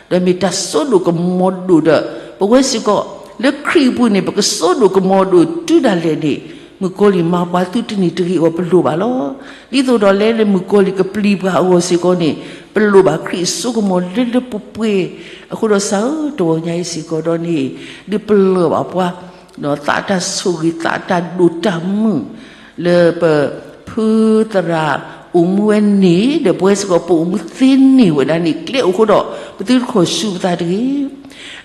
အီၤ, ဒီးမ့ၢ်တၢ်စိဒိၣ်ကမီၤဒိၣ်ဒီး ပဝဲစ့ၢ်ကီး လၢခရံာ်အပူၤန့ၣ် ပကစိဒိၣ်ကမီၤဒိၣ်တုၤဒၣ်လဲာ်န့ၣ်, မုၣ်ကီၤလံၢ်မၤပှၤသုတန့ၢ်တဂ့ၤအဂီၢ်ပလိၣ်ဘၣ်လီၤ. ဒ်သိးဒီးလဲၤလၢမုၣ်ကီၤလံၢ်ကပျံၤပှၤအဂီၢ်စ့ၢ်ကီးန့ၣ်, ပလိၣ်ဘၣ်ခရံာ်အစိကမီၤလၢလၢပှဲၤပှဲၤ, အဃိဒီးစၢ်ဧၢ တဂီၤညါအံၤစ့ၢ်ကီးဒီးန့ၣ်, ဒုးပလၢၢ်ဘၣ်ပှၤ သးတၢ်ဆိၣ်ဂ့ၤ သးတၢ်ဒိၣ်တၢ်မုၢ် လၢပဖုသရၣ်အိၣ်မူဝဲန့ၣ် ဒီးပဝဲစ့ၢ်ကီးပအိၣ်မူသ့န့ၢ်ဝဲဒၣ်န့ၣ် ကျဲအိၣ်ဃိဒီး ပသုတခိၣ်ဆူပသးတဂ့ၤ.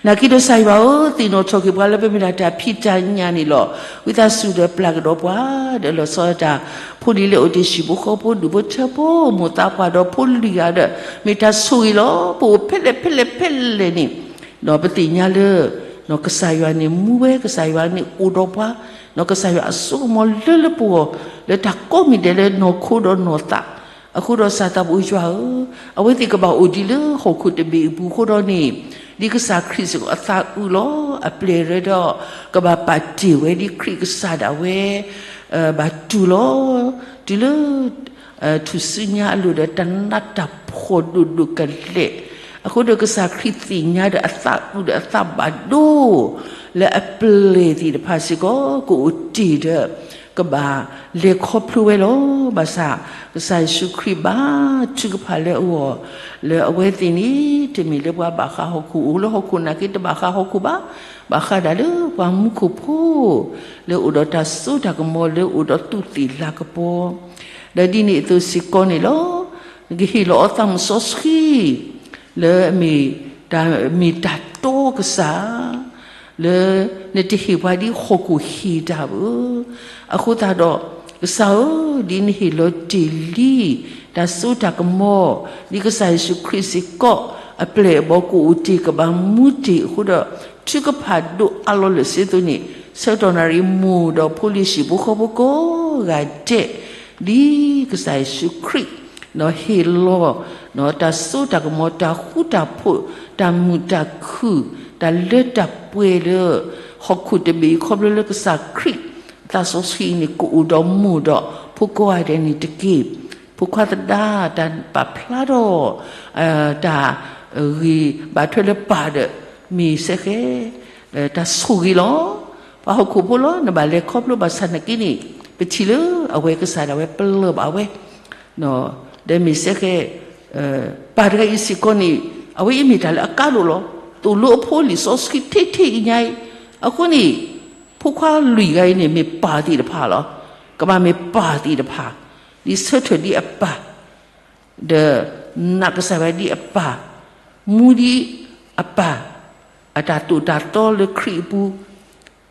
နာ်က့ဒီးစၢ်ယွၤဧၢ, သ့ၣ်နီၣ်ထီၣ်က့ၤပှၤလၢပမ့ၢ်ဒၣ်တၢ်ဖံးတၢ်ညၣ်န့ၣ်လီၤ. ဝံသးစူၤဒီးပျၢ်ကဒီးပှၤ, ဒီးလီၤဆီဒၣ်တၢ်ဖိလံၤလၢအိၣ်တ့ၢ်ဟံၣ်ဖိဃီဖိ ဒူၣ်ဖိထၢဖိ မိၢ်သးပှၢ်ဒီးဖိလံၤဂၤဒီး မ့ၢ်တၢ်ဆိၣ်ဂ့ၤလီၤ. ပအိၣ်ဖဲလဲၣ်ဖဲလဲၣ်ဖဲလဲၣ်န့ၣ် ဒီးပသ့ၣ်ညါလၢ ကစၢ်ယွၤန့ၣ်မူဝဲ, ကစၢ်ယွၤန့ၣ်အိၣ်ဒီးပှၤ, ဒီးကစၢ်ယွၤအစိကမီၤလၢလၢပဂီၢ် လၢတၢ်ကိးမံၤဒဲးလၢနီၢ်ခိဒီးနီၢ်သး, အဃိဒီးစၢ်သးဘိယွၤဧၢ, အဝဲသ့ၣ်ကဘၣ်အိၣ်ဒံးလၢဟီၣ်ခိၣ်တဘ့ၣ်အပူၤအဃိဒီးန့ၣ်, ဒ်ကစၢ်ခရံာ်စ့ၢ်ကီးအသးအုးလီၤ. အပျဲၢ်ရဲဒီး ကဘၣ်ပာ်တ့ၢ်ဝဲဒ်ခရံာ်ကစၢ်ဒၣ်ဝဲ ဘၣ်တူၢ်လီၤ. တုၤလၢ ထူၣ်စုညါအလိၤဒီးတၢ်နးတၢ်ဖှီၣ်ဒိၣ်ဒိၣ်ကလဲာ်, အဃိဒီးကစၢ်ခရံာ်သ့ၣ်ညါဒီးအသးအုးဒီးအသးဘၣ်ဒိ လၢအပျဲၢ်သ့ၣ်တဖၣ်စ့ၢ်ကီး ကအိၣ်တ့ၢ်ဒီး ကဘၣ်လဲၤခီဖျိဝဲလီၤ. ဘၣ်ဆၣ် ကစၢ်ယ့ၣ်ၡူးခရံာ်ဘါထုကဖၣ်လၢအဂီၢ် လၢအဝဲသ့ၣ်န့ၣ် တမ့ၢ်လၢပှၤဘၣ်ဃးဟီၣ်ခိၣ် အိၣ်လၢဟီၣ်ခိၣ်နာ်က့ တဘၣ်ဃးဟီၣ်ခိၣ်ဘၣ်, ဘၣ်ဃးဒၣ်လၢပှၤမူခိၣ်ဖိ လၢအိၣ်ဒီးတၢ်စိတၢ်ကမီၤ လၢအိၣ်ဒီးသူးသ့ၣ်လၤကပီၤ ဒီးဒ်န့ၣ်အသိးစ့ၢ်ကီးန့ၣ်လီၤ. နကဟ့ၣ်လီၤအီၤသးမုၢ်စီဆှံ လၢမ့ၢ်တၢ် မ့ၢ်တၢ်တီကစၢ် လၢနတဟ့ၣ်ပှၤဒ်ဟီၣ်ခိၣ်ဟ့ၣ်တၢ်ဘၣ်. အဃိသတးဒီး ကစၢ်ဧၢ, ဒ်နဟ့ၣ်လီၤတ့ၢ်လံ တၢ်စိတၢ်ကမီၤ ဒ်ကစၢ်ယ့ၣ်ၡူးခရံာ်စ့ၢ်ကီး အပျဲၢ်အဘီၣ်ကအိၣ်တ့ၢ် ကဘၣ်မူတ့ၢ်အဃိဒီး ထုကဖၣ်ဒိၣ်အါလီၤလၢာ်စ့ၢ်ကီးန့ၣ် ဆၢကတီၢ်နၣ်ရံၣ်မိၢ်ဒီးဖိလံၤဟံၣ်ဖိဃီဖိကိးဂၤဒဲး ဒ်ကစၢ်ယ့ၣ်ၡူးခရံာ် ဟ့ၣ်လီၤ တၢ်စိတၢ်ကမီၤ တၢ်ဃူတၢ်ဖိး တၢ်မုာ်တၢ်ခုၣ် တၢ်လၢတၢ်ပှဲၤလၢ ဟီၣ်ခိၣ်တဘ့ၣ်အံၤ ခီဖျိလၢကစၢ်ခရံာ် သးစီဆှံအံၤန့ၣ် ကအိၣ်ဒီးမိၢ်ဒီးဖိကိးဂၤဒဲးန့ၣ်တက့ၢ်. ဖိခွါသဒါ တၢ်ပာ်ဖျါထီၣ် တၢ်ဂ့ၢ်ဘၣ်ထွဲလၢပၢ်ဒီး မ့ၢ်စ့ၢ်ကီး တၢ်ဆိၣ်ဂ့ၤလီၤ. ပှၤဟီၣ်ခိၣ်ဖိလီၤ နဘၣ်လဲၤခီဖျိဘၣ်ဆၣ်နာ်က့န့ၣ် ပထံၣ်လၢအဝဲကစၢ်ဒၣ်ဝဲပလၢၢ်ဘၣ်ဝဲ ဒီးမ့ၢ်စ့ၢ်ကီး ပၢ်တဂၤအံၤစ့ၢ်ကီးန့ၣ် အဝဲအံၤမ့ၢ်တၢ်လၢအကါဒိၣ်လီၤ. သိၣ်လိအဖိလံာ်စီဆှံထဲထဲအံၤညါအံၤ အဃိန့ၣ် ဖိခွါလွံၢ်ဂၤအံၤန့ၣ် မ့ၢ်ပၢ်သ့ၣ်တဖၣ်လီၤ. ကဘၣ်မ့ၢ်ပၢ်သ့ၣ်တဖၣ် ဒ်ဆၢထၢၣ်ဒ်အပၢ် ဒီးနာ်ကစၢ်ယွၤဒ်အပၢ်, မူဒ်အပၢ်, အတၢ်သိၣ်တၢ်သီလၢခရံာ်အပူၤ,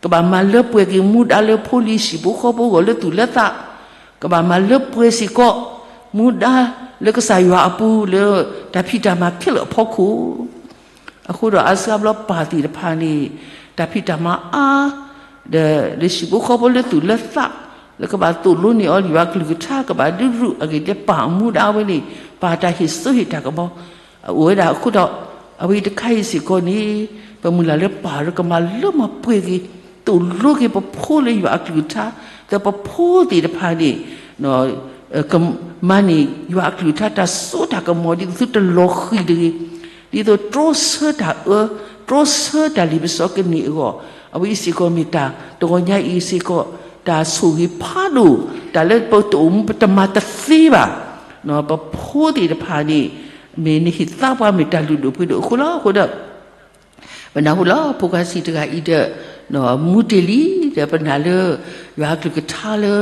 ကဘၣ်မၤလၢပှဲၤက့ၤမူဒါလၢဖိလံၤဟံၣ်ဖိဃီဖိအဂီၢ်လၢသူၣ်လၢသး, ကဘၣ်မၤလၢပှဲၤစ့ၢ်ကီး မူဒါလၢကစၢ်ယွၤအပူၤလၢတၢ်ဖံးတၢ်မၤခဲလၢာ်အဖီခိၣ် အဃိဒီးအါစှၤဘျီပၢ်သ့ၣ်တဖၣ်န့ၣ် တၢ်ဖံးတၢ်မၤအါ, ဒီးလၢဟံၣ်ဖိဃီဖိလၢသူၣ်လၢသး လၢကဘၣ်သိၣ်လိန့ၢ်အီၤယွၤအကလုၢ်ကထါ ကဘၣ်ဒုးရူၣ်အဂ့ၢ်ဒ်ပၢ်အမူဒါဝဲန့ၣ် ပၢ်တၢ်ဟ့ၣ်စိဟ့ၣ်တၢ်ကမီၤ အအိၣ်ဝဲဒၣ်အဃိဒီး အဝဲတခါအံၤစ့ၢ်ကီးန့ၣ် ပမုၢ်လၢ်လၢပၢ်ဒီးကမၤလၢမၤပှဲၤက့ၤ သိၣ်လိက့ၤပဖိလၢယွၤအကလုၢ်ကထါ ဒီးပဖိသ့ၣ်တဖၣ်န့ၣ် ကမၤန့ၢ်ယွၤအကလုၢ်ကထါ တၢ်စိတၢ်ကမီၤ ဒ်သိးသုတလီၤဃံၤတဂ့ၤ, ဒ်သိးတြီဆၢတၢ်အၢ, တြီဆၢတၢ်လ့ပစီကန့ၢ်အဂီၢ်, အဝဲအံၤစ့ၢ်ကီးမ့ၢ်တၢ်တဂီၤညါအံၤစ့ၢ်ကီး တၢ်ဆိၣ်ဂ့ၤဖးဒိၣ်, တၢ်လၢပတအိၣ်မူပတမၤတသ့ဘၣ်, ပဖိသ့ၣ်တဖၣ်န့ၣ် မ့ၢ်နဟ့ၣ်သါပှၤမ့ၢ်တၢ်လုၢ်ဒိၣ်ပှ့ၤဒိၣ်အဃိလီၤ. အဃိဒီး ပနၢ်ဟူလီၤ ဖိခွါဆံးတဂၤအံၤဒီး မူတ့ၢ်လံ, ဒီးပနာ်လၢ ယွၤအကလုၢ်ကထါလၢ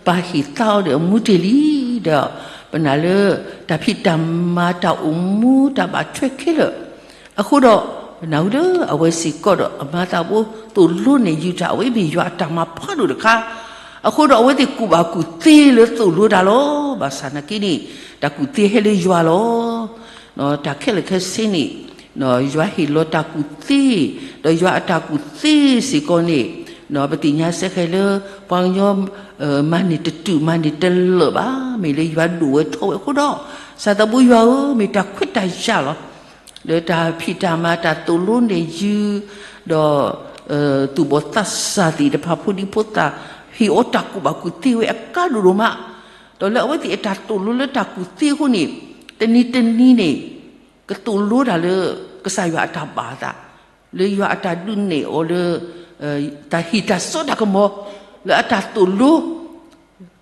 ပၢ်ဟ့ၣ်သါအီၤဒီးမူတ့ၢ်လံ, ဒီးပနာ်လၢ တၢ်ဖံးတၢ်မၤတၢ်အိၣ်မူတၢ်ဘၣ်ထွဲခဲလၢာ်, အဃိဒီး ပနၢ်ဟူလၢအဝဲစ့ၢ်ကီးဒီး အမၤသးဘိသိၣ်လိန့ၢ်ယုာ်တၢ် အဝဲမ့ၢ်ယွၤအတၢ်မၤဖးဒိၣ်တခါ, အဃိဒီးအဝဲသ့ၣ်ကူၣ်ဘၣ်ကူၣ်သ့လၢသိၣ်လိတၢ်လီၤ. ဘၣ်ဆၣ်နာ်က့န့ၣ် တၢ်ကူၣ်သ့ဟဲလၢယွၤလီၤ. တၢ်ခဲလၢာ်ခဲဆ့န့ၣ် ယွၤဟ့ၣ်လီၤတၢ်ကူၣ်သ့, ဒီးယွၤအတၢ်ကူၣ်သ့စ့ၢ်ကီးန့ၣ် ပသ့ၣ်ညါစ့ၢ်ကီးလၢ ပှၤကညီ မၤန့ၢ်တတုာ်မၤန့ၢ်တလၢာ်ဘၣ်, မ့ၢ်လၢယွၤဒိၣ်ဝဲထီဝဲအဃိဒီး စၢ်သးဘိယွၤဧၢ, မ့ၢ်တၢ်ခွဲးတၢ်ယာ်လီၤ. လၢတၢ်ဖံးတၢ်မၤတၢ်သိၣ်လိန့ၢ်ယုာ်, ဒီး သူၣ်ဘီၣ်သးစၢ်သ့ၣ်တဖၣ် ဖိဒံဖိသၣ် ဟ့ၣ်အီၤတၢ်ကူၣ်ဘၣ်ကူၣ်သ့ဝဲအကါဒိၣ်ဒိၣ်မး, ဒီးလၢအဝဲသ့ၣ်အတၢ်သိၣ်လိလၢတၢ်ကူၣ်သ့အဃိန့ၣ် တနံၤတနံၤန့ၣ် ကသိၣ်လိတၢ်လၢ ကစၢ်ယွၤအတၢ်ဘၣ်သး, လၢယွၤအတၢ်ဒုးနဲၣ်အီၤလၢ တၢ်ဟ့ၣ်တၢ်စိတၢ်ကမီၤ လၢအတၢ်သိၣ်လိ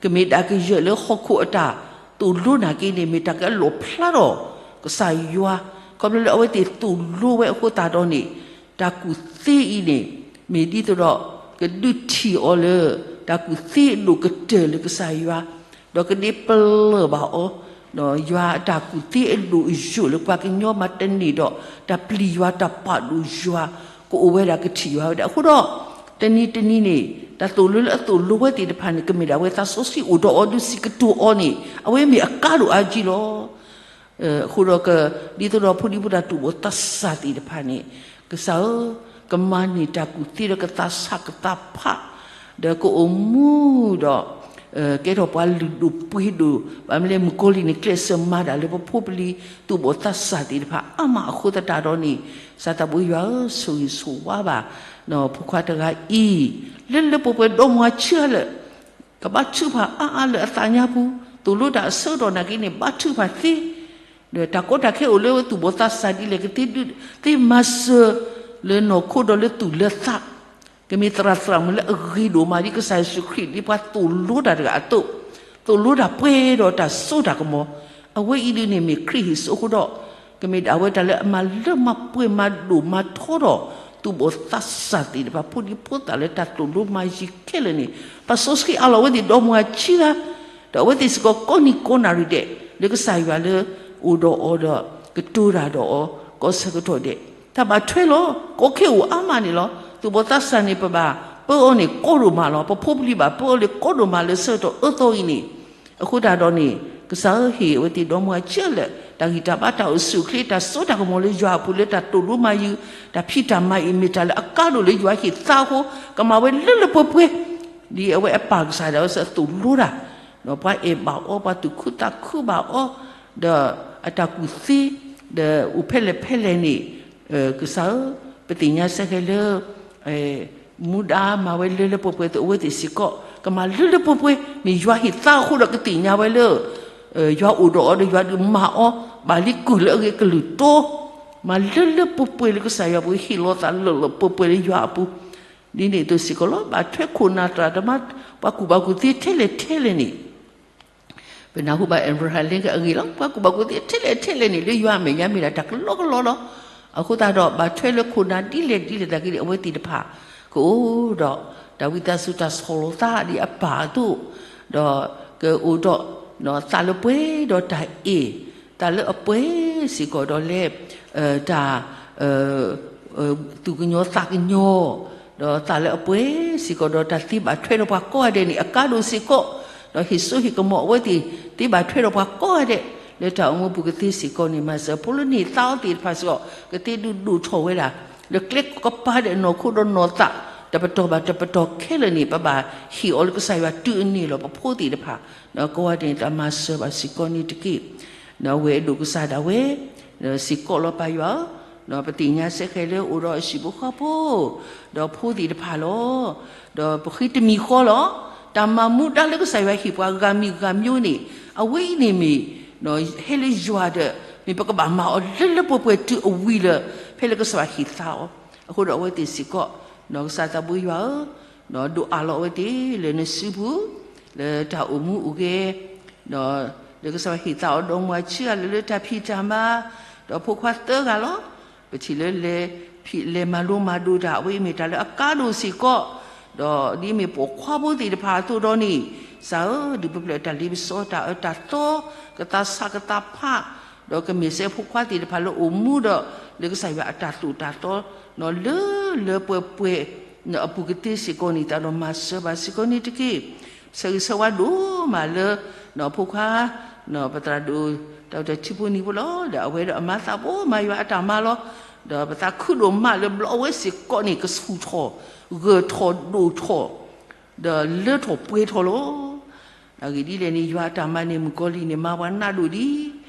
ကမ့ၢ်ဒၣ်ကယဲၢ်လၢဟီၣ်ခိၣ်အတၢ်သိၣ်လိနာ်က့န့ၣ် မ့ၢ်တၢ်ကလီၣ်ဖျါထီၣ် ကစၢ်ယွၤ, ခီဖျိလၢအဝဲသ့ၣ်သိၣ်လိဝဲအဃိသတးဒီးန့ၣ် တၢ်ကူၣ်သ့အံၤန့ၣ် မ့ၢ်ဒ်သိးဒီး ကဒုးထံၣ်အီၤလၢ တၢ်ကူၣ်သ့အဒိၣ်ကတၢၢ်လၢကစၢ်ယွၤ ဒီးကဒုးပလၢၢ်ဘၣ်အီၤ, ယွၤအတၢ်ကူၣ်သ့အဒိၣ်အယိာ်လၢပှၤကညီမးတန့ၢ်ဒီး တၢ်ပျံၤယွၤတၢ်ပာ်ဒိၣ်ယွၤ ကအိၣ်ဝဲဒၣ်ကထံၣ်ယွၤဝဲဒၣ်အဃိဒီး တနံၤတနံၤန့ၣ် တၢ်သိၣ်လိလၢအသိၣ်လိဝဲသ့ၣ်တဖၣ်န့ၣ် ကမ့ၢ်ဒၣ်ဝဲသးစီဆှံအိၣ်ဒီးအီၤဒုးစံးကတိၤအီၤန့ၣ် အဝဲမ့ၢ်အကါဒိၣ်အါကံလီၤ. အဃိဒီး ဒ်သိးဒီးဖိဒံဖိသၣ်သူၣ်ဘီၣ်သးစၢ်သ့ၣ်တဖၣ်န့ၣ် ကစၢ်ဧၢ, ကမၤန့ၢ်တၢ်ကူၣ်သ့ဒီးကသးဆးကသးဖး ဒီးကအိၣ်မူဒီး ကဲထီၣ်ပှၤလုၢ်ဒိၣ်ပှ့ၤဒိၣ် ဘၣ်မနုၤလဲၣ် မုၣ်ကီၤလံၢ်န့ၣ် ကျဲးစၢးမၤတၢ်လၢပဖိပလံၤ သူၣ်ဘီၣ်သးစၢ်သ့ၣ်တဖၣ်အါမးအဃိသတးဒီးန့ၣ် စၢ်သးဘိယွၤဧၢ, ဆိၣ်ဂ့ၤဆိၣ်ဝါဘၣ် ဖိခွါတဂၤအံၤ လၢလၢပှဲၤပှဲၤဒီမါဝၤဆံးအါလၢာ် ကဘၣ်ထုကဖၣ်အါအါလၢအသးညါပူၤ သိၣ်လိတၢ်အဆၢကတီၢ်နာ်က့န့ၣ် ဘါထုကဖၣ်သ့, ဒီးတၢ်ကီတၢ်ခဲအိၣ်လၢဝဲသူၣ်ဘီၣ်သးစၢ်ဒ်လဲၣ် ကသ့ဒုးသ့မၤစၢၤလၢနီၢ်ခိဒီးလၢသူၣ်လၢသး, ကမ့ၢ်သရၣ်သရၣ်မုၣ်လၢအဂ့ၤဒိၣ်မးဒ်ကစၢ်ယ့ၣ်ၡူးခရံာ်ဒ်ပှၤသိၣ်လိတၢ်တဂၤအသိး, သိၣ်လိတၢ်ပှဲၤဒီးတၢ်စိတၢ်ကမီၤ, အဝဲအံၤဒုးန့ၣ်မ့ၢ်ခရံာ်ဟ့ၣ်စိဃိဒီး ကမ့ၢ်ဒၣ်ဝဲတၢ်လၢအမၤလၢမၤပှဲၤမၤဒိၣ်မၤထီဒီး သူၣ်ဘီၣ်သးစၢ်သ့ၣ်တဖၣ် ဖိဒံဖိသၣ်လၢတၢ်သိၣ်လိမၤယံၤခဲလၢာ်န့ၣ်, ပှၤစီဆှံအးလီၤအဝဲသ့ၣ်ဒီမါဝၤခံဂၤ, ဒီးအဝဲသ့ၣ်စ့ၢ်ကီးကိးနံၤကိးနၣ်ရံၣ်ဒဲး လၢကစၢ်ယွၤလၢအိၣ်ဒီးအီၤဒီးကတိၤတၢ်ဒီးအီၤ ကိးဆၢကတီၢ်ဒဲး, တၢ်ဘၣ်ထွဲလီၤ. ကီခဲအိၣ်အါမးန့ၣ်လီၤ. သူၣ်ဘီၣ်သးစၢ်န့ၣ် ပဘၣ်ပၢအီၤန့ၣ်ကီဒိၣ်မးလီၤ. ပဖိပလံၤဘၣ်ပၢအီၤလၢကီဒိၣ်မးလၢဆၢကတီၢ်အၢသီအံၤန့ၣ်, အဃိသတးဒီးန့ၣ် ကစၢ်ဧၢ ဟ့ၣ်အဝဲသ့ၣ်ဒီမါဝၤခံဂၤလၢာ် တၢ်ဂံၢ်တၢ်ဘါ တၢ်အိၣ်ဆူၣ်အိၣ်ချ့ တၢ်စိတၢ်ကမီၤလၢယွၤအပူၤ လၢတၢ်သိၣ်လိမၤယံၤ တၢ်ဖံးတၢ်မၤအံၤ မ့ၢ်တၢ်လၢအကါဒိၣ်လၢယွၤဟ့ၣ်သါအဃိ ကမၤဝဲလၢလၢပှဲၤပှဲၤ, ဒ်အဝဲအပၢ်ကစၢ်ဒၣ်ဝဲစ့ၢ်ကီးသိၣ်လိတၢ်, ဒီးပှၤအဲၣ်ဘၣ်အီၤ ပှၤသူၣ်ခုသးခုဘၣ်အီၤ, ဒီးအတၢ်ကူၣ်သ့ ဒီးအိၣ်ဖဲလဲၣ်ဖဲလဲၣ်န့ၣ်, ကစၢ်ဧၢ, ပသ့ၣ်ညါစ့ၢ်ကီးလၢ မူဒါမၤဝဲလၢလၢပှဲၤပှဲၤအသိး အဝဲသ့ၣ်စ့ၢ်ကီး ကမၤလၢလၢပှဲၤပှဲၤ, မ့ၢ်ယွၤဟ့ၣ်သါအဃိဒီးကသ့ၣ်ညါဝဲလၢ ယွၤအိၣ်ဒီးအီၤဒီးယွၤဒုးမၤအီၤ ဘၣ်လံကုၢ်လၢအဂ့ၤကလုၢ်တီ, မၤလၢလၢပှဲၤပှဲၤလၢကစၢ်ယွၤအပူၤ ဟ့ၣ်လီၤသးလၢလၢပှဲၤပှဲၤလၢယွၤအပူၤ, ဒ်န့ၣ်အသိးစ့ၢ်ကီးလီၤ. ဘၣ်ထွဲခိၣ်နၢ်သရၣ်သမါ ပှၤကူၣ်ဘၣ်ကူၣ်သ့ထဲလဲၣ်ထဲလဲၣ်န့ၣ် ပနၢ်ဟူဘၣ် Abraham Lincoln အဂ့ၢ်လီၤ. ပှၤကူၣ်ဘၣ်ကူၣ်သ့ထဲလဲၣ်ထဲလဲၣ်န့ၣ် လၢယွၤအမဲာ်ညါမ့ၢ်ဒၣ်တၢ်ကလီကလီလီၤ. အဃိသတးဒီး ဘၣ်ထွဲလၢခိၣ်နၢ်ဒ်လဲၣ်ဒ်လဲၣ်သနာ်က့န့ၣ် အဝဲသ့ၣ်တဖၣ် ကအိၣ်ဒီး တၢ်ဝံသးစူၤတၢ်ဆီၣ်လီၤသးဒ်အပၢ်အသိး, ဒီးကအိၣ်ဒီး သးလၢပှဲၤဒီးတၢ်အဲၣ်, သးလၢအပှဲၤစ့ၢ်ကီးဒီးလၢ တၢ် သူၣ်ကညီၤသးကညီၤ, ဒီးသးလၢအပှဲၤစ့ၢ်ကီးဒီးတၢ်သ့ဘၣ်ထွဲဒီးပှၤကိးဂၤဒဲးန့ၣ် အကါဒိၣ်စ့ၢ်ကီး, ဒီးဟ့ၣ်စိဟ့ၣ်ကမီၤအဝဲသ့ၣ် သ့ဘၣ်ထွဲဒီးပှၤကိးဂၤဒဲး လၢတၢ်အိၣ်မူပူၤကသ့စ့ၢ်ကီးန့ၣ် မၤစၢၤဖိလၢန့ၢ်သါအီၤသ့ၣ်တဖၣ်စ့ၢ်ကီး ကသ့ဒုးဒိၣ်ထီၣ်ဝဲဒၣ် လၢကျဲကပၤဒီးနီၢ်ခိဒီးနီၢ်သး တပတီၢ်ဘၣ်တပတီၢ်ခဲလၢာ်န့ၣ် ပဘၣ်ဟ့ၣ်အီၤလၢကစၢ်ယွၤတုၤအန့ၢ်လီၤ ပဖိသ့ၣ်တဖၣ်, ကိးဂၤဒဲးန့ၣ် တၢ်မၤစၢၤဘၣ်စ့ၢ်ကီးန့ၣ်တက့ၢ်. ဝဲအဒိၣ်ကစၢ်ဒၣ်ဝဲ စ့ၢ်ကီးလီၤပၢ်ယွၤဧၢ, ပသ့ၣ်ညါစ့ၢ်ကီးလၢအိၣ်ဒီးအဟံၣ်ဖိဃီဖိ ဒီးဖိသ့ၣ်တဖၣ်လီၤ. ဒီးပဃ့တမံၤဃီလီၤ. တၢ်မၤမူဒါလၢကစၢ်ယွၤဟ့ၣ်ပှၤဂၤမံၤဂၤမျိုးန့ၣ် အဝဲအံၤန့ၣ်မ့ၢ် ဟဲလၢယွၤဒီး မ့ၢ်ပကဘၣ်မၤအီၤလၢလၢပှဲၤပှဲၤတုၤအဝံၤလၢ ဖဲလၢကစၢ်ယွၤဟ့ၣ်သါအီၤ, အဃိဒီးအဝဲသ့ၣ်စ့ၢ်ကီး ကစၢ်သးဘိယွၤဧၢ, ဒိးအးလီၤအဝဲသ့ၣ်လၢနစုပူၤ လၢတၢ်အိၣ်မူအိၣ်ဂဲၤ, ဒီးလၢကစၢ်ယွၤဟ့ၣ်သါအီၤဒီးမါဝၤဆံးဂၤလၢလၢတၢ်ဖံးတၢ်မၤ, ဒီးဖိခွါသၢဂၤလီၤ. ပထံၣ်လၢလဲၤဖံးလဲၤမၤလိမၤဒိးတၢ် အဝဲအံၤမ့ၢ်တၢ်လၢအကါဒိၣ်စ့ၢ်ကီး, ဒီးဒ်အမ့ၢ်ပိာ်ခွါဖိသ့ၣ်တဖၣ်အသိးဒီးန့ၣ်, ကစၢ်ဧၢ, ဒုးပျၢၤတၢ်လ့ပစီတၢ်အၢတၢ်သီ, ကသးဆးကသးဖး, ဒီးကမ့ၢ်စ့ၢ်ဖိခွါသ့ၣ်တဖၣ်လၢအိၣ်မူဒီး လၢကစၢ်ယွၤအတၢ်သိၣ်တၢ်သီ လၢလၢပှဲၤပှဲၤ အပူၤကသ့စ့ၢ်ကီးန့ၣ် သးဒီးမၤစၢၤဘၣ်စ့ၢ်ကီးန့ၣ်တက့ၢ်. ဆၢဂ့ၤဆၢဝါဒိၣ်မးလၢ ဖိခွါ ပသရၣ်ဒိၣ် တၢ်ထူဖိနံၤဖိလီၤ. ဒီးအဝဲဒီးအမၤသးဘိမၤယွၤအတၢ်မၤလီၤ. ဒီးပသးခုဒိၣ်မးလၢဘျီအဝဲစ့ၢ်ကီးန့ၣ် ကဆူၣ်ထီၣ် ဂၢၢ်ထီၣ်ဒိၣ်ထီၣ် ဒီးလၢထီၣ်ပှဲၤထီၣ်လီၤ. အဂ့ၢ်ဒ်လဲၣ်န့ၣ် ယွၤအတၢ်မၤန့ၣ် မုၣ်ကီၤလံၢ်န့ၣ် မၤပှၤနးဒိၣ်ဒံး,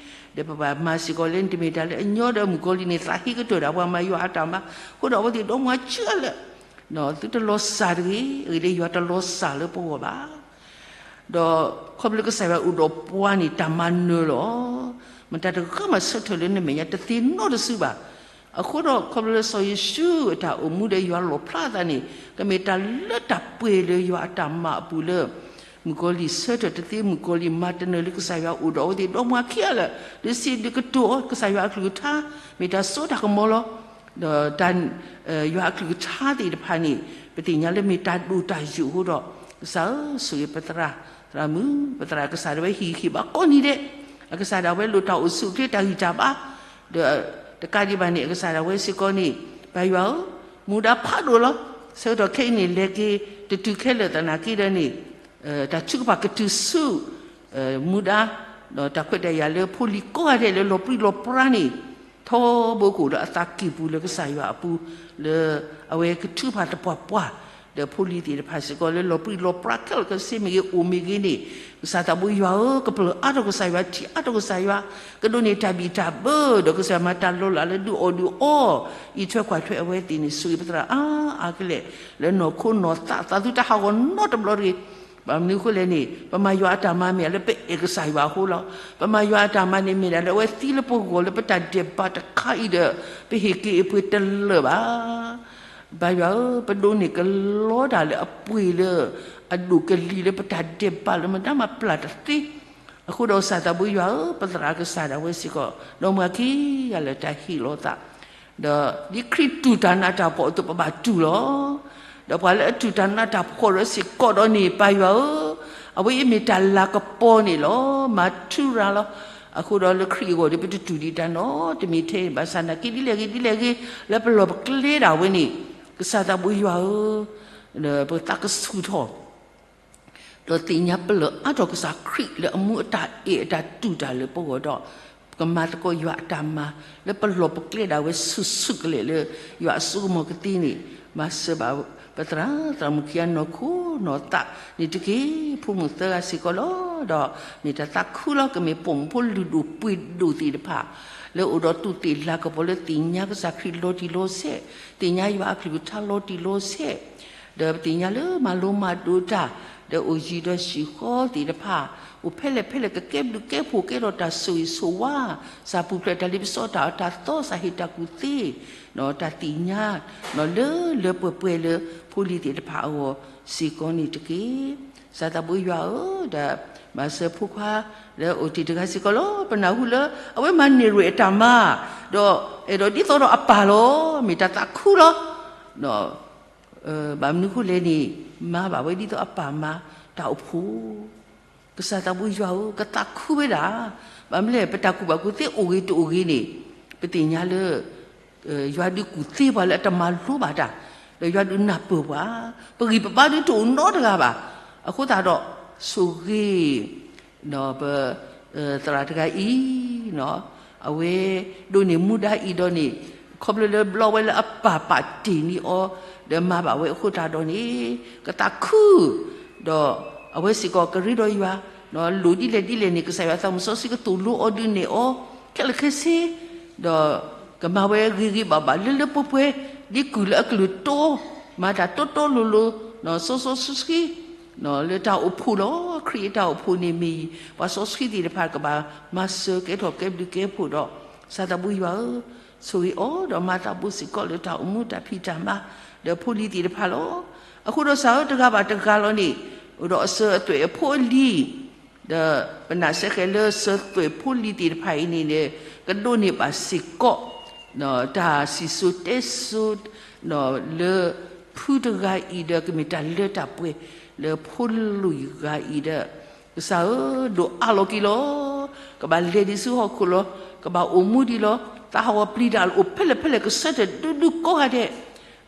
ဒီးပဘၣ်မၤစ့ၢ်ကီးလၢန့ၣ် တမ့ၢ်တၢ်လၢအညီဒီး မုၣ်ကီၤလံၢ်န့ၣ် သးဟ့ကတၢၢ်ဒၣ်ပှၤမၤယွၤအတၢ်မၤ, အဃိဒီးအဝဲသ့ၣ်ဒီမါဝၤဆံးဂၤလၢာ် သုတလီၤစၢ်တဂ့ၤ, အဂ့ၢ်ဒ်အံၤ ယွၤတလီၤစၢ်လၢပဂီၢ်ဘၣ်. ဒီးခီဖျိလၢကစၢ်ယွၤအိၣ်ဒီးပှၤန့ၣ် တၢ်မၤနၢၤလီၤ. မတၤတဂၤမးဆၢထၢၣ်လၢနမဲာ်ညါတသ့နီတစုဘၣ်. အဃိဒီးခီဖျိလၢစီၤယိၤၡူအတၢ်အိၣ်မူဒီးယွၤလီၣ်ဖျါအသးန့ၣ် ကမ့ၢ်တၢ်လၢတၢ်ပှဲၤလၢယွၤအတၢ်မၤအပူၤလၢ မုၣ်ကီၤလံၢ်ဆၢထၢၣ်တသ့ မုၣ်ကီၤလံၢ်မၤတနၢၤလၢကစၢ်ယွၤအိၣ်ဒီးအဝဲသ့ၣ်ဒီမါဝၤခံဂၤလၢာ် ဒုးစံးဒုးကတိၤအီၤ ကစၢ်ယွၤအကလုၢ်ကထါ မ့ၢ်တၢ်စိတၢ်ကမီၤလီၤ. ဒီးတၢ် ယွၤအကလုၢ်ကထါသ့ၣ်တဖၣ်န့ၣ် ပသ့ၣ်ညါလၢမ့ၢ်တၢ်ဒိၣ်တၢ်ယိာ်အဃိဒီး ကစၢ်ဧၢ ဆိၣ်ဂ့ၤပသရၣ် သရၣ်မုၣ် ပသရၣ်ကစၢ်ဒၣ်ဝဲဟ့ၣ်ဂံၢ်ဟ့ၣ်ဘါကိးနံၤဒဲး, အကစၢ်ဒၣ်ဝဲလိၣ်တၢ်အိၣ်ဆူၣ်အိၣ်ချ့တၢ်ဂံၢ်တၢ်ဘါ, ဒီးတကးဒံးဘၣ်န့ၣ် အကစၢ်ဒၣ်ဝဲစ့ၢ်ကီးန့ၣ် ပၢ်ယွၤဧၢ, မူဒါဖးဒိၣ်လီၤ. ဆၢကတီၢ်ခဲအံၤန့ၣ် လဲၤက့ၤတတုၤခဲလၢာ်သနာ်က့ဒီးန့ၣ် တၢ်ထုကဖၣ်ကတုၤဆူ မူဒါ ဒီးတၢ်ခွဲးတၢ်ယာ်လၢဖိလံၤကိးဂၤဒဲးလၢလီၤပြံလီၤပြါန့ၣ် ထီဘိကအိၣ်လၢအသးကံၢ်ပူၤလၢကစၢ်ယွၤအပူၤ လၢအဝဲကထုကဖၣ်သပှၢ်ပှၢ် ဒီးဖိလံၤသ့ၣ်တဖၣ်စ့ၢ်ကီးလၢလီၤပြံလီၤပြါခဲလၢာ်ခဲဆ့မ့ၢ်ဂ့ၤ အိၣ်မ့ၢ်ဂ့ၤန့ၣ် ကစၢ်သးဘိယွၤဧၢ ကပျၢ်အါထီၣ်ကစၢ်ယွၤ ထံၣ်အါထီၣ်ကစၢ်ယွၤ ကဒိးန့ၢ်တၢ်ဘံၣ်တၢ်ဘၢ ဒီးကစၢ်ယွၤမၤတၢ်လီၤလးလၢဒုးအီၣ်ဒုးအီ အံးထွဲကွၢ်ထွဲအဝဲသ့ၣ်န့ၣ် ဆိၣ်ဂ့ၤပသရၣ်အါအါကလဲာ် လၢနီၢ်ခိနီၢ်သး သးသုတဟးဂီၤနီတဘျီတဂ့ၤ ဘၣ်မနုၤအဃိလဲၣ်န့ၣ် ပမၤယွၤအတၢ်မၤမ့ၢ်လၢပအဲၣ်ကစၢ်ယွၤအဃိလီၤ. ပမၤယွၤအတၢ်မၤန့ၣ်မ့ၢ်ဒၣ်လၢအဝဲသံလၢပဂီၢ်လၢပတၢ်ဒဲးဘးတခါအံၤဒီး ပဟ့ၣ်က့ၤအပှ့ၤတလၢာ်ဘၣ်. ပၢ်ယွၤဧၢ, ပဒိးန့ၢ်ကလီတၢ်လၢအပှ့ၤလၢ အဒိၣ်ကလံၤလၢပတၢ်ဒဲးဘးလၢမတၤမးပျၢ်တသ့. အဃိဒီးကစၢ်သးဘိယွၤဧၢ, ပသရၣ်ကစၢ်ဒၣ်ဝဲစ့ၢ်ကီး ဒီးမၤက့ၤဂၤလၢတၢ်ဟ့ၣ်လီၤသး ဒီးဒ်ခရံာ်တူၢ်တၢ်နးတၢ်ဖှီၣ်အသိးပဘၣ်တူၢ်လီၤ. ဒီးပှၤလၢအတူၢ်တၢ်နးတၢ်ဖှီၣ်ဒီးစ့ၢ်ကီးဒီးန့ၣ် ပၢ်ယွၤဧၢ, အဝဲအံၤမ့ၢ်တၢ်လၤကပီၤန့ၣ်လီၤ. မၤထူရၤလီၤ. အဃိဒီးလၢခရံာ်အဂီၢ်ဒီး ပတတူၢ်ဒံးတၢ်နီတမံၤထဲအံၤ ဘၣ်ဆၣ်နာ်က့ဒ်လဲၣ်ဂ့ၤဒ်လဲၣ်ဂ့ၤ လၢပလီၢ်ပကျဲဒၣ်ဝဲန့ၣ် ကစၢ်သးဘိယွၤဧၢ, ပသးကဆူၣ်ထီၣ် ဒီးသ့ၣ်ညါပလၢၢ်အါထီၣ်ကစၢ်ခရံာ်လၢအမူအတၢ်အဲၣ်အတၢ်တူၢ်တၢ်လၢပဂီၢ်ဒီး ကမၤသကိးယွၤအတၢ်မၤ လၢပလီၢ်ပကျဲဒၣ်ဝဲဆူၣ်ဆူၣ်ကလဲာ်လၢ ယွၤအစိကမီၤကသ့န့ၣ် မၤစၢၤဘၣ်ပသရၣ်သရၣ်မုၣ်ခံဂၤနီၢ်ခိနီၢ်သးန့ၣ်တက့ၢ်. ဖိမုၣ်သၢဂၤစ့ၢ်ကီးလီၤ. ဒီးမ့ၢ်တၢ်သးခုလီၤ. ကမ့ၢ်ပိာ်မုၣ်ဖိလုၢ်ဒိၣ်ပှ့ၤဒိၣ်သ့ၣ်တဖၣ် လၢအိၣ်ဒီးတူၢ်သ့ၣ်လၤကပီၤလၢသ့ၣ်ညါကစၢ်ခရံာ်လီၤတံၢ်လီၤဆဲး, သ့ၣ်ညါယွၤအကလုၢ်ကထါလီၤတံၢ်လီၤဆဲး ဒီးပသ့ၣ်ညါလၢမၤလိမၤဒိးတၢ် ဒီးအိၣ်ယံၤဒီးဟံၣ်ဃီသ့ၣ်တဖၣ် အိၣ်ဖဲလဲၣ်ဖဲလဲၣ် ကကဲဘျုးကဲဖှိၣ် ကဲထီၣ်တၢ်ဆိၣ်ဂ့ၤဆိၣ်ဝါ, စၢ်ပူၤဖျဲးတၢ်လ့ပစီ တၢ်အၢတၢ်သီ စၢ်ဟ့ၣ်တၢ်ကူၣ်သ့, တၢ်သ့ၣ်ညါ လၢလၢပှဲၤပှဲၤလၢဖိလံၤသ့ၣ်တဖၣ်အဂီၢ်စ့ၢ်ကီးန့ၣ်တက့ၢ်. ကစၢ်သးဘိယွၤဧၢ, ဒီးမၤစၢၤဖိခွါလၢအိၣ်တ့ၢ်တဂၤစ့ၢ်ကီးလီၤ. ပနၢ်ဟူလၢအဝဲမၤန့ၢ်ရွဲၣ်အတၢ်မၤ, ဒီးအဲၣ်ဒိးဒ်သိးဒီးအပၢ်လီၤ. မ့ၢ်တၢ်သးခုလီၤ. ဘၣ်မနုၤအဃိလဲၣ်န့ၣ် မၤဘၣ်ဝဲဒ်သိးအပၢ်မၤတၢ်အိၣ်ဖှိၣ်, ကစၢ်သးဘိယွၤဧၢ, ကသးခုဝဲဒၣ်. ဘၣ်မနုၤလဲၣ် ပတၢ်ကူၣ်ဘၣ်ကူၣ်သ့အိၣ်ဂ့ၤတအိၣ်ဂ့ၤန့ၣ် ပသ့ၣ်ညါလၢ ယွၤဒုးကူၣ်သ့ပှၤလၢအတမၤလိဘၣ်တၢ်, ဒီးယွၤဒုးနၢ်ပၢၢ်ပှၤ, ပဂံၢ်ပဘါဒုးတအိၣ်နီတဂၤဘၣ်. အဃိသတးဒီး ဆိၣ်ဂ့ၤ ပ သရၣ်တဂၤအံၤ အဝဲဒိးန့ၢ်မူဒါအံၤဒီးန့ၣ် ခီဖျိလၢဘျီဝဲလၢအပၢ်ပာ်တ့ၢ်န့ၢ်အီၤ ဒီးမၤဘၣ်ဝဲအဃိသတးဒီးန့ၣ် ကသးခု ဒီးအဝဲစ့ၢ်ကီးကရ့ဒီးယွၤ လိၣ်ဒ်လဲၣ်ဒ်လဲၣ်န့ၣ် ကစၢ်ယွၤသးစီဆှံကသိၣ်လိအီၤဒုးနဲၣ်အီၤ ခဲလၢာ်ခဲဆ့ ဒီးကမၤဝဲဂ့ၤဂ့ၤဘၣ်ဘၣ်လၢလၢပှဲၤပှဲၤ ဒ်ကုၢ်လၢအကလုၢ်တီ မၤတၢ်တီတီလိၤလိၤ စီစီဆှံဆှံ လၢတၢ်အိၣ်ဖှိၣ်လီၤ. ခရံာ်အတၢ်အိၣ်ဖှိၣ်န့ၣ်မ့ၢ် ပှၤစီဆှံသ့ၣ်တဖၣ်ကဘၣ်မၤစၢၤကဲထီၣ်ကဲဘျုးကဲဖှိၣ်ဒီး ကစၢ်သးဘိယွၤဧၢ, ဆိၣ်ဂ့ၤအီၤဒီးမၤသးဘိစ့ၢ်ကီးလၢတၢ်အိၣ်မူတၢ်ဖံးတၢ်မၤ ဒီးဖိလံၤသ့ၣ်တဖၣ်လီၤ. အဃိဒီးစၢ်ဧၢ တဂၤဘၣ်တဂၤလီၤန့ၣ် အိၣ်ဒီးအစၢၤအသွဲၣ်အဖိအလံၤ ဒီးပနာ်စ့ၢ်ကီးလၢစၢၤသွဲၣ်ဖိလံၤသ့ၣ်တဖၣ်အံၤန့ၣ် ကဒိးန့ၢ်ဘၣ်စ့ၢ်ကီး တၢ်စံၣ်စိၤတဲစိၤ လၢဖုတဂၤအံၤဒီးကမ့ၢ်တၢ်လၢတၢ်ပှဲၤ လၢဖိလံၤဂၤအံၤဒီး ကစၢ်ဧၢ ဒိၣ်အါလီၤက့ၤလီၤ. ကဘၣ်လဲၤဒံးဆူဟီၣ်ခိၣ်လီၤ. ကဘၣ်အိၣ်မူဒံးလီၤ. သးဟးဂီၤပျံၤတၢ်အိၣ်ဖဲလဲၣ်ဖဲလဲၣ် ကဆၢထၢၣ်ဒူဒူကိးဂၤဒဲး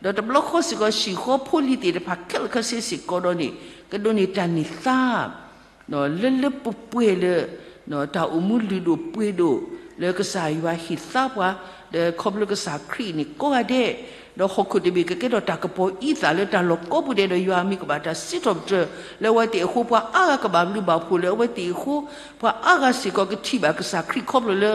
ဒီးတဘျီဃီစ့ၢ်ကီး ဟံၣ်ဃီဖိလံၤသ့ၣ်တဖၣ်ခဲလၢာ်ခဲဆ့စ့ၢ်ကီးဒီးန့ၣ် ကဒိးန့ၢ်တၢ်န့ၢ်သါ လၢလၢပှဲၤပှဲၤလၢ တၢ်အိၣ်မူလုၢ်ဒိၣ်ပှ့ၤဒိၣ် လၢကစၢ်ယွၤဟ့ၣ်သါပှၤ ဒီးခီဖျိကစၢ်ခရံာ်န့ၣ်ကိးဂၤဒဲး ဒီးဟီၣ်ခိၣ်တဘ့ၣ်ကကဲထီၣ်တၢ်ကပီၤအံသၣ်လၢတၢ်လီၢ်ကိးပူၤဒဲး ဒီးယွၤအမံၤကဘၣ်တၢ်စံးထီၣ်ပတြၢၤ လၢအဝဲသ့ၣ်အဃိ ပှၤအါဂၤကဘၣ်ဘျုးဘၣ်ဖှိၣ်လၢအဝဲသ့ၣ်အဃိ ပှၤအါဂၤစ့ၢ်ကီးကထံၣ်ဘၣ်ကစၢ်ခရံာ်ခီဖျိလၢ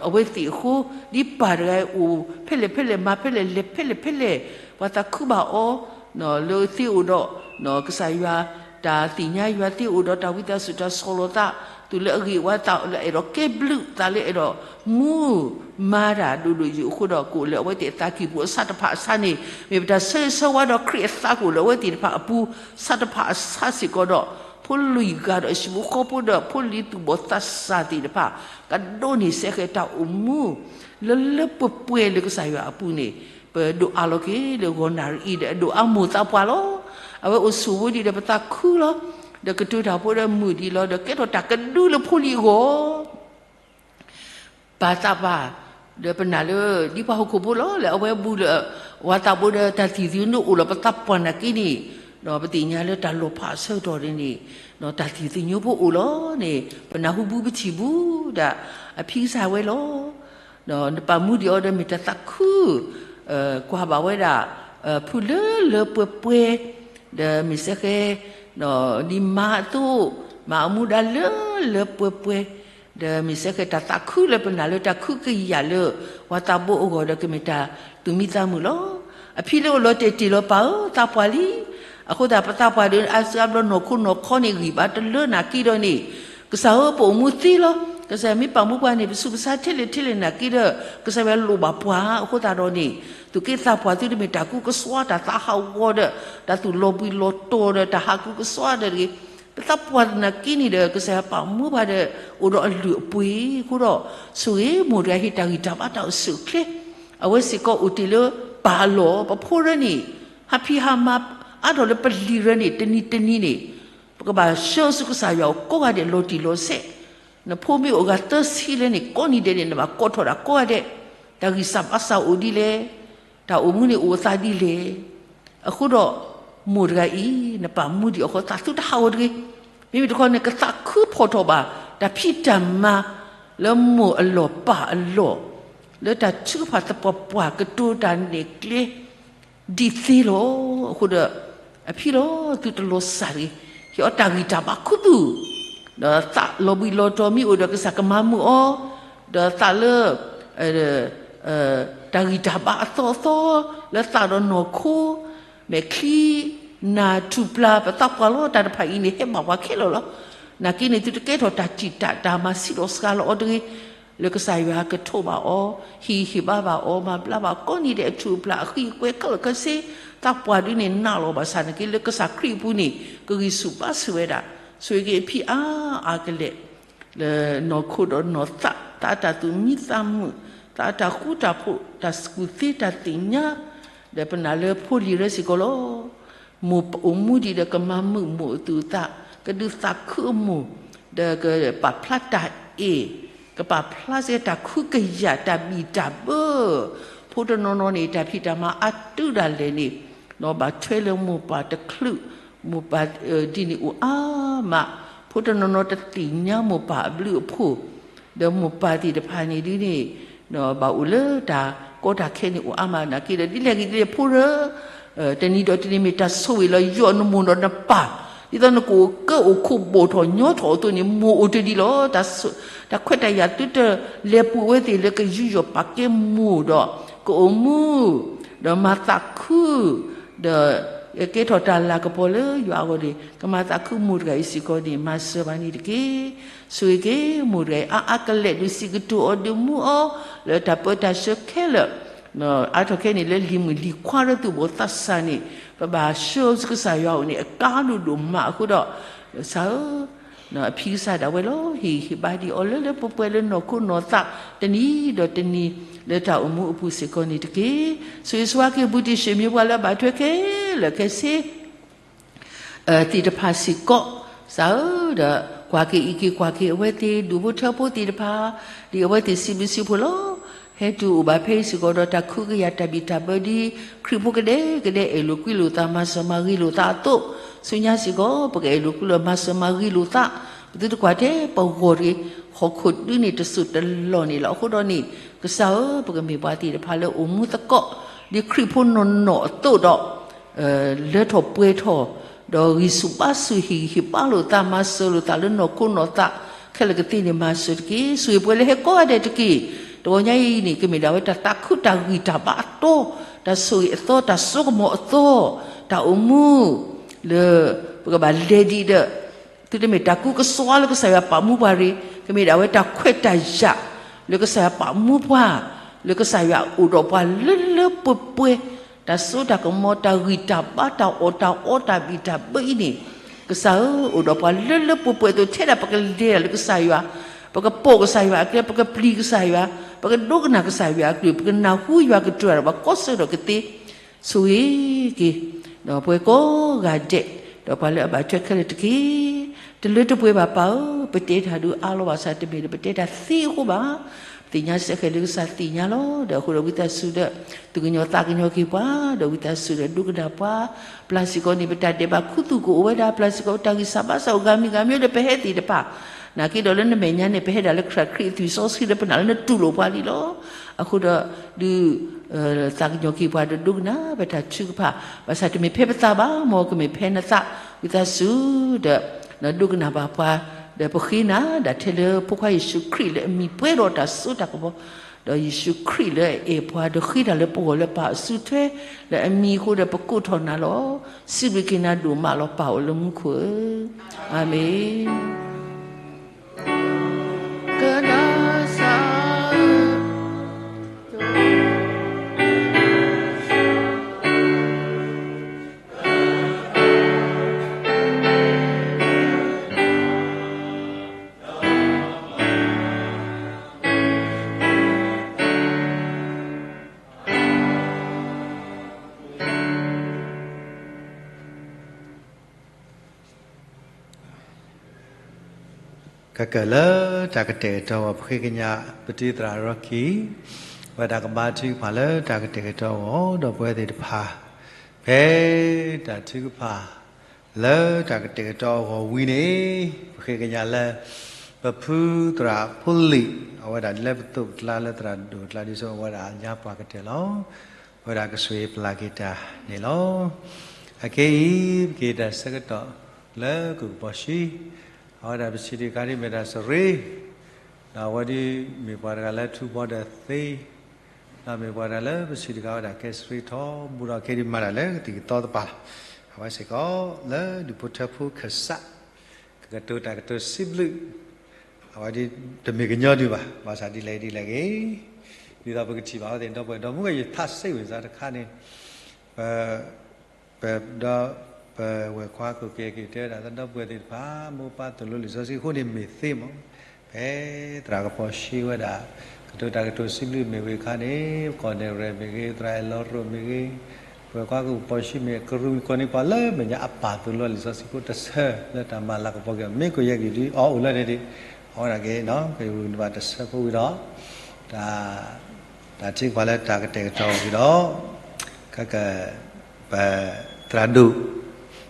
အဝဲသ့ၣ်အဃိ ဒ်ပၢ်တဂၤအိၣ်ဖဲလဲၣ်ဖဲလဲၣ် မၤဖဲလဲၣ် လဲၤဖဲလဲၣ်ဖဲလဲၣ် ပှၤသးခုဘၣ်အီၤ လၢသ့အိၣ်ဒီး ကစၢ်ယွၤ တၢ်သ့ၣ်ညါယွၤ သ့အိၣ်ဒီးတၢ်ဝံသးစူၤ တၢ်ဆီၣ်လီၤသး တုၤလၢအဂ့ၤဝါသး လၢအဲၣ်ဒိးကဲဘျုးသး လၢအဲၣ်ဒိးမူမၤတၢ်ဒိၣ်ဒိၣ်ယိာ်အဃိဒီး ကအိၣ်လၢအဝဲသ့ၣ်အသးကံၢ်ပူၤအဆၣ်တဖၣ်အဆၣ်န့ၣ် မ့ၢ်ပတၢ်ဆၢဂ့ၤဆၢဝါဒီးခရံာ်အသးကအိၣ်လၢအဝဲသ့ၣ်တဖၣ်အပူၤ ဆၣ်တဖၣ်အဆၣ်စ့ၢ်ကီးဒီး ဖိလံၤဂၤဒီးဟံၣ်ဖိဃီဖိဒီး ဖိလံၤသူၣ်ဘီၣ်သးစၢ်သ့ၣ်တဖၣ် ကဒိးန့ၢ်စ့ၢ်ကီးတၢ်အိၣ်မူ လၢလၢပှဲၤပှဲၤလၢကစၢ်ယွၤအပူၤန့ၣ် ပဒိၣ်အါလီၤက့ၤလၢဂီၤနၣ်ရံၣ်အံၤဒီး အဒိၣ်အါမိၢ်သးပှၢ်လီၤ. အဝဲအိၣ်ဆိးဝဲဒံးဒီးပသးခုလီၤ. ဒီးကတိၤတၢ်ဖိဒီးမုာ်ဒံးလီၤ. ဒီးကဲထီၣ်တၢ်ကဒုလၢဖိလံၤအဂီၢ် ပၢ်သးပှၢ် ဒီးပနာ်လၢ ဒ်ပှၤဟီၣ်ခိၣ်ဖိလီၤ လၢအဝဲဘူးလၢ ဝၤသးဘိဒီးတၢ်သံၣ်သညိအိၣ်လီၤ ပသးပှၢ်နာ်က့န့ၣ် ဒီးပသ့ၣ်ညါလၢတၢ်လီၤဖးအဆၢကတီၢ်န့ၣ် တၢ်သံၣ်သညိဖိအိၣ်လီၤန့ၣ် ပနၢ်ဟူဘူးပထံၣ်ဘူးဒၣ် အဖံကစၢ်ဝဲလီၤ. နပာ်မူဒံးအီၤဒီးမ့ၢ်တၢ်သးခု ကွၢ်ဘၣ်ဝဲဒၣ် ဖုလၢလၢပှဲၤပှဲၤ ဒီးမ့ၢ်စ့ၢ်ကီး ဒ်မါအသိး မၤအမူဒါလၢလၢပှဲၤပှဲၤ ဒီးမ့ၢ်စ့ၢ်ကီးတၢ်သးခုလၢပနာ်လၢတၢ်ခုကယာ်လၢ ဝၤသးဘိအဂီၢ်ဒီးကမ့ၢ်တၢ်သူၣ်မံသးမုာ်လီၤ. အဖံလၢအိၣ်လီၤတဲာ်တ့ၢ်လီၤပၢ်ဧၢ သးပှၢ်လံ အဃိသတး ပသးပှၢ်ဒီး အါစုအါဘျီ နီၢ်ခိနီၢ်ခီန့ၣ် ဂံၢ်ဘါတလၢ နာ်က့ဒီးန့ၣ် ကစၢ်ဧၢ ပအိၣ်မူသ့လီၤ. ကစၢ်ယွၤမ့ၢ်ပာ်မူပှၤန့ၣ် ပဆူးပဆါထဲလဲၣ်ထဲလဲၣ် နာ်က့ဒီး ကစၢ်ယွၤလိၣ်ဘၣ်ပှၤ. အဃိသတးဒီးန့ၣ် သူၣ်က့သးပှၢ် သုတမ့ၢ်တၢ်ကူၣ်ကစွါ တၢ်သးဟးဂီၤဒီး တၢ်သူၣ်လီၤဘှံးလီၤတီၤဒီး တၢ်ဟးကူၣ်ကစွါဒီးတဂ့ၤ. ပသးပှၢ်နာ်က့န့ၣ်ဒီး ကစၢ်ယွၤပာ်မူပှၤဒီး အိၣ်ဒီးအလုၢ်အပှ့ၤအဃိဒီး ဆိၣ်ဂ့ၤမိၢ်တဂၤ ဟ့ၣ်တၢ်ဂံၢ်တၢ်ဘါ တၢ်အိၣ်ဆူၣ်အိၣ်ချ့ အဝဲစ့ၢ်ကီးအိၣ်တ့ၢ်လၢပၢ်အလီၢ်. ပဖိရၢန့ၣ် ဟးဖံးဟးမၤ အါထီၣ်လၢပလံၤရၢန့ၣ် တနံၤတနံၤန့ၣ် ပကဘၣ်ဆှၢဆူကစၢ်ယွၤအအိၣ်ကိးဂၤဒဲး လီၤတံၢ်လီၤဆဲး. နဖိမ့ၢ်အိၣ်ဂၤသၢဆံလဲၣ်န့ၣ် ကိးနံၤဒဲးန့ၣ် နဘၣ်ကိးထီၣ်တၢ်ကိးဂၤဒဲး, တၢ်ဂံၢ်စၢ်ဘါစၢ်အိၣ်ဒ်လဲၣ်, တၢ်အိၣ်မူန့ၣ်အိၣ်အသးဒ်လဲၣ်. အဃိဒီး မိၢ်တဂၤအံၤ နပာ်မူဒံးအဃိ သးသုတဟးဂီၤတဂ့ၤ. မ့မ့ၢ်တခီန့ၣ် ကသးခုဖီၣ်ထီၣ်ဘၣ် တၢ်ဖံးတၢ်မၤ လၢမိၢ်အလီၢ်ပၢ်အလီၢ်, လၢတၢ်ထုကဖၣ်သပှၢ်ပှၢ် ကတိၤတၢ်နဲၣ်ကျဲ ဒ်သ့လီၤ. အဃိဒီး အဖံလီၤ သုတလီၤစၢ်တဂ့ၤ, ဟ့ၣ်အီၤတၢ်ဂံၢ်တၢ်ဘါခူသူၣ်, ဒီးသးလီၤဘှံးလီၤတီၤမ့ၢ်အိၣ်ဒီး ကစၢ်ကမၤမုာ်အီၤ, ဒီးသးလၢ တၢ်ဂံၢ်တၢ်ဘါအသီအသီ လၢသးဒီးနီၢ်ခိ, မဲာ်ချံ, နၢ်ထူၣ်ပျၢ် ပသးပှၢ်လီၤ. တၢ်တဖၣ်အံၤန့ၣ် ဟဲဘၣ်ပှၤခဲလၢာ်လီၤ. နာ်က့န့ၣ် သုတကဲထီၣ်တၢ်တံာ်တာ် တၢ်မၤဆံးလီၤစှၤလီၤအီၤတဂ့ၤ. လၢကစၢ်ယွၤကထိးဘၣ်အီၤ, ဟ့ၣ်ဂံၢ်ဟ့ၣ်ဘါဘၣ်အီၤ, မၤဘျါဘၣ်ကိးနံၤဒဲး အထူၣ်အပျၢ် အဃံအကွဲ ခဲလၢာ်ခဲဆ့, သးပှၢ်ဒုန့ၣ် နးလီၤဘၣ်ဆၣ်နာ်က့ လၢကစၢ်ခရံာ်အပူၤန့ၣ် ကဂံၢ်ဆူၣ်ဘါဆူၣ်ဝဲဒၣ်, ဆိၣ်ဂ့ၤက့ၤအဖံအါအါကလဲာ် လၢနီၢ်ခိဒီးနီၢ်သး, သးအတၢ်သူၣ်မံသးမုာ်, သးအတၢ်ဃူတၢ်ဖိး, တၢ်ကူၣ်သ့တၢ်သ့ၣ်ညါ, ဒီးပနာ်လၢဖိလံၤရၢစ့ၢ်ကီးလီၤ. မိၢ်အိၣ်မူဒံးဒီးကမၤမုာ်မိၢ်အသူၣ်အသး, ကဒုးသးခုအမိၢ်, ဒီးကပာ်ဖျါတၢ်အဲၣ်, ကပာ်ဖျါစ့ၢ်တၢ်ခုကယာ် တၢ်ဘံၣ်တၢ်ဘၢ. ဖိတနီၤနီၤန့ၣ် တၢ်ဖံးတၢ်မၤအါတုၤဒၣ်လဲာ်န့ၣ် ဘၣ်ထွဲလၢမိၢ်ပၢ်တချုး, မိၢ်ပၢ်ဒ်န့ၣ်အိၣ်အါမး, ဖိတနီၤနီၤတသ့ၣ်ညါမိၢ်ပၢ်အဘျုးအဖှိၣ်, ဒီးမိၢ်ပၢ်သ့ၣ်တဖၣ်န့ၣ်ဒ်န့ၣ် ဘၣ်အိၣ်လၢတၢ်ကီတၢ်ခဲန့ၣ်အိၣ်အါမးနာ်က့ဒီး ဒ်လဲၣ်ဂ့ၤဒ်လဲၣ်ဖိရၢ တနံၤဒီးတနံၤမ့ၢ်တၢ်ဆိၣ်ဂ့ၤလီၤ. ယိးနမိၢ်ဒီးနပၢ်, ဒ်သိးနကအိၣ်ကၢအိၣ်ခိးဘီၣ်ထီၣ်ညီထီၣ်အသိးန့ၣ် မိၢ်အိၣ်တ့ၢ်ဒံးလီၤ. တၢ်ခွဲးတၢ်ယာ်သုတလဲၤပူၤဝဲသ့ၣ်လၢကယူးယီၣ်ပာ်ကဲမိၢ်ဒီး ကအိၣ်မူ ဒီးမၤသးခု ဒီးကဲထီၣ်တၢ်လၤကပီၤလၢယွၤအဂီၢ်န့ၣ် ကမၤသးခုမိၢ်တဂၤအံၤစ့ၢ်ကီးန့ၣ် မၤစၢၤဘၣ်န့ၣ်တက့ၢ်. ဆိၣ်ဂ့ၤက့ၤမိၢ်တဂၤအံၤ အါအါကလဲာ် ဒုးစံးကတိၤအီၤ ဒုးမူအီၤ လၢတၢ်ပၢတၢ်ဆှၢခဲလၢာ်, အါထီၣ်ခဲအံၤန့ၣ် လၢလံၤမုၣ်လံၤခွါလၢသူၣ်ဘီၣ်သးစၢ်န့ၣ် ပဘၣ်ဆှၢဆူကစၢ်ယွၤအအိၣ်န့ၣ် အကါဒိၣ်ဒိၣ်မးအဃိဒီး ကစၢ်ဧၢ အဖံကစၢ်ဒၣ်ဝဲလီၤ. ဟ့ၣ်ဂံၢ်ဟ့ၣ်ဘါဒံးအီၤလၢလၢပှဲၤပှဲၤလၢနီၢ်ခိနီၢ်သး တနံၤဒီးတနံၤ လၢတၢ်အိၣ်မူအပူၤစ့ၢ်ကီးန့ၣ်တက့ၢ်. ဆိၣ်ဂ့ၤဆိၣ်ဝါက့ၤ ဘူးတံၢ်ဆှၢမံၤပှၤလၢအဘၣ်ထွဲခဲလၢာ်ခဲဆ့ သ့ၣ်တဖၣ်စ့ၢ်ကီး, ကစၢ်ဧၢ, ဒီးကွၢ်က့ၤအံးက့ၤကွၢ်က့ၤအဝဲသ့ၣ် ဒူၣ်ဖိထၢဖိသ့ၣ်တဖၣ်, ဒ်အဝဲသ့ၣ်စံးဘျုးစံးဖှိၣ်လီၤ. ဟဲတုၤအိၣ်ဘၣ်ဖဲအံၤစ့ၢ်ကီးဒီး တၢ်ခုကယာ်တၢ်ဘံၣ်တၢ်ဘၢဒ် ခရံာ်ဖိကဒဲကဒဲအဲၣ်လိာ်ကွံလိာ်သး မၤစၢၤမၤဂ့ၤလိာ်သးအသိး, ဆူညါစ့ၢ်ကီး ပကအဲၣ်လိာ်ကွံလိာ်မၤစၢၤမၤဂ့ၤလိာ်သး, ပသုတကွၢ်ထဲပဂီၢ်တဂ့ၤ, ဟီၣ်ခိၣ်ဒုန့ၣ်တစိၢ်တလီၢ်န့ၣ်လီၤ. အဃိဒီးန့ၣ် ကစၢ်ဧၢ, ပကမ့ၢ်ပှၤသ့ၣ်တဖၣ်လၢအိၣ်မူသကိး ဒ်ခရံာ်ဖိနီၢ်နီၢ်အသိးဒီး လၢထီၣ်ပှဲၤထီၣ်, ဒီးဂံၢ်ဆူၣ်ဘါဆူၣ် ဟ့ၣ်ဂံၢ်ဟ့ၣ်ဘါလိာ်သး မၤစၢၤလိာ်သးလၢနီၢ်ခိနီၢ်သး ခဲလၢာ်ကသ့န့ၣ် မၤစၢၤတက့ၢ်. ဆိၣ်ဂ့ၤပှၤလၢဟဲကိးဂၤဒဲးတက့ၢ်. တဂီၤညါအံၤန့ၣ် ကမ့ၢ်ဒၣ်ဝဲတၢ်သးခုတၢ်ဂံၢ်တၢ်ဘါအသီ, တၢ်ဆိၣ်ဂ့ၤအသီ, တၢ်စိကမီၤအသီ, တၢ်အိၣ်မူ လၢ ပကဘၣ်လဲၤဒံးဒီး သုတမ့ၢ်တၢ်ကူၣ်ကစွါလၢကစၢ်ယွၤပာ်မူပှၤတဂ့ၤ, ကမ့ၢ်ဒၣ်ဝဲတၢ်ခွဲးတၢ်ယာ် လၢကစၢ်ယွၤပာ်မူပှၤ, လၢကစၢ်ယွၤအိၣ်ဒီးပှၤလၢလၢပှဲၤပှဲၤ, တၢ်စိတၢ်ကမီၤ တၢ်ဂံၢ်တၢ်ဘါ တၢ်အီၣ်တၢ်အီ တၢ်ဘံၣ်တၢ်ဘၢအံၤန့ၣ်, ကစၢ်ဧၢ, အိၣ်ဒီးပှၤလၢလၢပှဲၤပှဲၤအသိး ထဲဒၣ်ပကလဲၤတၢ်လၢကစၢ်ယွၤ, ပကပိာ်ကစၢ်ယွၤအကျဲ, ပကပျံၤကစၢ်ယွၤ, ပကဒိကနၣ်ကစၢ်ယွၤအကလုၢ်, ပကနၢ်ဟူယွၤကတိၤတၢ်ဒီးပှၤကိးဆၢကတီၢ်ကသ့ ဆိၣ်ဂ့ၤက့ၤ ဒီးပှၤကိးဂၤဒဲး, ဒီးပှၤလၢအဘၣ်ထွဲခဲလၢာ်တက့ၢ်. တလၢတပှဲၤဘၣ်ပၢ်ဧၢ, ပတဲတၢ်ဒုးအါလီၤဘၣ်ဆၣ်တမ့ၢ်ဒီး ပတဲတၢ်သ့အဃိဘၣ်. ပသ့ၣ်ညါစ့ၢ်ကီးလၢကစၢ်သ့ၣ်ညါလီၤ. ဒီးအဃိဒီးဝံသးစူၤဒီး သူၣ်ကညီၤသးကညီၤက့ၤပှၤ, ဒီးဝံသးစူၤဒီးဒိကနၣ်ပှၤ, ပျၢ်စ့ၢ်ကီးန့ၣ် ပတၢ်ဒဲးဘးခူသူၣ်ကအိၣ်ဝဲဒၣ်, ပျၢ်စ့ၢ်ကီးပတၢ်ဂံၢ်စၢ်ဘါစၢ်အိၣ်ဂၤမံၤဂၤမံၤဒီး ပဟဲသ့ၣ်တဖၣ် နာ်က့ဒီးလၢနမဲာ်ညါန့ၣ် ပဟဲဒၣ်လၢခရံာ်အသွံၣ်စီဆှံလၢပနာ်လၢနတူၢ်လိာ်ပှၤလံလီၤ. အဃိဒီး ဒုး သးကညီၤက့ၤပှၤဒီးဒိကနၣ်ပတၢ်ထုကဖၣ်, ဘၣ်ဆၣ်တမ့ၢ်ဖဲပသးဘၣ်, မ်ကမ့ၢ်ဖဲနသး, ဝံသးစူၤဒီး ဒိကနၣ်ဘၣ်ပှၤ, ဒီးပဃ့နၤဒၣ်ထဲလၢဖိခွါယ့ၣ်ၡူးခရံာ်လၢအမံၤပှဲၤဒီးတၢ်စိတၢ်ကမီၤ, ဒီးယ့ၣ်ၡူးခရံာ်လၢအအဲၣ်ပှၤဒီးဃ့တၢ်လၢပဂီၢ်လၢပာ်အစုထွဲ, လၢအမံၤအဃိဒီးပကိးထီၣ်နၤလီၤ. စံးဘျုးက့ၤနၤဒိၣ်မးလီၤ ပၢ်အိၣ်လၢမူခိၣ်ဧၢ, အၤမ့ၣ်. ကနၣ်စၢ် ကကလၢတၢ်ကတဲာ်ကတီၤအဂီၢ် ပဃ့ကညးပတံၤသရၣ်ရီခံ, ဝဲဒၣ်ကဘါထုကဖၣ်လၢတၢ်ကတဲာ်ကတီၤအဂီၢ် ဒီးပဝဲသ့ၣ်တဖၣ် ဖဲတၢ်ထုကဖၣ် လၢတၢ်ကတဲာ်ကတီၤအဂီၢ်ဝံၤန့ၣ် ပဃ့ကညးလၢ ပဖုသရၣ်ဖိလံၣ် အဝဲဒၣ်လၢပသိးပကျါလၢသရၣ်ဒိၣ်ကျါဒ်သိး အဝဲဒၣ်အညါပှၤကတၢၢ်လီၤ. အဝဲဒၣ်ကဆိၣ်ဂ့ၤပျၢ်က့ၤတၢ်န့ၣ်လီၤ. အခဲအံၤ ပက့ၤတၢ်ဆၢကတီၢ်လၢကုၢ်ကပီၤၡံ အဝဲဒၣ်ပစံးတခါဒ်မ့ၢ်တၢ်စရ့ ဒီးအဝဲဒ်မ့ၢ်ပှၤတဂၤလၢထူဘီဒီးသ့, ဒီးမ့ၢ်ပှၤတဂၤလၢပစံးတခါဝဲဒၣ်ကဲစရ့ထီဘိဒီး ခဲဒ်မၤတၢ်လၢကသံၣ်ကသီတဖၣ်, အဝဲစ့ၢ်ကီးလၢဒူၣ်ဖိထၢဖိခၢၣ်စး ကကတိၤတၢ်ကတိၤစံးဘျုး, အဝဲဒ်တမ့ၢ်ကညီဒံးဘၣ်, ဘၣ်ဆၣ်ဒ်လဲၣ်ဒ်လဲၣ်ဂ့ၤ, ဒ်သိးပကထံၣ်ဘၣ်အဝဲသ့ၣ်ဒီပုၢ်ဝဲၢ်ဒီမုၣ်ဂ့ၤ ယထးစံးဝဲစးတခါန့ၣ် ပ ပဒီး ပဝဲၢ်ခွါခိၣ်က့ၤက့ၤတဲဝဲဒၣ် ဒီပုၢ်ဝဲၢ်သ့ၣ်တဖၣ် မိၢ်ပၢ်သိၣ်လိလံာ်စီဆှံအဃိန့ၣ်မ့ၢ်သ့မး, ဖဲသရၣ်ကပီၤၡံဝဲဒၣ် ကတိၤတၢ်ကတိၤစံးဘျုးမ့ၢ်ဝံၤအခါန့ၣ် ကီၢ်နဲၣ်ရဲၣ်မ့ၢ်ဂ့ၤ သရၣ်အဲၣ်လီၤရိၣ်မ့ၢ်ဂ့ၤ ပဝဲၢ်ခွါကပီၤၡံမ့ၢ်ကရူၢ်ကီၢ်န့ၣ် ပှၤလၢမဲာ်ညါအပၢ်သိၣ်လိလံာ်စီဆှံဖိတဆၢ လၢတၢ်မၤလၤကပီၤက့ၤ မ့ၢ်ကယဲၢ်က့ၤဒ်အီၤအိၣ်လၢန့ၣ်ဒံး အဝဲဒၣ်က့ၤ ကရူၢ်န့ၣ်ဘၣ်တဆၢဖိဝံၤဒီး တၢ် တၢ်ထုကဖၣ်လၢတၢ်ကတဲာ်ကတီၤဝံၤဒီး ကက ပသရၣ်ဒိၣ်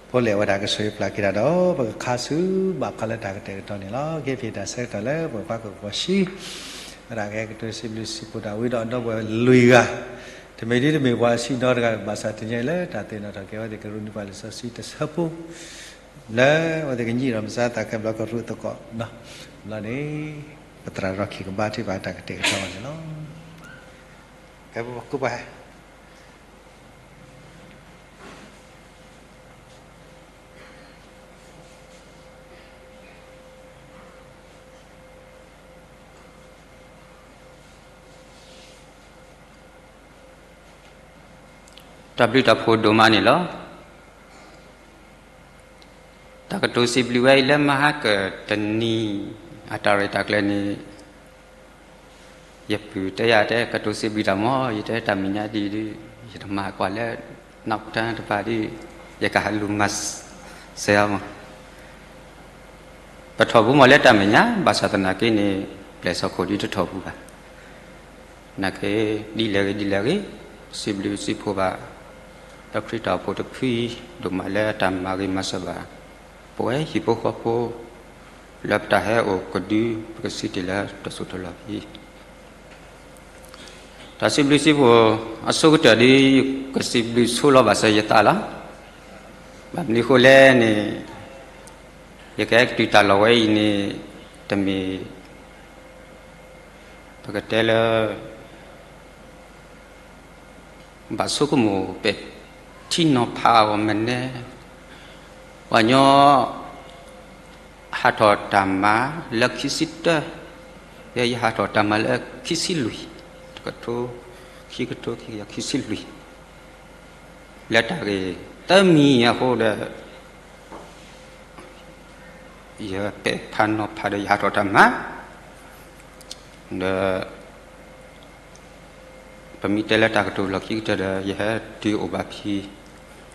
ဖိလံၣ်အဝဲဒၣ်ကဆိၣ်ဂ့ၤပျၢ်က့ၤတၢ်ဒီး ပကခါဆူဘၣ်ခီလၢတၢ်ကတဲာ်ကတီၤန့ၣ်လီၤ. ကဲဖံးတၢ်ဆၢကတီၢ်လၢပဝဲၢ်ခွါကပီၤၡံ ဝဲဒၣ်ကဟဲကတိၤစံးဘျုးစံးဖှိၣ်တၢ်ဝံၤဒီး ဒီပုၢ်ဝဲၢ်လွံၢ်ဂၤ တမ့ၢ်ဒ်တမ့ၢ်ပှၤစံးဒီတဂၤ ဘၣ်ဆၣ်တနံၤအံၤလၢတၢ်သ့ၣ်နီၣ်ထီၣ်က့ၤအဝဲသ့ၣ်ကရူၢ်န့ၣ်ပှၤလံာ်စီဆှံတဆၢဖိ လၢအဝဲသ့ၣ်ကညံးဒီးမစါသးခဲဘျီကရူၢ်သကိး ဘျီန့ၣ် ပသရၣ်ရီခံကဘါထုကဖၣ်တၢ်ကတဲာ်ကတီၤဘၣ်န့ၣ်လီၤ. ဖဲပကပၢ် တၢ်ဘျုးတၢ်ဖှိၣ်ဒိၣ်မးန့ၣ်လီၤ. တၢ်ကတိၤစံးဘျုးဝဲအံၤလၢမဟါကတနံၤ အတၢ်ရဲၣ်တၢ်ကျဲၤန့ၣ် ယပုၢ်တဲယၤတဲ ကတိၤစံးဘျုးတၢ်မး ယတဲတၢ်မဲာ်ညါဒ်ဒ် ယတမၤကွၢ်လၢ နီၢ်ကတၢၢ်တဖၣ်ဒ် ယကဟးလူၤမၤစၢၤအီၤမး ပထီၣ်ပူၤမးလၢတၢ်မဲာ်ညါ ဘၣ်ဆၣ်သနာ်က့န့ၣ် ပျဲၢ်စီၢ်ခိၣ်ဒ်တထီၣ်ပူၤဘၣ်. နာ်က့ ဒ်လဲၣ်ဂ့ၤဒ်လဲၣ်ဂ့ၤ စံးဘျုးစံးဖှိၣ်ဘၣ် ဒီးခရံာ်တၢ်အိၣ်ဖှိၣ်တဖု ဒိၣ်မးလၢတၢ်မၤဂ့ၤမၤစၢၤဘၣ် ပဝဲဟံၣ်ဖိဃီဖိ လၢပတၢ်ဟဲအိၣ်ကဒု ပကစံးတ့ၢ်လၢတစိၢ်တလီၢ်ဖဲ တၢ်စံးဘျုးစံးဖှိၣ်အဆိကတၢၢ်ဒီး ကစံးဘျုးဆိလီၤဘၣ်စၢၤယသးလီၤ. ဘၣ်မနုၤအဃိလဲၣ်န့ၣ် ယကဟဲကတုၤတၢ်လီၢ်ဝဲအံၤန့ၣ် တမ့ၢ် ပကတဲလၢ ဘၣ်ဆိကမိၣ်ပဲာ်ထံနီၤဖးအဂီၢ်မ့ၢ်န့ၣ် ပှၤညီ ဟးထီၣ်တၢ်မၤလၢခံဆံတၢ, ယဲယဟးထီၣ်တၢ်မၤလၢခံဆံလွံၢ်, တကထိ, ခံကထိခံကယၤခံဆံလွံၢ်, လၢတၢ်ဂ့ၢ်သၢမံၤအဃိဒီး ယပဲာ်ဖးနီၤဖးဒီးယဟးထီၣ်တၢ်မၤ, ဒီး ပမ့ၢ်တဲလၢတၢ်ကတိၤလီၢ်ခံကတၢၢ်ဒီး ယဟဲတုၤအိၣ်ဘၣ်ဖဲ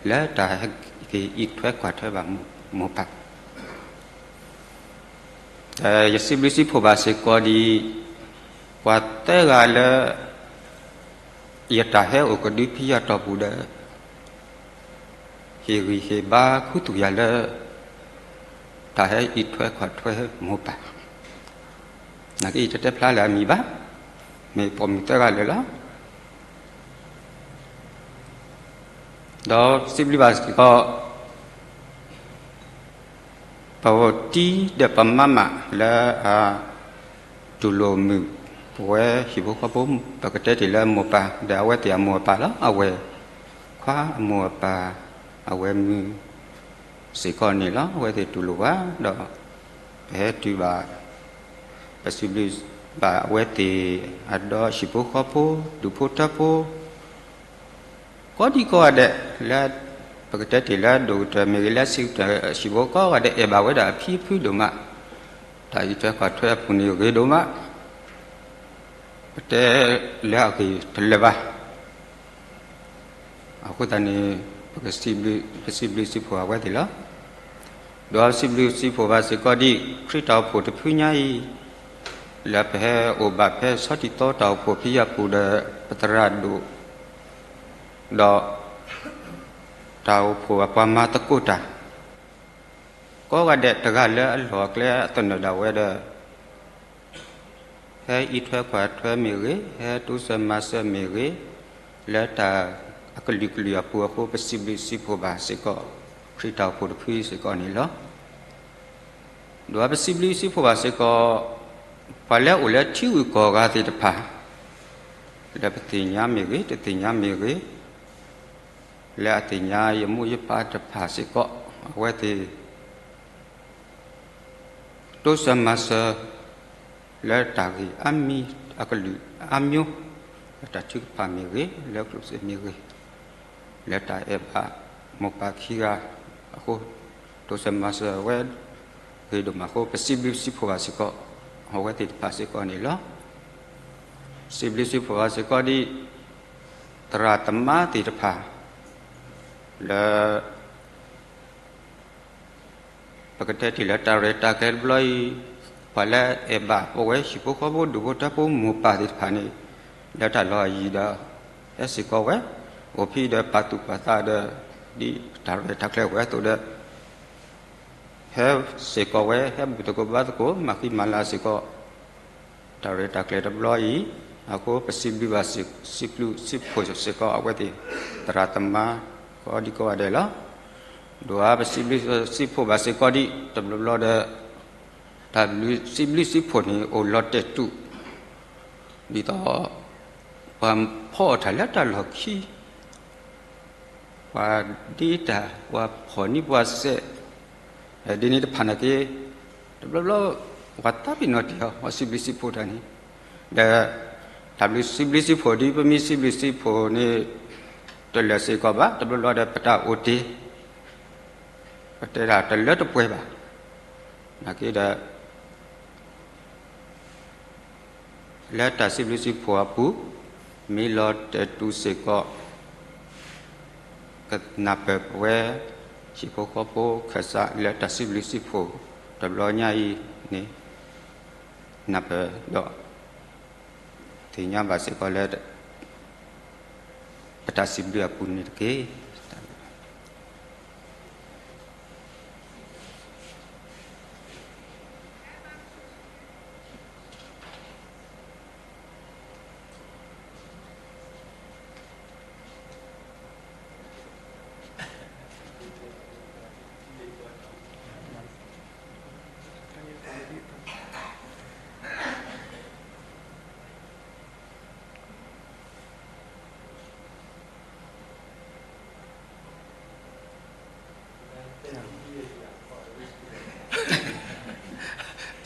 လၢတၢ်ဟဲက့ၤအံးထွဲကွၢ်ထွဲဘၣ်မိၢ်ပၢ်, ဒီးယစံးဘျုးစံးဖှိၣ်ဘၣ်စ့ၢ်ကီးဒ် ပှၤသၢဂၤလၢ ယတၢ်ဟဲအိၣ်ကဒုဖဲယၤတီၢ်ပူၤဒီး ဟ့ၣ်ဂံၢ်ဟ့ၣ်ဘါခူသူၣ်ယၤလၢ တၢ်ဟဲအံးထွဲကွၢ်ထွဲမိၢ်ပၢ်, နာ်က့ယတတဲဖျါလၢအမံၤဘၣ်, မ့ၢ်ပိာ်မုၣ်သၢဂၤလၢာ်လီၤ. ဒီးစံးဘျုးဘၣ်စ့ၢ်ကီး ပအိၣ်တံၤဒီးပမါမးလၢအတူၢ်လိာ်မုာ် အဝဲဟံၣ်ဖိဃီဖိ ပကတဲတ့ၢ်လၢအမိၢ်အပၢ် ဒီးအဝဲသ့ၣ်အမိၢ်အပၢ်လီၤ. အဝဲၢ်ခွါအမိၢ်အပၢ် အဝဲၢ်မုၣ်စ့ၢ်ကီးန့ၣ်လီၤ. အဝဲသ့ၣ်တူၢ်လိာ်ဝဲဒီး ပဟဲတုၤဘၣ် ပစံးဘျုးဘၣ်အဝဲသ့ၣ် အဒီးဟံၣ်ဖိဃီဖိ ဒူၣ်ဖိထၢဖိ ကိးဒံကိးဂၤဒဲး လၢပကတဲတ့ၢ်လၢအဒိၣ်ကတၢၢ်မ့ၢ်ဂ့ၤ လၢအဆံးကတၢၢ် ဟံၣ်ဖိကိးဂၤဒဲး အဲၣ်ဘၣ်ဝဲဒၣ်အဖံအဖုဒိၣ်မး, တၢ်အံးထွဲကွၢ်ထွဲအပူၤန့ၣ်ဂ့ၤဒိၣ်မး, ပတဲလၢအဂ့ၢ်တလၢာ်ဘၣ်. အဃိသတးန့ၣ် ပကစံးဘျုး ပစံးဘျုးစံးဖှိၣ်အဝဲသ့ၣ်လီၤ. ဒီးပစံးဘျုးစံးဖှိၣ်ဘၣ်စ့ၢ်ကီးဒ် ခရံာ်တၢ်အိၣ်ဖှိၣ်တဖုညါအံၤ လၢပဟဲအိၣ်ဘၣ်ဖဲဆီတံၢ်သီတၢ်အိၣ်ဖှိၣ်ဖံးယၤပူၤဒီး ပသရၣ်ဒိၣ် ဒီး တၢ်အိၣ်ဖှိၣ်အပှၤမၤသကိးတၢ် ကိးဂၤဒဲးတဂၤလၢအလီၢ်အကျဲအသနၢၣ်ဒၣ်ဝဲဒီး ဟဲအံးထွဲကွၢ်ထွဲမ့ၢ်ဂ့ၤ, ဟဲတိစၢၤမၤစၢၤမ့ၢ်ဂ့ၤ, လၢတၢ်အကလုာ်ကလုာ်အပူၤအဃိ ပစံးဘျုးစံးဖှိၣ်ဘၣ်စ့ၢ်ကီး ခရံာ်တၢ်အိၣ်ဖှိၣ်တဖုစ့ၢ်ကီးန့ၣ်လီၤ. ဒီးပစံးဘျုးစံးဖှိၣ်ဘၣ်စ့ၢ်ကီး ပှၤလၢအအိၣ်လၢထံဂုၤကီၢ်ဂၤသ့ၣ်တဖၣ် လၢပသ့ၣ်ညါမ့ၢ်ဂ့ၤ, တသ့ၣ်ညါမ့ၢ်ဂ့ၤ, လၢအသ့ၣ်ညါယမိၢ်ယပၢ်တဖၣ်စ့ၢ်ကီး အဝဲသ့ၣ် တိစၢၤမၤစၢၤ လၢတၢ်ဂ့ၢ်အါမံၤအကလုာ်အါမျိုး, လၢတၢ်ထုကဖၣ်မ့ၢ်ဂ့ၤ, လၢကျိၣ်စ့မ့ၢ်ဂ့ၤ, လၢတၢ်အဲၣ်ဘၣ်မိၢ်ပၢ်ခံဂၤအဃိ, တိစၢၤမၤစၢၤဝဲ ဂ့ၤဒိၣ်မးအဃိ ပစံးဘျုးစံးဖှိၣ်ဘၣ်စ့ၢ်ကီး အဝဲသ့ၣ်တဖၣ်စ့ၢ်ကီးန့ၣ်လီၤ. စံးဘျုးစံးဖှိၣ်ဘၣ်စ့ၢ်ကီးဒ် သရၣ်သမါသ့ၣ်တဖၣ် လၢ ပကတဲတ့ၢ်လၢတၢ်ရဲၣ်တၢ်ကျဲၤတဘျီအံၤ, ပှၤလၢအအဲၣ်ဘၣ်ပဝဲဟံၣ်ဖိဃီဖိ ဒူၣ်ဖိထၢဖိ မိၢ်ပၢ်သ့ၣ်တဖၣ်န့ၣ်, လၢတၢ်လီၢ်အယံၤဒီး ဟဲစ့ၢ်ကီးဝဲ, အိၣ်ဖဲဒီးပာ်သူၣ်ပာ်သးဒီး ဒ်တၢ်ရဲၣ်တၢ်ကျဲၤဝဲအသိးဒီး ဟဲစ့ၢ်ကီးဝဲ ဟဲဘူၣ်သကိးဘါသကိး မၤဃံမၤလၤစ့ၢ်ကီး တၢ်ရဲၣ်တၢ်ကျဲၤတဘျီအံၤ, အဃိပစံးဘျုးဘၣ်စံးဘျုးစံးဖှိၣ်စ့ၢ်ကီးအဝဲသ့ၣ် သရၣ်သမါ ကိးဒံကိးဂၤဒဲးလီၤ. ဒီးပစံးဘျုးစံးဖှိၣ်ဘၣ်စ့ၢ်ကီးဒ် တဘျီဘျီဒီး တၢ်ဘျုးစံးဘျုးစံးဖှိၣ်န့ၣ် အိၣ်လီၤတဲာ်တူာ် ဒ်သိး ပှၤဖီၣ်အီၣ်တၢ်လၢတၢ်လီၢ်ခံ ပှၤဒ့တၢ် ပှၤဖီၣ်နံၣ်ပှၤစဲး, ဒ်န့ၣ်တဖၣ်န့ၣ်က့ၤ တဘျီဘျီ ပှၤသးပ့ၤနီၣ်တ့ၢ်အီၤ ပှၤစံးဘျုးစံးဖှိၣ်တၢ်န့ၣ်, ဒီး တၢ်ဘျုးစံးဘျုးစံးဖှိၣ်ဒ် ပမ့ၢ်စံးဘျုးစံးဖှိၣ်န့ၣ် တလၢာ်စ့ၢ်ကီးဘၣ် တဘျီဘျီဒီး ပတၢ်အိၣ်တ့ၢ် ပတဲဒၣ်တလၢတပှဲၤဘၣ်, နာ်က့ဒီး လၢတၢ်စံးဘျုးစံးဖှိၣ်အပူၤ မ့ၢ်လီၤတဲာ်တူာ်စ့ၢ်ကီး ကနၢ်ပၢၢ်ပဝဲ ဟံၣ်ဖိဃီဖိခၢၣ်စး လၢတၢ်စံးဘျုးစံးဖှိၣ်တဘျီညါအံၤန့ၣ် နၢ်ပၢၢ်ဒီး သ့ၣ်ညါဘၣ်စ့ၢ်ကီးလၢ ပတၢ်စံးဘျုးအပူၤန့ၣ်တက့ၢ်.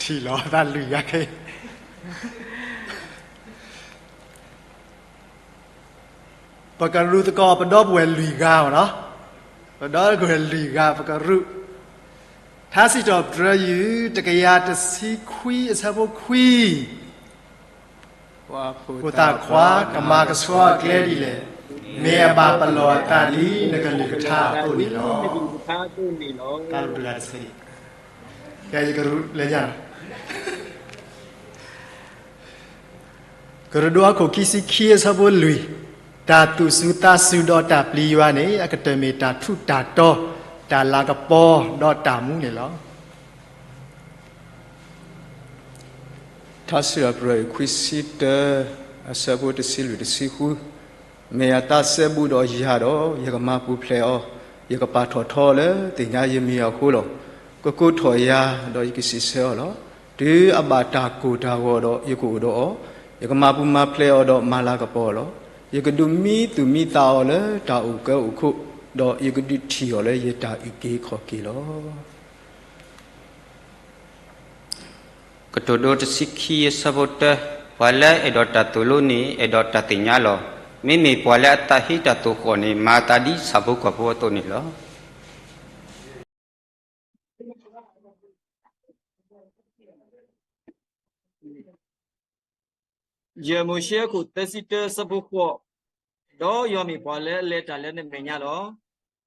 ထံၣ်လီၤတၢ်လုၢ်ယါခဲအံၤ, ပကရူၢ်သကိးပဒီပုၢ်ဝဲၢ်လွံၢ်ဂၤမ့ၢ်နီၤ, ပဒီပုၢ်ဝဲၢ်လွံၢ်ဂၤ ပကရူၢ်, ထါစံးထီၣ်ပတြၢၤယုၢ် တကယၤတဆံခွံအဆၢဖိခွံ, ဖိသၣ်ခွါ ကမၤကဆှီအကျဲဒ်လဲၣ်, မ့ၢ်အဘၣ်ပလီၢ်အသးဒ်နကလုၢ်ကထါအသိးန့ၣ်လီၤ. တၢ်တဂၤတဆၢ, ကဲယကရူၢ်လၢညါ ကရူၢ်ဒိအခိၣ်ခံဆံခံအဆၢဖိလွံၢ်, တၢ်သူၣ်စူၤသးစူၤဒီးတၢ်ပျံၤယွၤန့ၣ် အကတၢၢ်မ့ၢ်တၢ်ထူးတၢ်တီၤ, တၢ်လၤကပီၤဒီးတၢ်မူန့ၣ်လီၤ. ထါစံးထီၣ်ပတြၢၤ ခွံဆံတၢ အဆၢဖိတဆံလွံၢ်တဆံဃု, မ့ၢ်အသးစဲဘူးဒီးယၤဒီး ယကမၤပူၤဖျဲးအီၤ, ယကပာ်ထီၣ်ထီအီၤလၢသ့ၣ်ညါယမံၤအဃိလီၤ. ကကိးထီၣ်ယၤဒီးယကစံးဆၢအီၤလီၤ. တုၤအဘၣ်တၢ်ကိၢ်တၢ်ဂီၤဒီးယကအိၣ်ဒီးအီၤ, ယကမၤပူၤမၤဖျဲးအီၤဒီးမၤလၤကပီၤအီၤလီၤ. ယကဒုးမံသူၣ်မံသးအီၤလၢတၢ်အိၣ်ကၢအိၣ်ခိၣ်, ဒီးယကဒုးထံၣ်အီၤလၢယတၢ်အုၣ်က့ၤခီၣ်က့ၤလီၤ. ကတိၤဒိတဆံခံအဆၢဖိတၢ, ပှၤလၢအဲၣ်ဒိးတၢ်သိၣ်လိန့ၣ် အဲၣ်ဒိးတၢ်သ့ၣ်ညါလီၤ. မ့မ့ၢ်ပှၤလၢအသးဟ့တၢ်သိၣ်ဃီၣ်န့ၣ် မၤအသးဒ်ဆၣ်ဖိကီၢ်ဖိအသိးန့ၣ်လီၤ. ယမိၤၡ့အခိၣ်သၢဆံတၢအဆၢဖိဃိး, ဒီးယွၤမ့ၢ်ပှၤလၢအလဲၤတၢ်လၢနမဲာ်ညါလီၤ.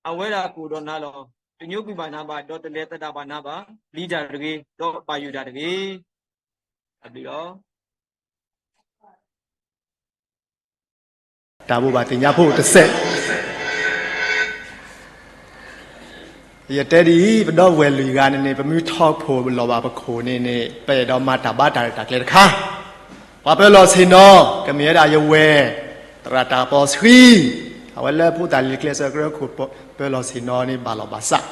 အဝဲဒၣ်ကအိၣ်ဒီးနၤလီၤ. တညိကွံာ်ဘၣ်နၤဘၣ်, ဒီးတလဲၤသဒၣ်ဘၣ်နၤဘၣ်, ပျံၤတၢ်တဂ့ၤ, ဒီးဘၣ်ယိၣ်တၢ်တဂ့ၤ. တၢ်ဘိးဘၣ်သ့ၣ်ညါဖိတစဲး ယတဲဒ်အံၤ, ပဒီပုၢ်ဝဲၢ်လွံၢ်ဂၤန့ၣ်န့ၣ် ပမ့ၢ်ထီၣ်ဖှိၣ်လီၤဘၣ်ပခိၣ်န့ၣ်န့ၣ် ပအဲၣ်ဒိးမၤတၢ်ဘါတၢ်ရဲၣ်တၢ်ကျဲၤတခါ, ပှၤပၢၤလီၢ်ဆ့ၣ်နီၤ ကမ့ၢ်ဝဲဒၣ်ယဝဲၢ် သရၣ်တၢ်ကပီၤဆှံ, အဝဲလၢဖိသၣ်လံၤကျဲစၢၤကရၢခိၣ် ပၢၤလီၢ်ဆ့ၣ်နီၤန့ၣ် ဘၣ်လီၢ်ဘၣ်စး,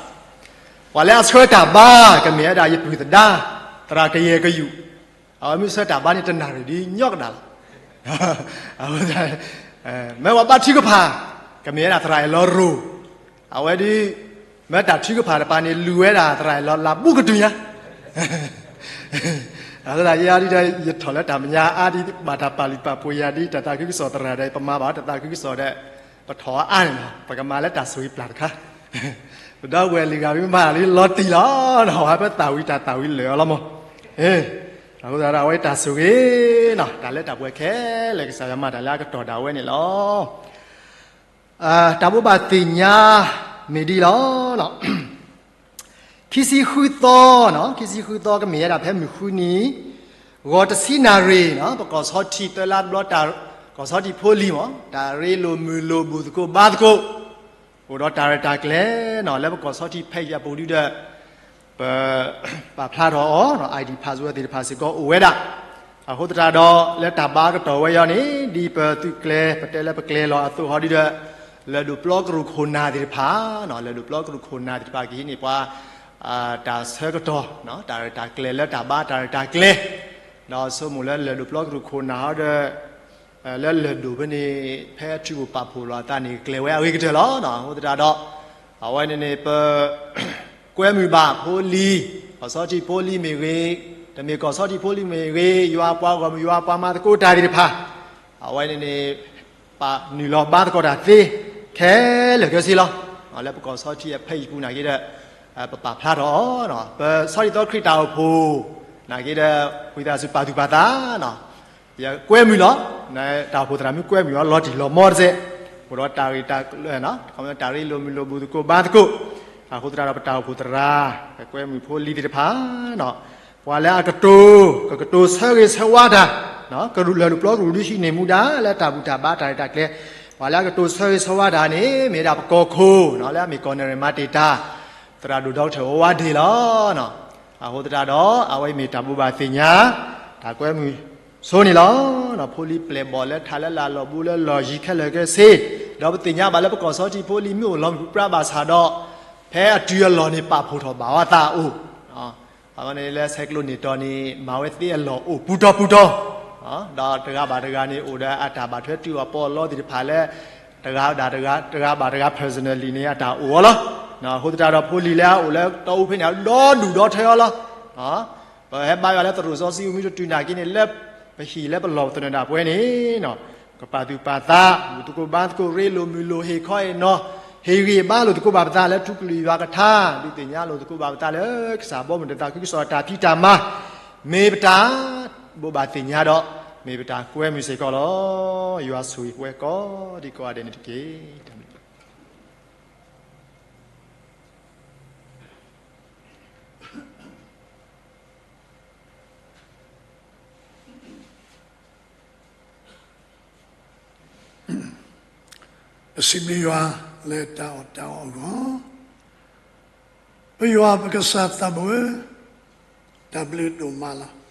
ပှၤလၢအဆှၢတၢ်ဘါ ကမ့ၢ်ဝဲဒၣ်ယပုၢ်သဒါ သရၣ်ကယဲၢ်ကယူၣ်, အဝဲမ့ၢ်ဆှၢတၢ်ဘါန့ၣ် တနၣ်ရံၣ်ဒ်ညီကဒၣ်လီၤ. မ့ၢ်ပှၤဘါထုကဖၣ် ကမ့ၢ်ဝဲဒၣ်သရၣ်အဲၣ်လီၤရိၣ်, အဝဲဒ် မ့ၢ်တၢ်ထုကဖၣ်တပၤန့ၣ် လူၤဝဲဒၣ်သရၣ်အဲၣ်လီၤလၢဘူကတုၤညါ, အဃိသတးယဲဒ် ယထီၣ်လၢတၢ်မဲာ်ညါအါဒ် ဘၣ်တၢ်ပာ်လုၢ်ပာ်ပှ့ၤယၤဒ် တၢ်သးခုကစီၣ်သရၣ်ဒီး ပမၤဘၣ်တၢ်သးခုကစီၣ်ဒီး ပထီၣ်အါန့ၣ်လီၤ. ပကမၤလၢတၢ်ဆိၣ်ဂ့ၤပျၢ်တခါ, ပဒီပုၢ်ဝဲၢ်လွံၢ်ဂၤမ့ၢ်မၤလီၤလီၤတံၢ်လီၤ, ပှၤပသးဝံၤတၢ်သးဝံၤလၢာ်အီၤလီၤမး. အဃိသတးဒီး အဝဲတၢ်ဆိၣ်ဂ့ၤနီၤ, တၢ်လၢတၢ်ပှဲၤခဲလၢာ် ကစၢ်ယွၤမၤတၢ်လၢအကတီၢ်ဒၣ်ဝဲန့ၣ်လီၤ. တၢ်ဘိးဘၣ်သ့ၣ်ညါ မ့ၢ်ဒ်လီၤ. ခံဆံဃုသီ, ခံဆံဃုသီကမ့ၢ်ဝဲဒၣ်ဖဲမုၢ်ဃုနံၤ, ဂီၤတဆံနၣ်ရံၣ်နီၤ, ပကီၢ်ဆီထံးသၢလါတဘျီ ကီၢ်ဆီထံးဖိလံၤမး တၢ်ရ့လိာ်မုာ်လိာ်ဘူၣ်သကိးဘါသကိး, အိၣ်ဒီးတၢ်ရဲၣ်တၢ်ကျဲၤနီၤ လၢပကီၢ်ဆီထံးဖဲအံၤအပူၤဒုဒီး ပ ပာ်ဖျါထီၣ်အီၤ, ID password သ့ၣ်တဖၣ်စ့ၢ်ကီးအိၣ်ဝဲဒၣ်. အဃိသတးဒီး လၢတၢ်ဘါကတီၢ်ဝဲအံၤန့ၣ် ဒ်ပသုးကျဲၤ ပတဲလၢပကျဲၤလီၤအသိးဟီဒုဒီး လၢၢ်ဒိၣ်ပျီကရူၢ်ခိၣ်နၢ်သ့ၣ်တဖၣ်, လၢၢ်ဒိၣ်ပျီကရူၢ်ခိၣ်နၢ်သ့ၣ်တဖၣ်ကဟံးန့ၢ်ပှၤ တၢ်ဆၢကတီၢ်, တၢ်ရဲၣ်တၢ်ကျဲၤလၢတၢ်ဘါတၢ်ရဲၣ်တၢ်ကျဲၤ, ဒီးဆိကမိၣ်လၢလၢၢ်ဒိၣ်ပျီကရူၢ်ခိၣ်နၢ်ဟီဒီး လၢလၢၢ်ဒိၣ်ဖဲန့ၣ် ဖဲအထုးဖှိၣ်ပာ်ဖှိၣ်လီၤအသးန့ၣ် ကျဲၤဝဲအဂ့ၤကတၢၢ်လီၤ. အဃိသတးဒီး အဝဲန့ၣ်န့ၣ် ပ ကွဲမုာ်ဘၣ်ဖိလံၤ, ကီၢ်ဆီထံးဖိလံၤမ့ၢ်ဂ့ၤ, တမ့ၢ်ကီၢ်ဆီထံးဖိလံၤမ့ၢ်ဂ့ၤ, ယွၤပှၤဂီၢ်မုၢ် ယွၤပှၤမၤသကိးတၢ်သ့ၣ်တဖၣ်, အဝဲန့ၣ်န့ၣ် ပာ်နုာ်လီၤဘါသကိးတၢ်သ့ ခဲလၢာ်ခဲဆ့လီၤ. လၢပကီၢ်ဆီထံးအဖဲအံၤပူၤနာ်က့ဒီး ပပာ်ဖျါထီၣ်အီၤ, ပဆီထံးသီခရံာ်တၢ်အိၣ်ဖှိၣ် နာ်က့ဒီး ဝံသးစူၤပာ်သူၣ်ပာ်သးနီၤ, ယကွဲမုာ်လီၤ. တၢ်အိၣ်ဖှိၣ်သရၣ်မ့ၢ်ကွဲမုာ်အီၤလီၤတံၢ်လီၤမီတစဲး, အိၣ်ဒီးတၢ်ဂ့ၢ်တၢ်ကျိၤ, တၢ်ရ့လိာ်မုာ်လိာ်ဘူၣ်သကိးဘါသကိး, အဃိသတးဒီးပတၢ်အိၣ်ဖှိၣ်သရၣ် ပကွဲမုာ်ဖိလံၤသ့ၣ်တဖၣ်နီၤ, ပှၤလၢအကတိၤ, ကကတိၤဆၢဂ့ၤဆၢဝါတၢ်, ကရူၢ်လၢၢ်ဒိၣ်ပျီကရူၢ်ဒုဟံးန့ၢ်မူဒါလၢတၢ်ဘူၣ်တၢ်ဘါတၢ်ရဲၣ်တၢ်ကျဲၤ, ပှၤလၢအကတိၤဆၢဂ့ၤဆၢဝါတၢ်န့ၣ် မ့ၢ်ဒၣ်ပကီၢ်ခိၣ်နီၤ လၢအမ့ၢ်ကီၢ်နရၢၣ်မၤတ့ၢ်တၢ် သရၣ်ဒိၣ်ဒီကထၢၣ်ဝါဝါဒ့ၣ်လီၤ. အဃိသတးဒီး အဝဲအံၤမ့ၢ်တၢ်ဘိးဘၣ်သ့ၣ်ညါ တၢ်ကွဲမုာ်ဆိန့ၣ်လီၤ. ဖိလံၤပျဲၢ်ဘီၣ်လၢထးလၢလာ်လီၢ်ဘူးလၢလီၢ်ယံၤခဲလၢာ်ခဲဆ့, ဒီးပသ့ၣ်ညါဘၣ်လၢပကီၢ်ဆီထံးဖိလံၤမ့ၢ်အိၣ်လီၤမုၢ်ပြါဘၣ်ဆၣ်ဒီး ဖဲအတုၤအလီၢ်န့ၣ် ပာ်ဖှိၣ်ထီၣ်ဘၣ်ဝဲသးအိၣ် အဝဲန့ၣ်လၢဆဲးကျိးန့ၢ်တီၤန့ၣ် မၤဝဲသ့အလီၢ်အိၣ်ပူၤတီၤပူၤတီၤ, ဒီးတဂၤဘၣ်တဂၤန့ၣ် အိၣ်ဒီးအတၢ်ဘၣ်ထွဲတုၤအီၤပီအလီသ့ၣ်တဖၣ်လၢ တဂၤဒၣ်တဂၤ တဂၤဘၣ်တဂၤ personally န့ၣ် အတၢ်အိၣ်အီၤလီၤ. အဃိသတးဒီးဖိလံၤလၢအအိၣ်လၢတီအူဖဲန့ၣ် အဒီဒူၣ်ဒီထၢအီၤလီၤ. ပဟဲဘါယွၤလၢသရိာ်စီဆှံအူမ့ၢ်တတုၤနာ်က့န့ၣ် လၢပဟံၣ်လၢပလီၢ်ပသနၢၣ်ဒၣ်ပဝဲန့ၣ် ကပာ်သူၣ်ပာ်သး ဘူၣ်သကိးဘါသကိး ရ့လိာ်မုာ်လိာ် ဟ့ၣ်ခီဟ့ၣ်နီၤ ဟ့ၣ်ဂံၢ်ဘါလိာ်သကိးဘၣ်ပသးလၢထူကလုာ်ယွၤကထါ ဒုးသ့ၣ်ညါလိာ်သကိးဘၣ်ပသးလၢကစၢ်ဘီမုၢ်တၢ်သးခုကစီၣ်အတၢ်ဖံးတၢ်မၤ မ့ၢ်ပတၢ်ဘိးဘၣ်သ့ၣ်ညါဒီး မ့ၢ်ပတၢ်ကွဲမုာ်စ့ၢ်ကီးလီၤ. ယွၤဆိၣ်ဂ့ၤပဝဲကိးဒံကိးဂၤဒဲးန့ၣ်တက့ၢ်. ပစံးဘျုးယွၤလၢတၢ်အီၣ်တၢ်အီအဂီၢ်, ပယွၤပကစၢ်သးဘိ, တၢ်ဘျုးဒိၣ်မးလီၤ.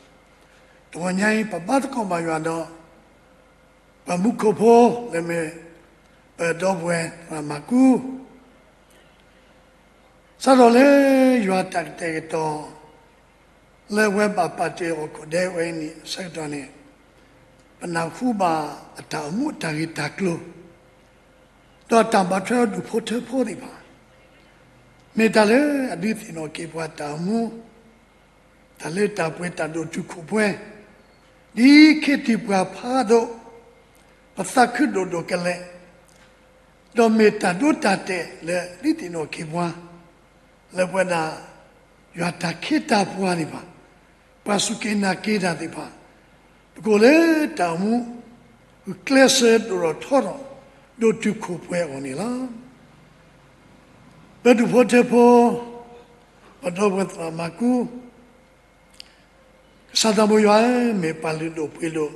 တဂီၤညါအံၤ ပဘါသကိးဘၣ်ယွၤဒီး ပမူခိၣ်ဖိလၢမ့ၢ် ပဒီပုၢ်ဝဲၢ်သရၣ်မၤကူ စးထီၣ်လၢယွၤတၢ်ကတဲာ်ကတီၤ လၢအဝဲဘၣ်ပာ်တ့ၢ်အီၤခိၣ်ဒဲဝဲအံၤန့ၣ်အဆၢကတီၢ်န့ၣ်, ပနၢ်ဟူဘၣ်အတၢ်အိၣ်မူအတၢ်ဂ့ၢ်တၢ်ကျိၤ, ဒီးတၢ်ဘၣ်ထွဲအီၤဒူၣ်ဖိထၢဖိသ့ၣ်တဖၣ်, မ့ၢ်တၢ်လၢအဒုးသ့ၣ်နီၣ်က့ၤပှၤတၢ်အိၣ်မူ, တၢ်လၢတၢ်ပှဲၤတၢ်ဒိၣ်တုာ်ခိၣ်ပှဲၤ, ဒ်ခ့တံၢ်ပှၤဖးဒိၣ်, ပသးခုဒိၣ်ဒိၣ်ကလဲာ်, ဒီးမ့ၢ်တၢ်ဒိတၢ်တဲာ်လၢဒုးသ့ၣ်နီၣ်က့ၤပှၤ လၢပဝဲဒၣ် ယွၤတၢ်ခ့တၢ်ပှၤသ့ၣ်တဖၣ်, ပှၤစူၢ်က့ၤနာ်က့ၤတၢ်သ့ၣ်တဖၣ်, ပကအိၣ်လၢတၢ်အိၣ်မူ ဂုာ်ကျဲးစၢးဒိၣ်ထီၣ်ထီထီၣ်, ဒိၣ်တုာ်ခိၣ်ပှဲၤအဂီၢ်န့ၣ်လီၤ. ပဒူၣ်ဖိထၢဖိ, ပဒီပုၢ်ဝဲၢ်သရၣ်မၤကူ ကစၢ်သးဘိယွၤဧၢ, မ့ၢ်ပှၤလုၢ်ဒိၣ်ပှ့ၤဒိၣ်,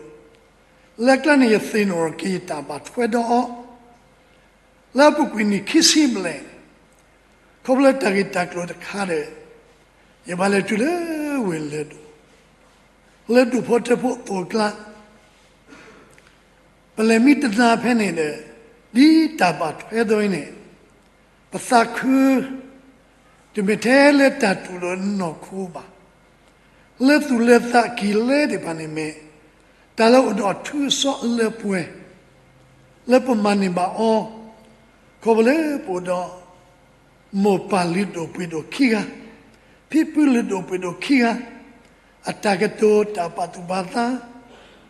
လၢကျါန့ၣ်ယသ့ၣ်နီၣ်က့ၤယတၢ်ဘၣ်ထွဲဒီးအီၤ, လၢအပူၤကွံာ်နံၣ်ခံဆံဘျဲၣ်, ခီဖျိလၢတၢ်ဂ့ၢ်တၢ်ကျိၤတခါဒီး, ယဘၣ်လဲၤတုၤလၢဝ့ၢ်လၢၢ်ဒိၣ်, လၢဒူၣ်ဖိထၢဖိအသိးအကျါ, ပလဲၤမံတနၤဖဲန့ၣ်ဒီး, ဒ်တၢ်ဘၣ်ထွဲဒီးအံၤန့ၣ်, ပသးခု တမ့ၢ်ထဲလၢတၢ်တူၢ်လိာ်နီၢ်ခိဘၣ်. လၢသူၣ်လၢသးအကံၢ်လဲသ့ၣ်တဖၣ်န့ၣ်မ့ၢ် တၢ်လၢအိၣ်ဒီးအထူအစီအလၢပှဲၤ လၢပမၤန့ၢ်ဘၣ်အီၤ, ခီဖျိလၢပအိၣ်ဒီး မိၢ်ပၢ်လုၢ်ဒိၣ်ပှ့ၤဒိၣ်ခံဂၤ, ဖံဖုလုၢ်ဒိၣ်ပှ့ၤဒိၣ်ခံဂၤ, အတၢ်ကတိၤတၢ်ပာ်သူၣ်ပာ်သး,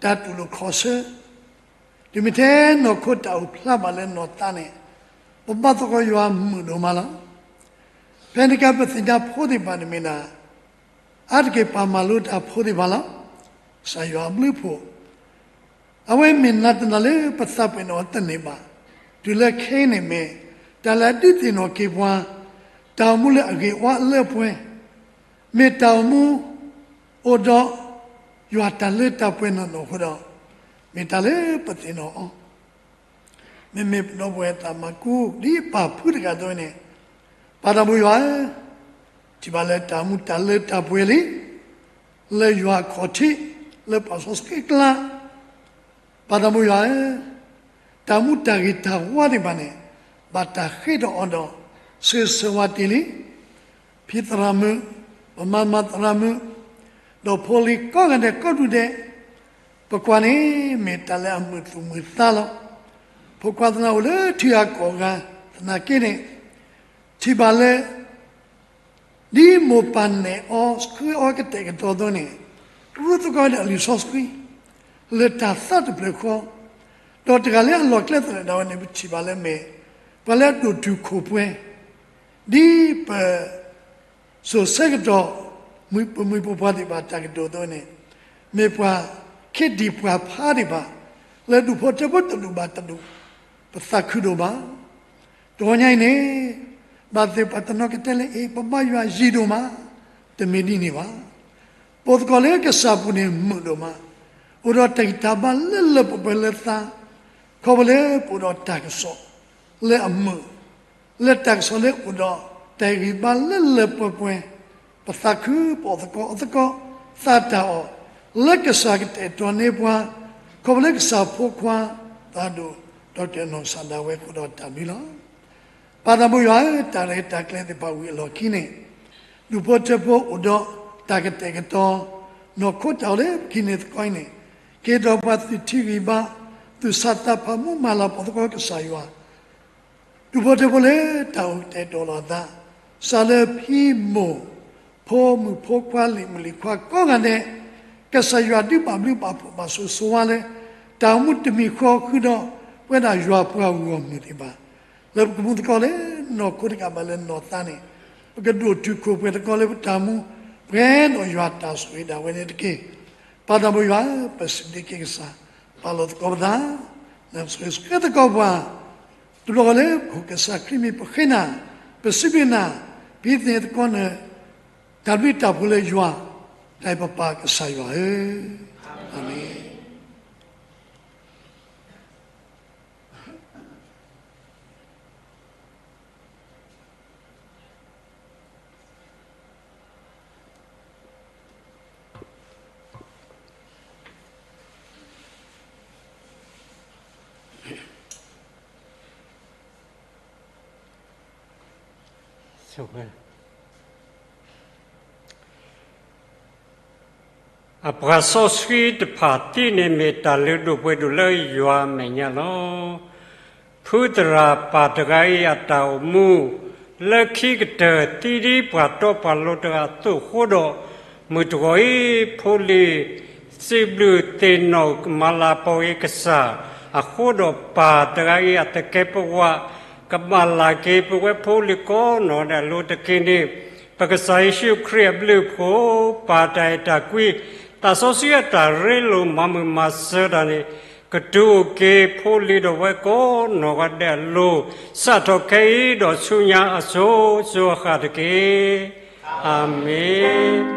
တၢ်တူၢ်လိာ်ခီၣ်ဆၢ, တမ့ၢ်ထဲနီၢ်ခိတၢ်အိၣ်ဖျါဘၣ်လၢနီၢ်သးန့ၣ်, ပဘါသကိးယွၤမုာ်ဒိၣ်မးလီၤ. ဖဲန့ၣ်အခါပသ့ၣ်ညါဖိသ့ၣ်တဖၣ်န့ၣ်မ့ၢ်ဒၣ် အါတက့ၢ်ပှၤမၤလိတၢ်ဖိသ့ၣ်တဖၣ်လီၤ. ကစၢ်ယွၤအဘျုးအဖှိၣ်, အဝဲမ့ၢ်နးတနၤလၢပသးပ့ၤနီၣ်အီၤတန့ၢ်ဘၣ်, တုၤလၢခဲအံၤန့ၣ်မ့ၢ် တၢ်လၢအဒုးသ့ၣ်နီၣ်က့ၤပှၤ, တၢ်အိၣ်မူလၢအဂ့ၤအဝါအလၢအပှဲၤ, မ့ၢ်တၢ်အိၣ်မူ အိၣ်ဒီး ယွၤတၢ်လၢတၢ်ပှဲၤနီၢ်နီၢ်အဃိဒီး, မ့ၢ်တၢ်လၢပသ့ၣ်နီၣ်အီၤ မ့မ့ၢ်ပဒီပုၢ်ဝဲၢ်သရၣ်မၤကူ ဒ်ပၢ်ဖုတဂၤအသိးန့ၣ်, ပၢ်သးဘိယွၤဧၢ, ထံၣ်ဘၣ်လၢတၢ်အိၣ်မူတၢ်လၢတၢ်ပှဲၤလံ, လၢယွၤအခီၣ်ထံး, လၢပှၤစီဆှံအကျါ, ပၢ်သးဘိယွၤဧၢ, တၢ်အိၣ်မူတၢ်ဂ့ၤတၢ်ဝါသ့ၣ်တဖၣ်န့ၣ်, ဘၣ်တၢ်ဃ့ထီၣ်အီၤဒီး ဆၢဂ့ၤဆၢဝါတ့ၢ်လံ. ဖံသရၣ်မုၣ်, ပမၤမၤသရၣ်မုၣ်, ဒီးဖိလံၤကိးဂၤဒဲးကိးဒူၣ်ဒဲး, ပကွၢ်န့ၣ် မ့ၢ်တၢ်လၢအမုာ်သူၣ်မုာ်သးလီၤ. ဖိခွါသနာ်အိၣ်လၢထံဂၤကီၢ်ဂၤသနာ်က့န့ၣ်, ထံၣ်ဘၣ်လၢ ဒ်မိၢ်ပၢ်နဲၣ်အီၤဆှၢအီၤကတဲာ်ကတီၤအသိးန့ၣ်, ရူသကိးဒီးအလံာ်စီဆှံ လၢတၢ်သးတဖျၢၣ်ဃီ, ဒီးတဂၤလၢအလီၢ်ကျဲသနၢၣ်ဒၣ်ဝဲန့ၣ် ပထံၣ်ဘၣ်လၢမ့ၢ် ပှၤလၢအဒိၣ်တုာ်ခိၣ်ပှဲၤ, ဒ်ပ စိၤဆၢကတီၢ် ပမှံၤပပှၢ်သ့ၣ်တဖၣ်တၢ်ကတိၤအသိးန့ၣ်, မ့ၢ်ပှၤခ့တံၢ်ပှၤဖးသ့ၣ်တဖၣ် လၢဒူၣ်ဖိထၢဖိတဒူၣ်ဘၣ်တဒူၣ် ပသးခုဒိၣ်မး. တဂီၤညါအံၤန့ၣ် ဘၣ်သ့ၣ်ပှၤတနီၤကတဲလၢအ့ၣ် ပဘါယွၤယံာ်ဒိၣ်မး, တမ့ၢ်ဒ်န့ၣ်ဘၣ်. ပအိၣ်သကိးလၢကစၢ်ပူၤန့ၣ်မုာ်ဒိၣ်မး, အိၣ်ဒီးတၢ်ဂံၢ်တၢ်ဘါလၢလၢပှဲၤပှဲၤလၢသး, ခီဖျိလၢပအိၣ်ဒီးတၢ်ကစီၣ်လၢအမုာ်, လၢတၢ်ကစီၣ်လၢအိၣ်ဒီးတၢ်ဂံၢ်ဘါလၢလၢပှဲၤပှဲၤ, ပသးခုပအီၣ်သကိးအီသကိး သးတၢ်အီၣ်, လၢကစၢ်ကတဲာ်ကတီၤန့ၢ်ပှၤ, ခီဖျိလၢကစၢ်ဖိခွါ သးဒိၣ် ဒီးတနီၢ်ကစၢ်ဒၣ်ဝဲအဃိဒီးတၢ်ဘျုးလီၤ. ပၢ်သးဘိယွၤဧၢ, တၢ်ရဲၣ်တၢ်ကျဲၤသ့ၣ်တဖၣ်ဝံၤအလီၢ်ခံန့ၣ်, ဒူၣ်ဖိထၢဖိအိၣ်ဒီးတၢ်ကတဲာ်ကတီၤ, နီၢ်ခိတၢ်အိၣ်လၢပခံန့ၣ်သကိးအံၤန့ၣ်, က့ၤဒီးပှၤသူၣ်ထံဂံၢ်ဘါ, သူၣ်ဆးသးဖးမူမၤလၤပှၤသကိးကစၢ်ယွၤ, ဒူၣ်ဖိထၢဖိလၢတၢ်အိၣ်ကတဲာ်ကတီၤလိာ်အသး, စးလၢဖံမိၢ်, ဖိမုၣ်ဖိခွါလံၤမုၣ်လံၤခွါကိးဂၤဒဲး, ကစၢ်ယွၤဒုးဘၣ်ဘျုးဘၣ်ဖှိၣ်ဘၣ်ဆိၣ်ဂ့ၤဆိၣ်ဝါလၢ တၢ်အိၣ်မူတမံၤဃီဃုာ်ဒီး ပဝဲဒၣ်ယွၤပှၤဂီၢ်မုၢ်သ့ၣ်တဖၣ်, လၢပကမူသကိးလၢနီၢ်ခိတကးဘၣ်လၢနီၢ်သးန့ၣ်, ပကဒိၣ်တုာ်ခိၣ်ပှဲၤသကိးလၢပတၢ်မူ, ပှဲၤဒီးယွၤတၢ်ဆိၣ်ဂ့ၤဒၣ်ဝဲန့ၣ်တက့ၢ်. ပၢ်သးဘိယွၤဧၢ, ပစံးဘျုးက့ၤကစၢ်, ပာ်လီၤသကိးပသး, နဆိၣ်ဂ့ၤဆိၣ်ကဲသကိးပှၤ, တဘျီဃီလၢပကစၢ်ခရံာ်မံၤပဃ့နၤ, ပစံးဘျုးနၤ, ပဟံးသကိးနၤ, တၢ်ဘျုးတၢ်ဖှိၣ်လၢယွၤ, တၢ်အဲၣ်ပပၢ်ကစၢ်ယွၤဧၢ, အၤမ့ၣ်. အပှၤစီဆှံတဖၣ်သံန့ၣ်မ့ၢ်တၢ်လုၢ်ဒိၣ်ပှ့ၤဒိၣ်လၢယွၤအမဲာ်ညါလီၤ. ဖုသရၣ်ပၢ်တဂၤအံၤအတၢ်အိၣ်မူ လၢခံကတၢၢ်သံဒ်ပှၤတီပှၤလိၤတဂၤအသိးအဃိဒီး, မုၢ်တဂီၤအံၤ ဖိလံၤ စံးဘျုးသ့ၣ်နီၣ်ကမၤလၤကပီၤက့ၤကစၢ် အဃိဒီးပၢ်တဂၤအံၤအသကဲးပဝး ကမၤလၤက့ၤပဝဲဖိလံၤကိးနီၢ်ဒဲးအလိၤတက့ၢ်န့ၣ်, ပကစၢ်ယ့ၣ်ၡူးခရံာ်အဘျုးအဖှိၣ်, ပၢ်တၢ်အဲၣ်တၢ်ကွံ, သးစီဆှံအတၢ်ရ့လိာ်မၤမုာ်မၤစၢၤတၢ်န့ၣ်, ကတုၤအိၣ်က့ၤဖိလံၤဒီးဝဲကိးနီၢ်ဂၤဒဲးအလိၤ, စးထီၣ်ခဲအံၤဒီးဆူညါအစိၤစိၤအဃၣ်တက့ၢ်. အၤမ့ၣ်.